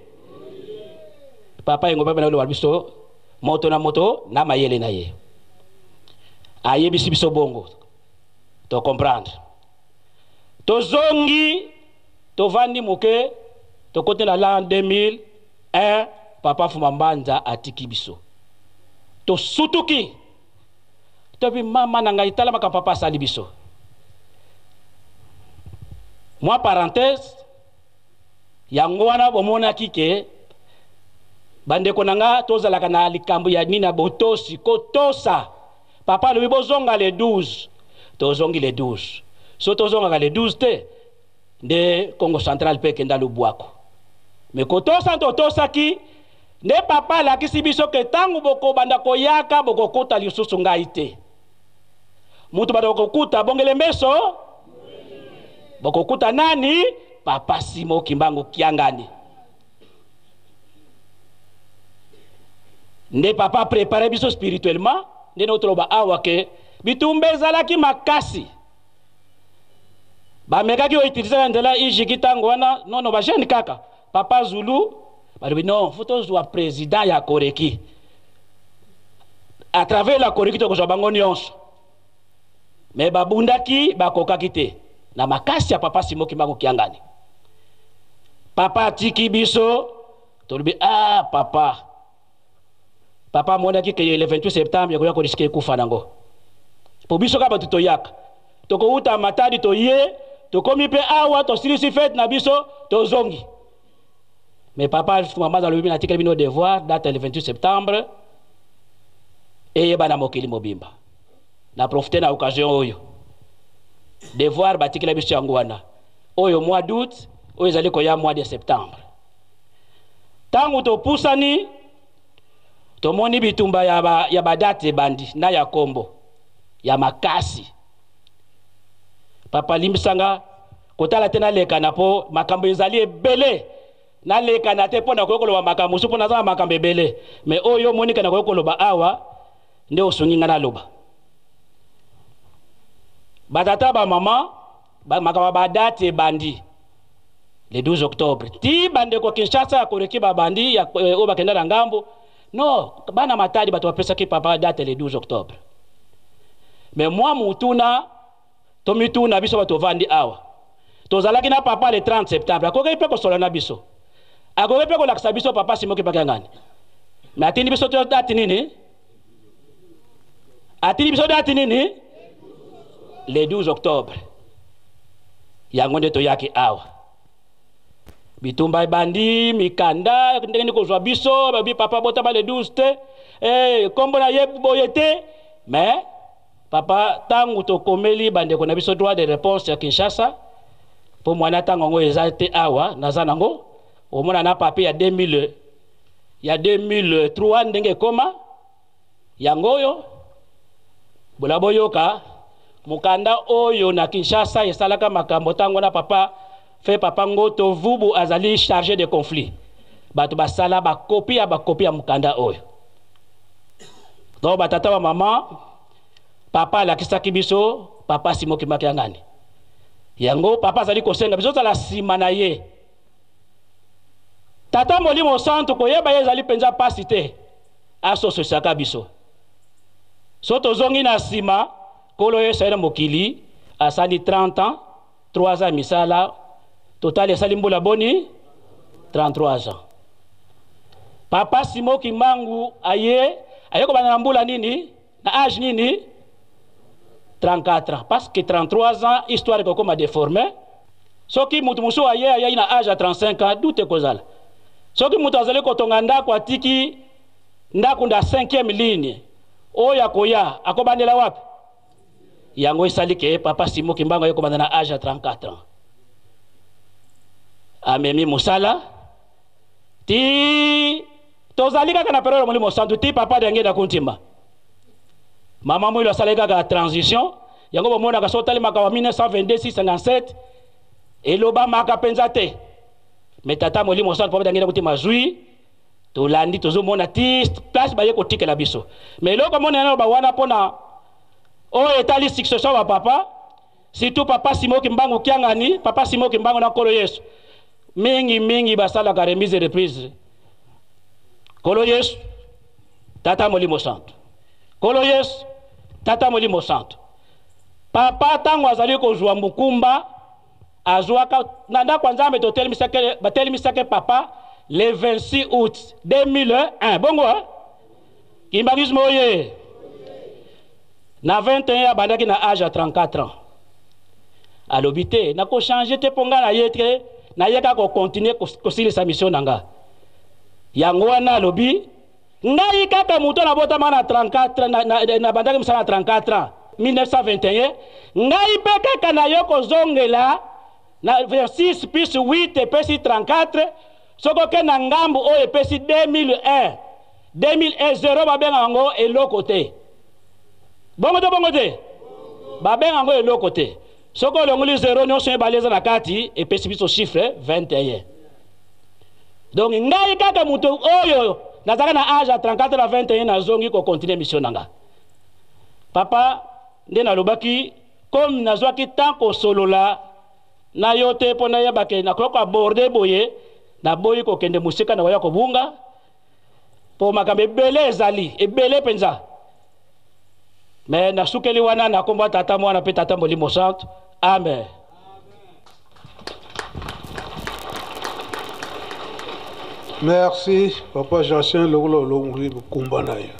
[SPEAKER 17] Papa yengo papa na biso moto na moto na mayele na ye. Ayebisi biso bongo. To comprendre. Tozongi tovandi moke tokoti na l'an 2001 papa Fuma Mbanza atiki biso. Tosutuki. Tobi mama na ngai tala makambo papa asali biso. Mwa parenthèse yango wana bomonaki ke bandeko na nga tozalaka na likambo ya nini ya botosi kotosa. Papa alobi bozonga le 12, tozongi le 12. So tozongaka le 12 te nde Congo central mpe ekenda lubwaku. Me kotosa totosaki nde papa alakisi biso ke ntango bokobanda koyaka bokokuta lisusu ngai te. Mutu bato bokokuta bongele mbeso bokokuta nani? Papa Simon Kimbangu Kiangani. Nde papa prepare biso spirituellement nde no toloba awa ke bitumba ezalaki makasi. Bamekaki koutilize na nzela ijiki ntango wana nono ba jeune kaka papa Zulu balobi non faut tozwa président ya Koreki à travers la Koreki tokozwa bango nyonso. Me babundaki bakokaki te na makasi ya papa Simon Kimbangu Kiangani. Papa atiki biso tolobi ah papa. Papa amonaki ke le 28 septembre ekoya koriske ekufa nango. Po biso kaka bato toyaka. Tokowuta Matadi toye, tokomi pe awa tosilisi fete na biso tozongi. Mais papa mama alobi natikeli bino devoir date le 28 septembre eyeba na mokili mobimba. Na profiter na occasion oyo. Devoir batikela biso yango wana. Oyo mois d'août, oyo ezali koya mois de septembre. Tango topusani tomoni bitumba ya ba, ya ba date ebandi na ya kombo ya makasi. Papa limbisanga kotala te nalekana po makambo ezali ebele. Nalekana te po nakoki koloba makambo mosusu po naza na makambo ebele. Mais oyo omoni ke nakoki koloba awa nde osungi nga naloba. Batata ba mama ba makambo ba date ebandi le 12 octobre ti bandeko Kinshasa ya koreki babandi ya oyo bakenda na ngambo no bana Matadi bato bapesaki papa date le 12 octobre. Mais moi mutuna tomituna biso bato tovandi awa tozalaki na papa le 30 septembre akokaki mpe kosola na biso akoki mpe kolakisa biso papa Simon Kimbangu Kiangani mais atindi biso to date nini atindi biso date nini le 12 octobre yango nde toyaki awa bitumba ebandi mikanda ndenge nini kozwa biso babi papa botama le 12 te eh, kombo na ye boye te mais papa ntango tokomeli bandeko na biso droit de réponse ya Kinshasa mpo mwana ntango yango eza te awa naza nango omona na papier ya 2000 ya 2003 ndenge ekoma yango oyo bola boyoka mokanda oyo na Kinshasa esalaka makambo ntango na papa fe papa Ngoto Vubu azali chargé de conflit bato basala bakopi ya bakopi ya mokanda oyo donc batata ba mama papa alakisaki biso papa Simon Kimbangu Kiangani yango papa azali kosenga biso tozala nsima na ye tata molimo santu koyeba ye ezali mpenza mpasi te asososaka biso so tozongi na nsima nkolo yesu aye na mokili Asali 30 ans, 3 ans misala, total esali mbula boni? 33 ans. Papa Simon Kimbangu aye aye kobanda na mbula nini? Na age nini? 34 ans. Parce que 33 ans, histoire ekokoma déformée. Soki mutu mosusu aye ayaki na age ya 35 ans, doute ekozala. Soki mutu azali kotonga ndako atiki ndako nda 5e ligne, oyo akoya akobandela wapi? Yango esali ke papa Simon Kimbangu aye kobanda na age ya 34 ans. Amemi mosala ti tozali kaka na periode ya Molimo Santu ti papa Diangienda Kuntima. Mama Mwilu asalaki kaka transition. Yango bomonaka soki otali makambo ya 1922 657 elobamaka mpenza te. Mais tata Molimo Santu papa Diangienda Kuntima azwi tolandi tozomona ti place baye kotikela biso. Mais eloko mona nano ba wana mpona oyo etali succession ba papa, surtout papa Simon Kimbangu Kiangani, papa Simon Kimbangu na Nkolo Yesu, mingi mingi basalaka remise et reprise. Nkolo Yesu, Tata Molimo Santu. Nkolo Yesu, Tata Molimo Santu. Papa tango azali kozwa mokumba, azwaka na ndako ya Nzambe, batelemisaki papa le 26 août 2001. Bongo, hein? Kimbanguisme oye. Na 21 abandaki na age ya 34 ans. Alobi te, nako changer te mpo nga na ye te, na ye kaka ko continuer kosilisa mission na nga. Yango wana alobi, ngai kaka moto nabotama na 34, nabandaki mosala na 34 ans, 1921, ngai mpe kaka na yo kozongela na 26 plus 8 epesi 34, soki oke na ngambu oyo epesi 2001. 2001 zero babenga yango eloko te. Bongo te, bongo te. Babenga yango eloko te. Soki olongoli zero nyonso mibale eza na kati, epesi biso chiffre 21. Donc ngai kaka moto oyo nazalaka na age ya 34 na 21 nazongi ko continuer mission na nga. Papa nde nalobaki comme nazwaki temps kosolola na yo te mpo nayeba ke nakoki ko aborder boye, naboyi kokende mosika na koya kobunga. Po makambo ebele ezali, ebele mpenza. Me nasukeli wana na kombo ya Tata, Mwana mpe Tata Molimo Santu. Amen.
[SPEAKER 13] Merci papa Jacien, lokola olongoli mokumba na yo,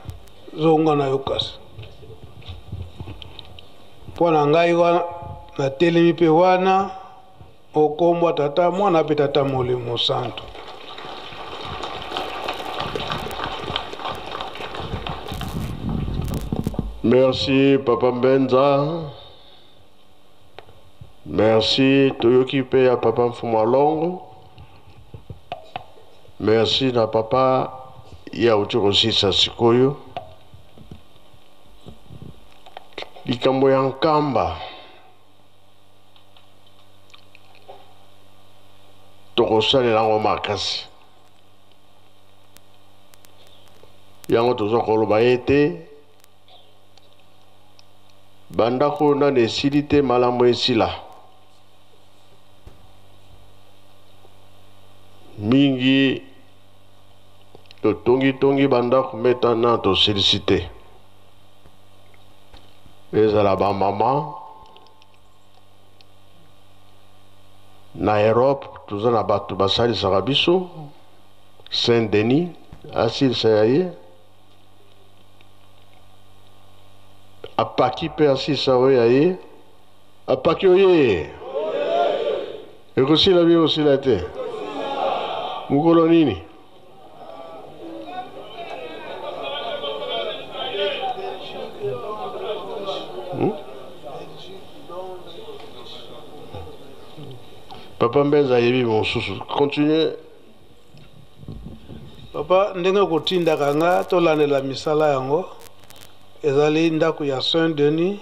[SPEAKER 13] zonga na yo kasi. Mpo na ngai wana natelemi mpe wana Okombwa Tata, Mwana mpe Tata Molimo Santu.
[SPEAKER 6] Merci Papa Mbenza. Merci toyoki mpe ya Papa Mfumu Alongo. Merci na Papa ye auti kosisa sikoyo. Likambo ya Nkamba. Tokosalela yango makasi. Yango toza koloba ete bandako nani esili te, malamu esila mingi. Totongitongi bandako meta na tosilisi te, ezala bamama na Europe, toza na bato basalisaka biso. Saint Denis asilisa ya ye, apaki mpe asilisa oyo ya ye, apaki oye ekosila bi ekosila te mokolo nini? Papa Mbenza ayebi mosusu. Continue.
[SPEAKER 13] Papa, ndenge kotindaka nga tolandela misala yango ezali ndako ya Saint-Denis,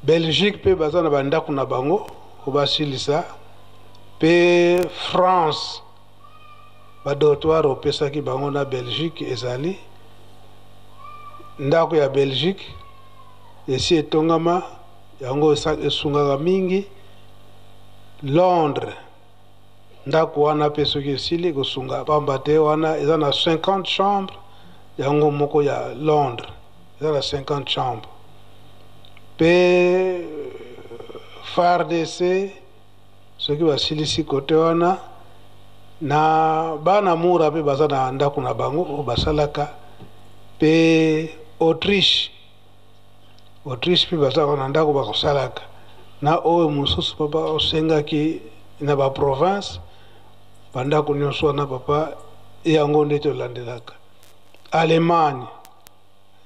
[SPEAKER 13] Belgique mpe baza na bandako na bango obasilisa, mpe France badortoir opesaki bango na Belgique ezali ndako ya Belgique esi etongama, yango esungaka mingi. Londres ndako wana mpe soki esili kosunga pamba te, wana eza na 50 chambre, yango moko ya Londres eza na 50 chambre. Mpe FARDC soki basilisi kote wana na bana mura mpe baza na ndako na bango oyo basalaka mpe Autriche Autriche mpe baza na ndako bakosalaka na oyo mosusu papa osengaki na ba province bandako nyonso wana papa yango nde tolandelaka Allemagne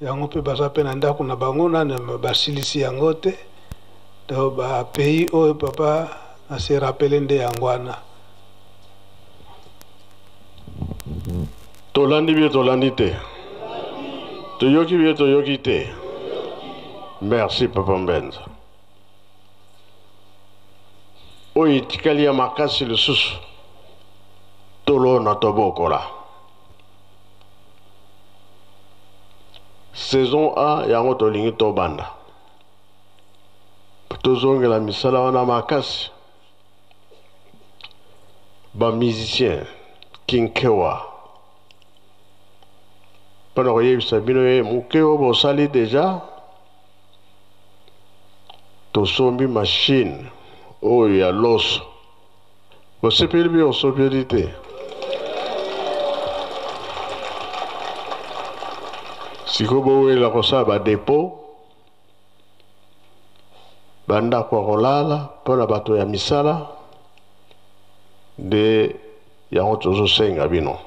[SPEAKER 13] yango mpe baza mpe na ndako na bango nanu basilisi yango te donc ba pays oyo papa na se rappeler nde yango wana.
[SPEAKER 6] Tolandi bie tolandi te toyoki bie toyoki te merci papa Mbenza. Oyo etikali ya makasi lisusu tolona tobokola. Saison A yango tolingi tobanda tozongela misala wana makasi ba musicien kinkewa mpo na koyebisa bino ye moke oyo bosali deja tosombi machine oyo ya loso Osepeli mpe osopeli te. Sikoyo bowelela kosala badepo, bandako ya kolala mpo na bato ya misala nde yango tozosenga bino.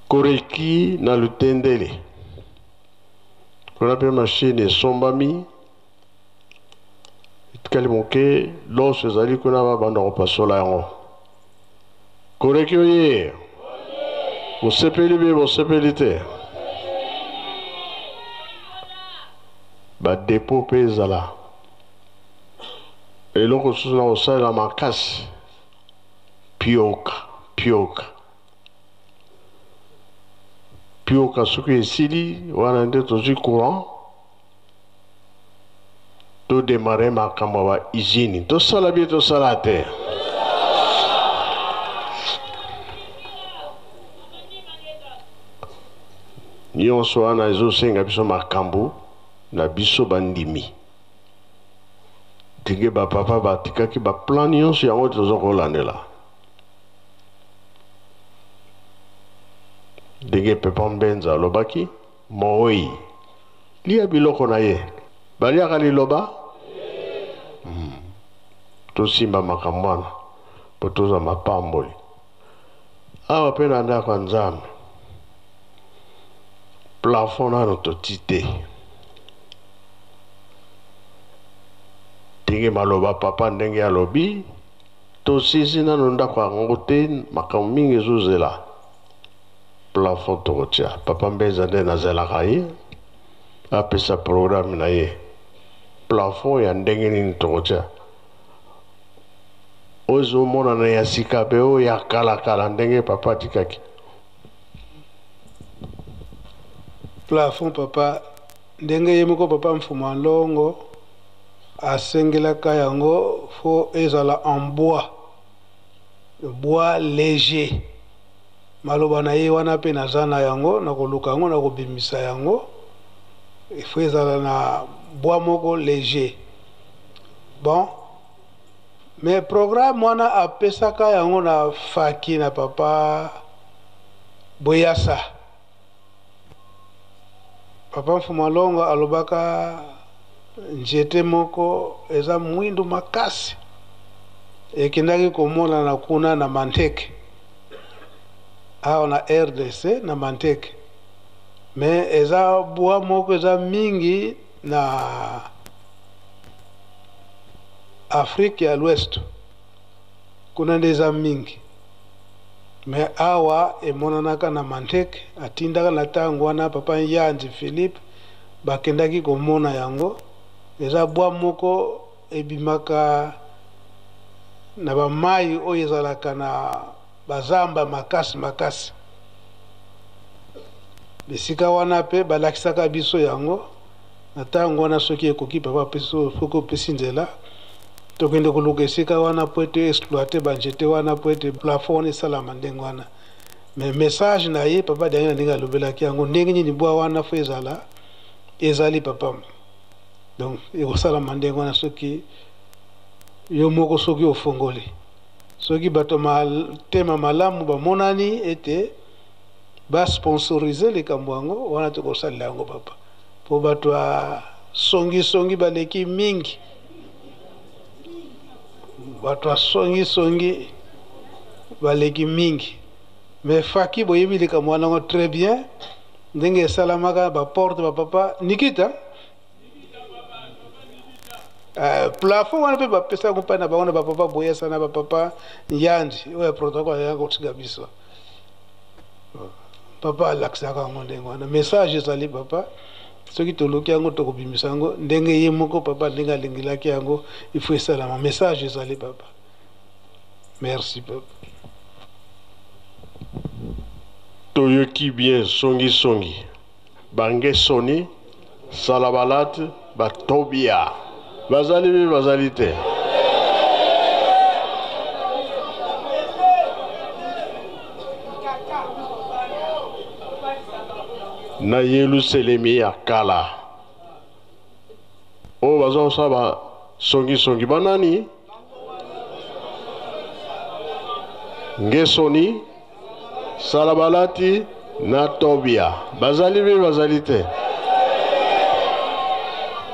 [SPEAKER 6] Koreki na Lutendele kuna mpe mashine esombami. Etikali moke, loso ezali kuna babanda kopasola yango. Koreki oye! Bosepeli be bosepeli te? Badepo mpe ezala. Eloko mosusu na kosalela makasi, pioka, pioka. Pioka soki esili, wana nde tozwi courant. To demarrer makambo ya ba usine tosala bien tosala te. Nyonso wana ezosenga biso makambo na biso bandimi ndenge bapapa batikaki baplan nyonso yango toza kolandela ndenge Pepa Mbenza alobaki Mowei lia biloko na ye. Baliaka liloba? Hmm. Tosimba makambo wana mpo tozwa mapamboli. Awa mpe na ndako ya Nzambe, plafond nano toti te. Ndenge maloba papa ndenge alobi, tosisi nano ndako yango te, makambo mingi ezozela. Plafond tokotia. Papa Mbenza nde nazelaka ye apesa programme na ye. Plafond ya ndenge nini tokotia? Oyo ezomonana ya sika mpe oyo ya kala kala ndenge papa atikaki.
[SPEAKER 13] Plafond papa ndenge ye moko papa Mfuma Nlongo asengelaka yango faut ezala en bois. Bois leger. Maloba na ye wana pe naza na yango, nakoluka yango, nakobimisa yango. Il faut ezala na bois moko leger. Bon, mais programme wana apesaka yango na faki na papa Boyasa. Papa Mfuma Longo alobaka nzete moko eza mwindu makasi ekendaki komonana kuna na Manteke awa na RDC na Manteke mais eza bois moko eza mingi na Afrique ya l'Ouest kuna nde eza mingi mais awa emonanaka na Manteke atindaka na tango wana papa Nyanzi Philippe bakendaki komona yango eza bois moko ebimaka na ba mayi oyo ezalaka na ba zamba makasi makasi bisika wana pe balakisaka biso yango na tango wana soki ekoki papa apesi soki opesi nzela tokende koluka esika wana po ete exploiter ba nzete wana po ete plafond wana esalama ndenge wana mais message na ye papa Diangienda ndenge alobelaki yango ndenge nini bwa wana fo ezala ezali papa. Donc ekosalama ndenge wana soki yo moko soki ofongoli, soki bato matema malamu bamonani ete basponsorize likambo yango wana, tokosalela yango papa, mpo bato ya songisongi baleki mingi, bato ya songisongi baleki mingi. Mais faki boyebi likambo wana yango très bien ndenge esalamaka, baporte bapapa Nikita. Plafond wana mpe bapesa yango mpai na bango na bapapa Boyesa na bapapa Yandi oyo ya protocole ayaka kotika biso. Papa alakisaka yango ndenge wana. Message ezali papa, soki toluki yango tokobimisa yango ndenge ye moko papa ndenge alingelaki yango, il faut esalama. Message ezali papa. Merci papa.
[SPEAKER 6] Toyoki bien songi songi. Bangesoni, Salabalat, Batobia. Bazali mpe bazali te. Na Yelusalemi ya kala, oyo baza kosala basongisongi banani? Ngesoni, Salabalati na Tobia bazali mpe bazali te.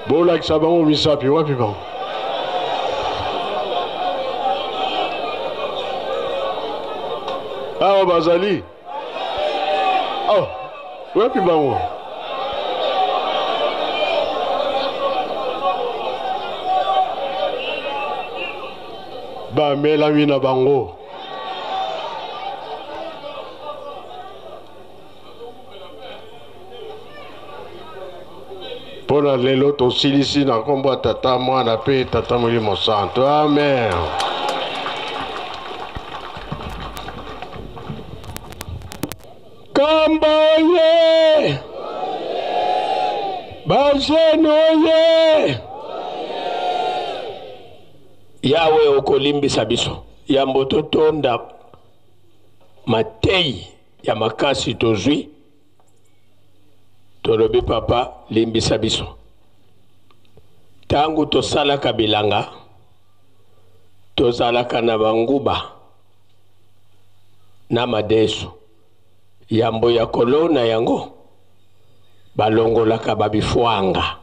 [SPEAKER 6] Bolakisa bango misapi wapi bango? Awa bazali. Oh, wapi bango? Bamelami na bango. Mpo na lelo tosilisi na nkombo ya Tata, Mwana mpe Tata Molimo Santo. Amen.
[SPEAKER 7] Kamba oye! Bajene oye! Yawe okolimbisa biso yambo totonda mateyi ya makasi tozwi, tolobi papa limbisa biso. Ntango tosalaka bilanga tozalaka na banguba na madesu, yambo ya kolona yango balongolaka babifwanga,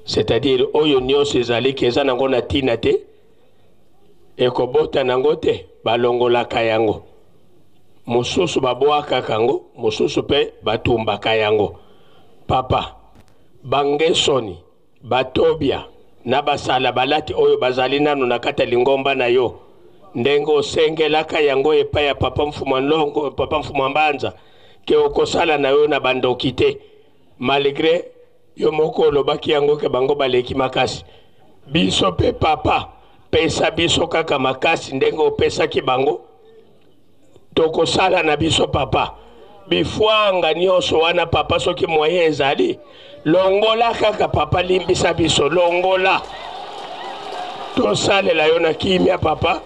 [SPEAKER 7] c'est-à-dire oyo nyonso ezali ke eza nango na ntina te, ekobota nango te, balongolaka yango. Mosusu babwakaka yango, mosusu mpe batumbaka yango. Papa, bangesoni, batobia na basala balati oyo bazali nanu na kati ya lingomba na yo, ndenge osengelaka yango epai ya papa Mfuma Nlongo, papa Mfuma Mbanza, ke okosala na yo na bandoki te, malgre yo moko olobaki yango ke bango baleki makasi. Biso pe papa, pesa biso kaka makasi ndenge opesaki bango, tokosala na biso papa. Bifwanga nyonso wana papa, soki moyen ezali, longola kaka papa, limbisa biso, longola, tosalela yo na kimia papa,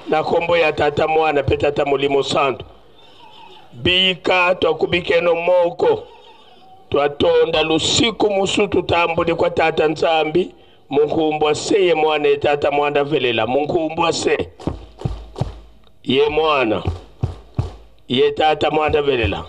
[SPEAKER 7] na kombo ya Tata, Mwana pe Tata Molimo Santo. Bika twakubikeno moko twatonda lusiku musu tutambuli kwa Tata Nzambi munkumbwa se ye mwana ye Tata mwana velela munkumbwa se ye mwana ye Tata mwana velela.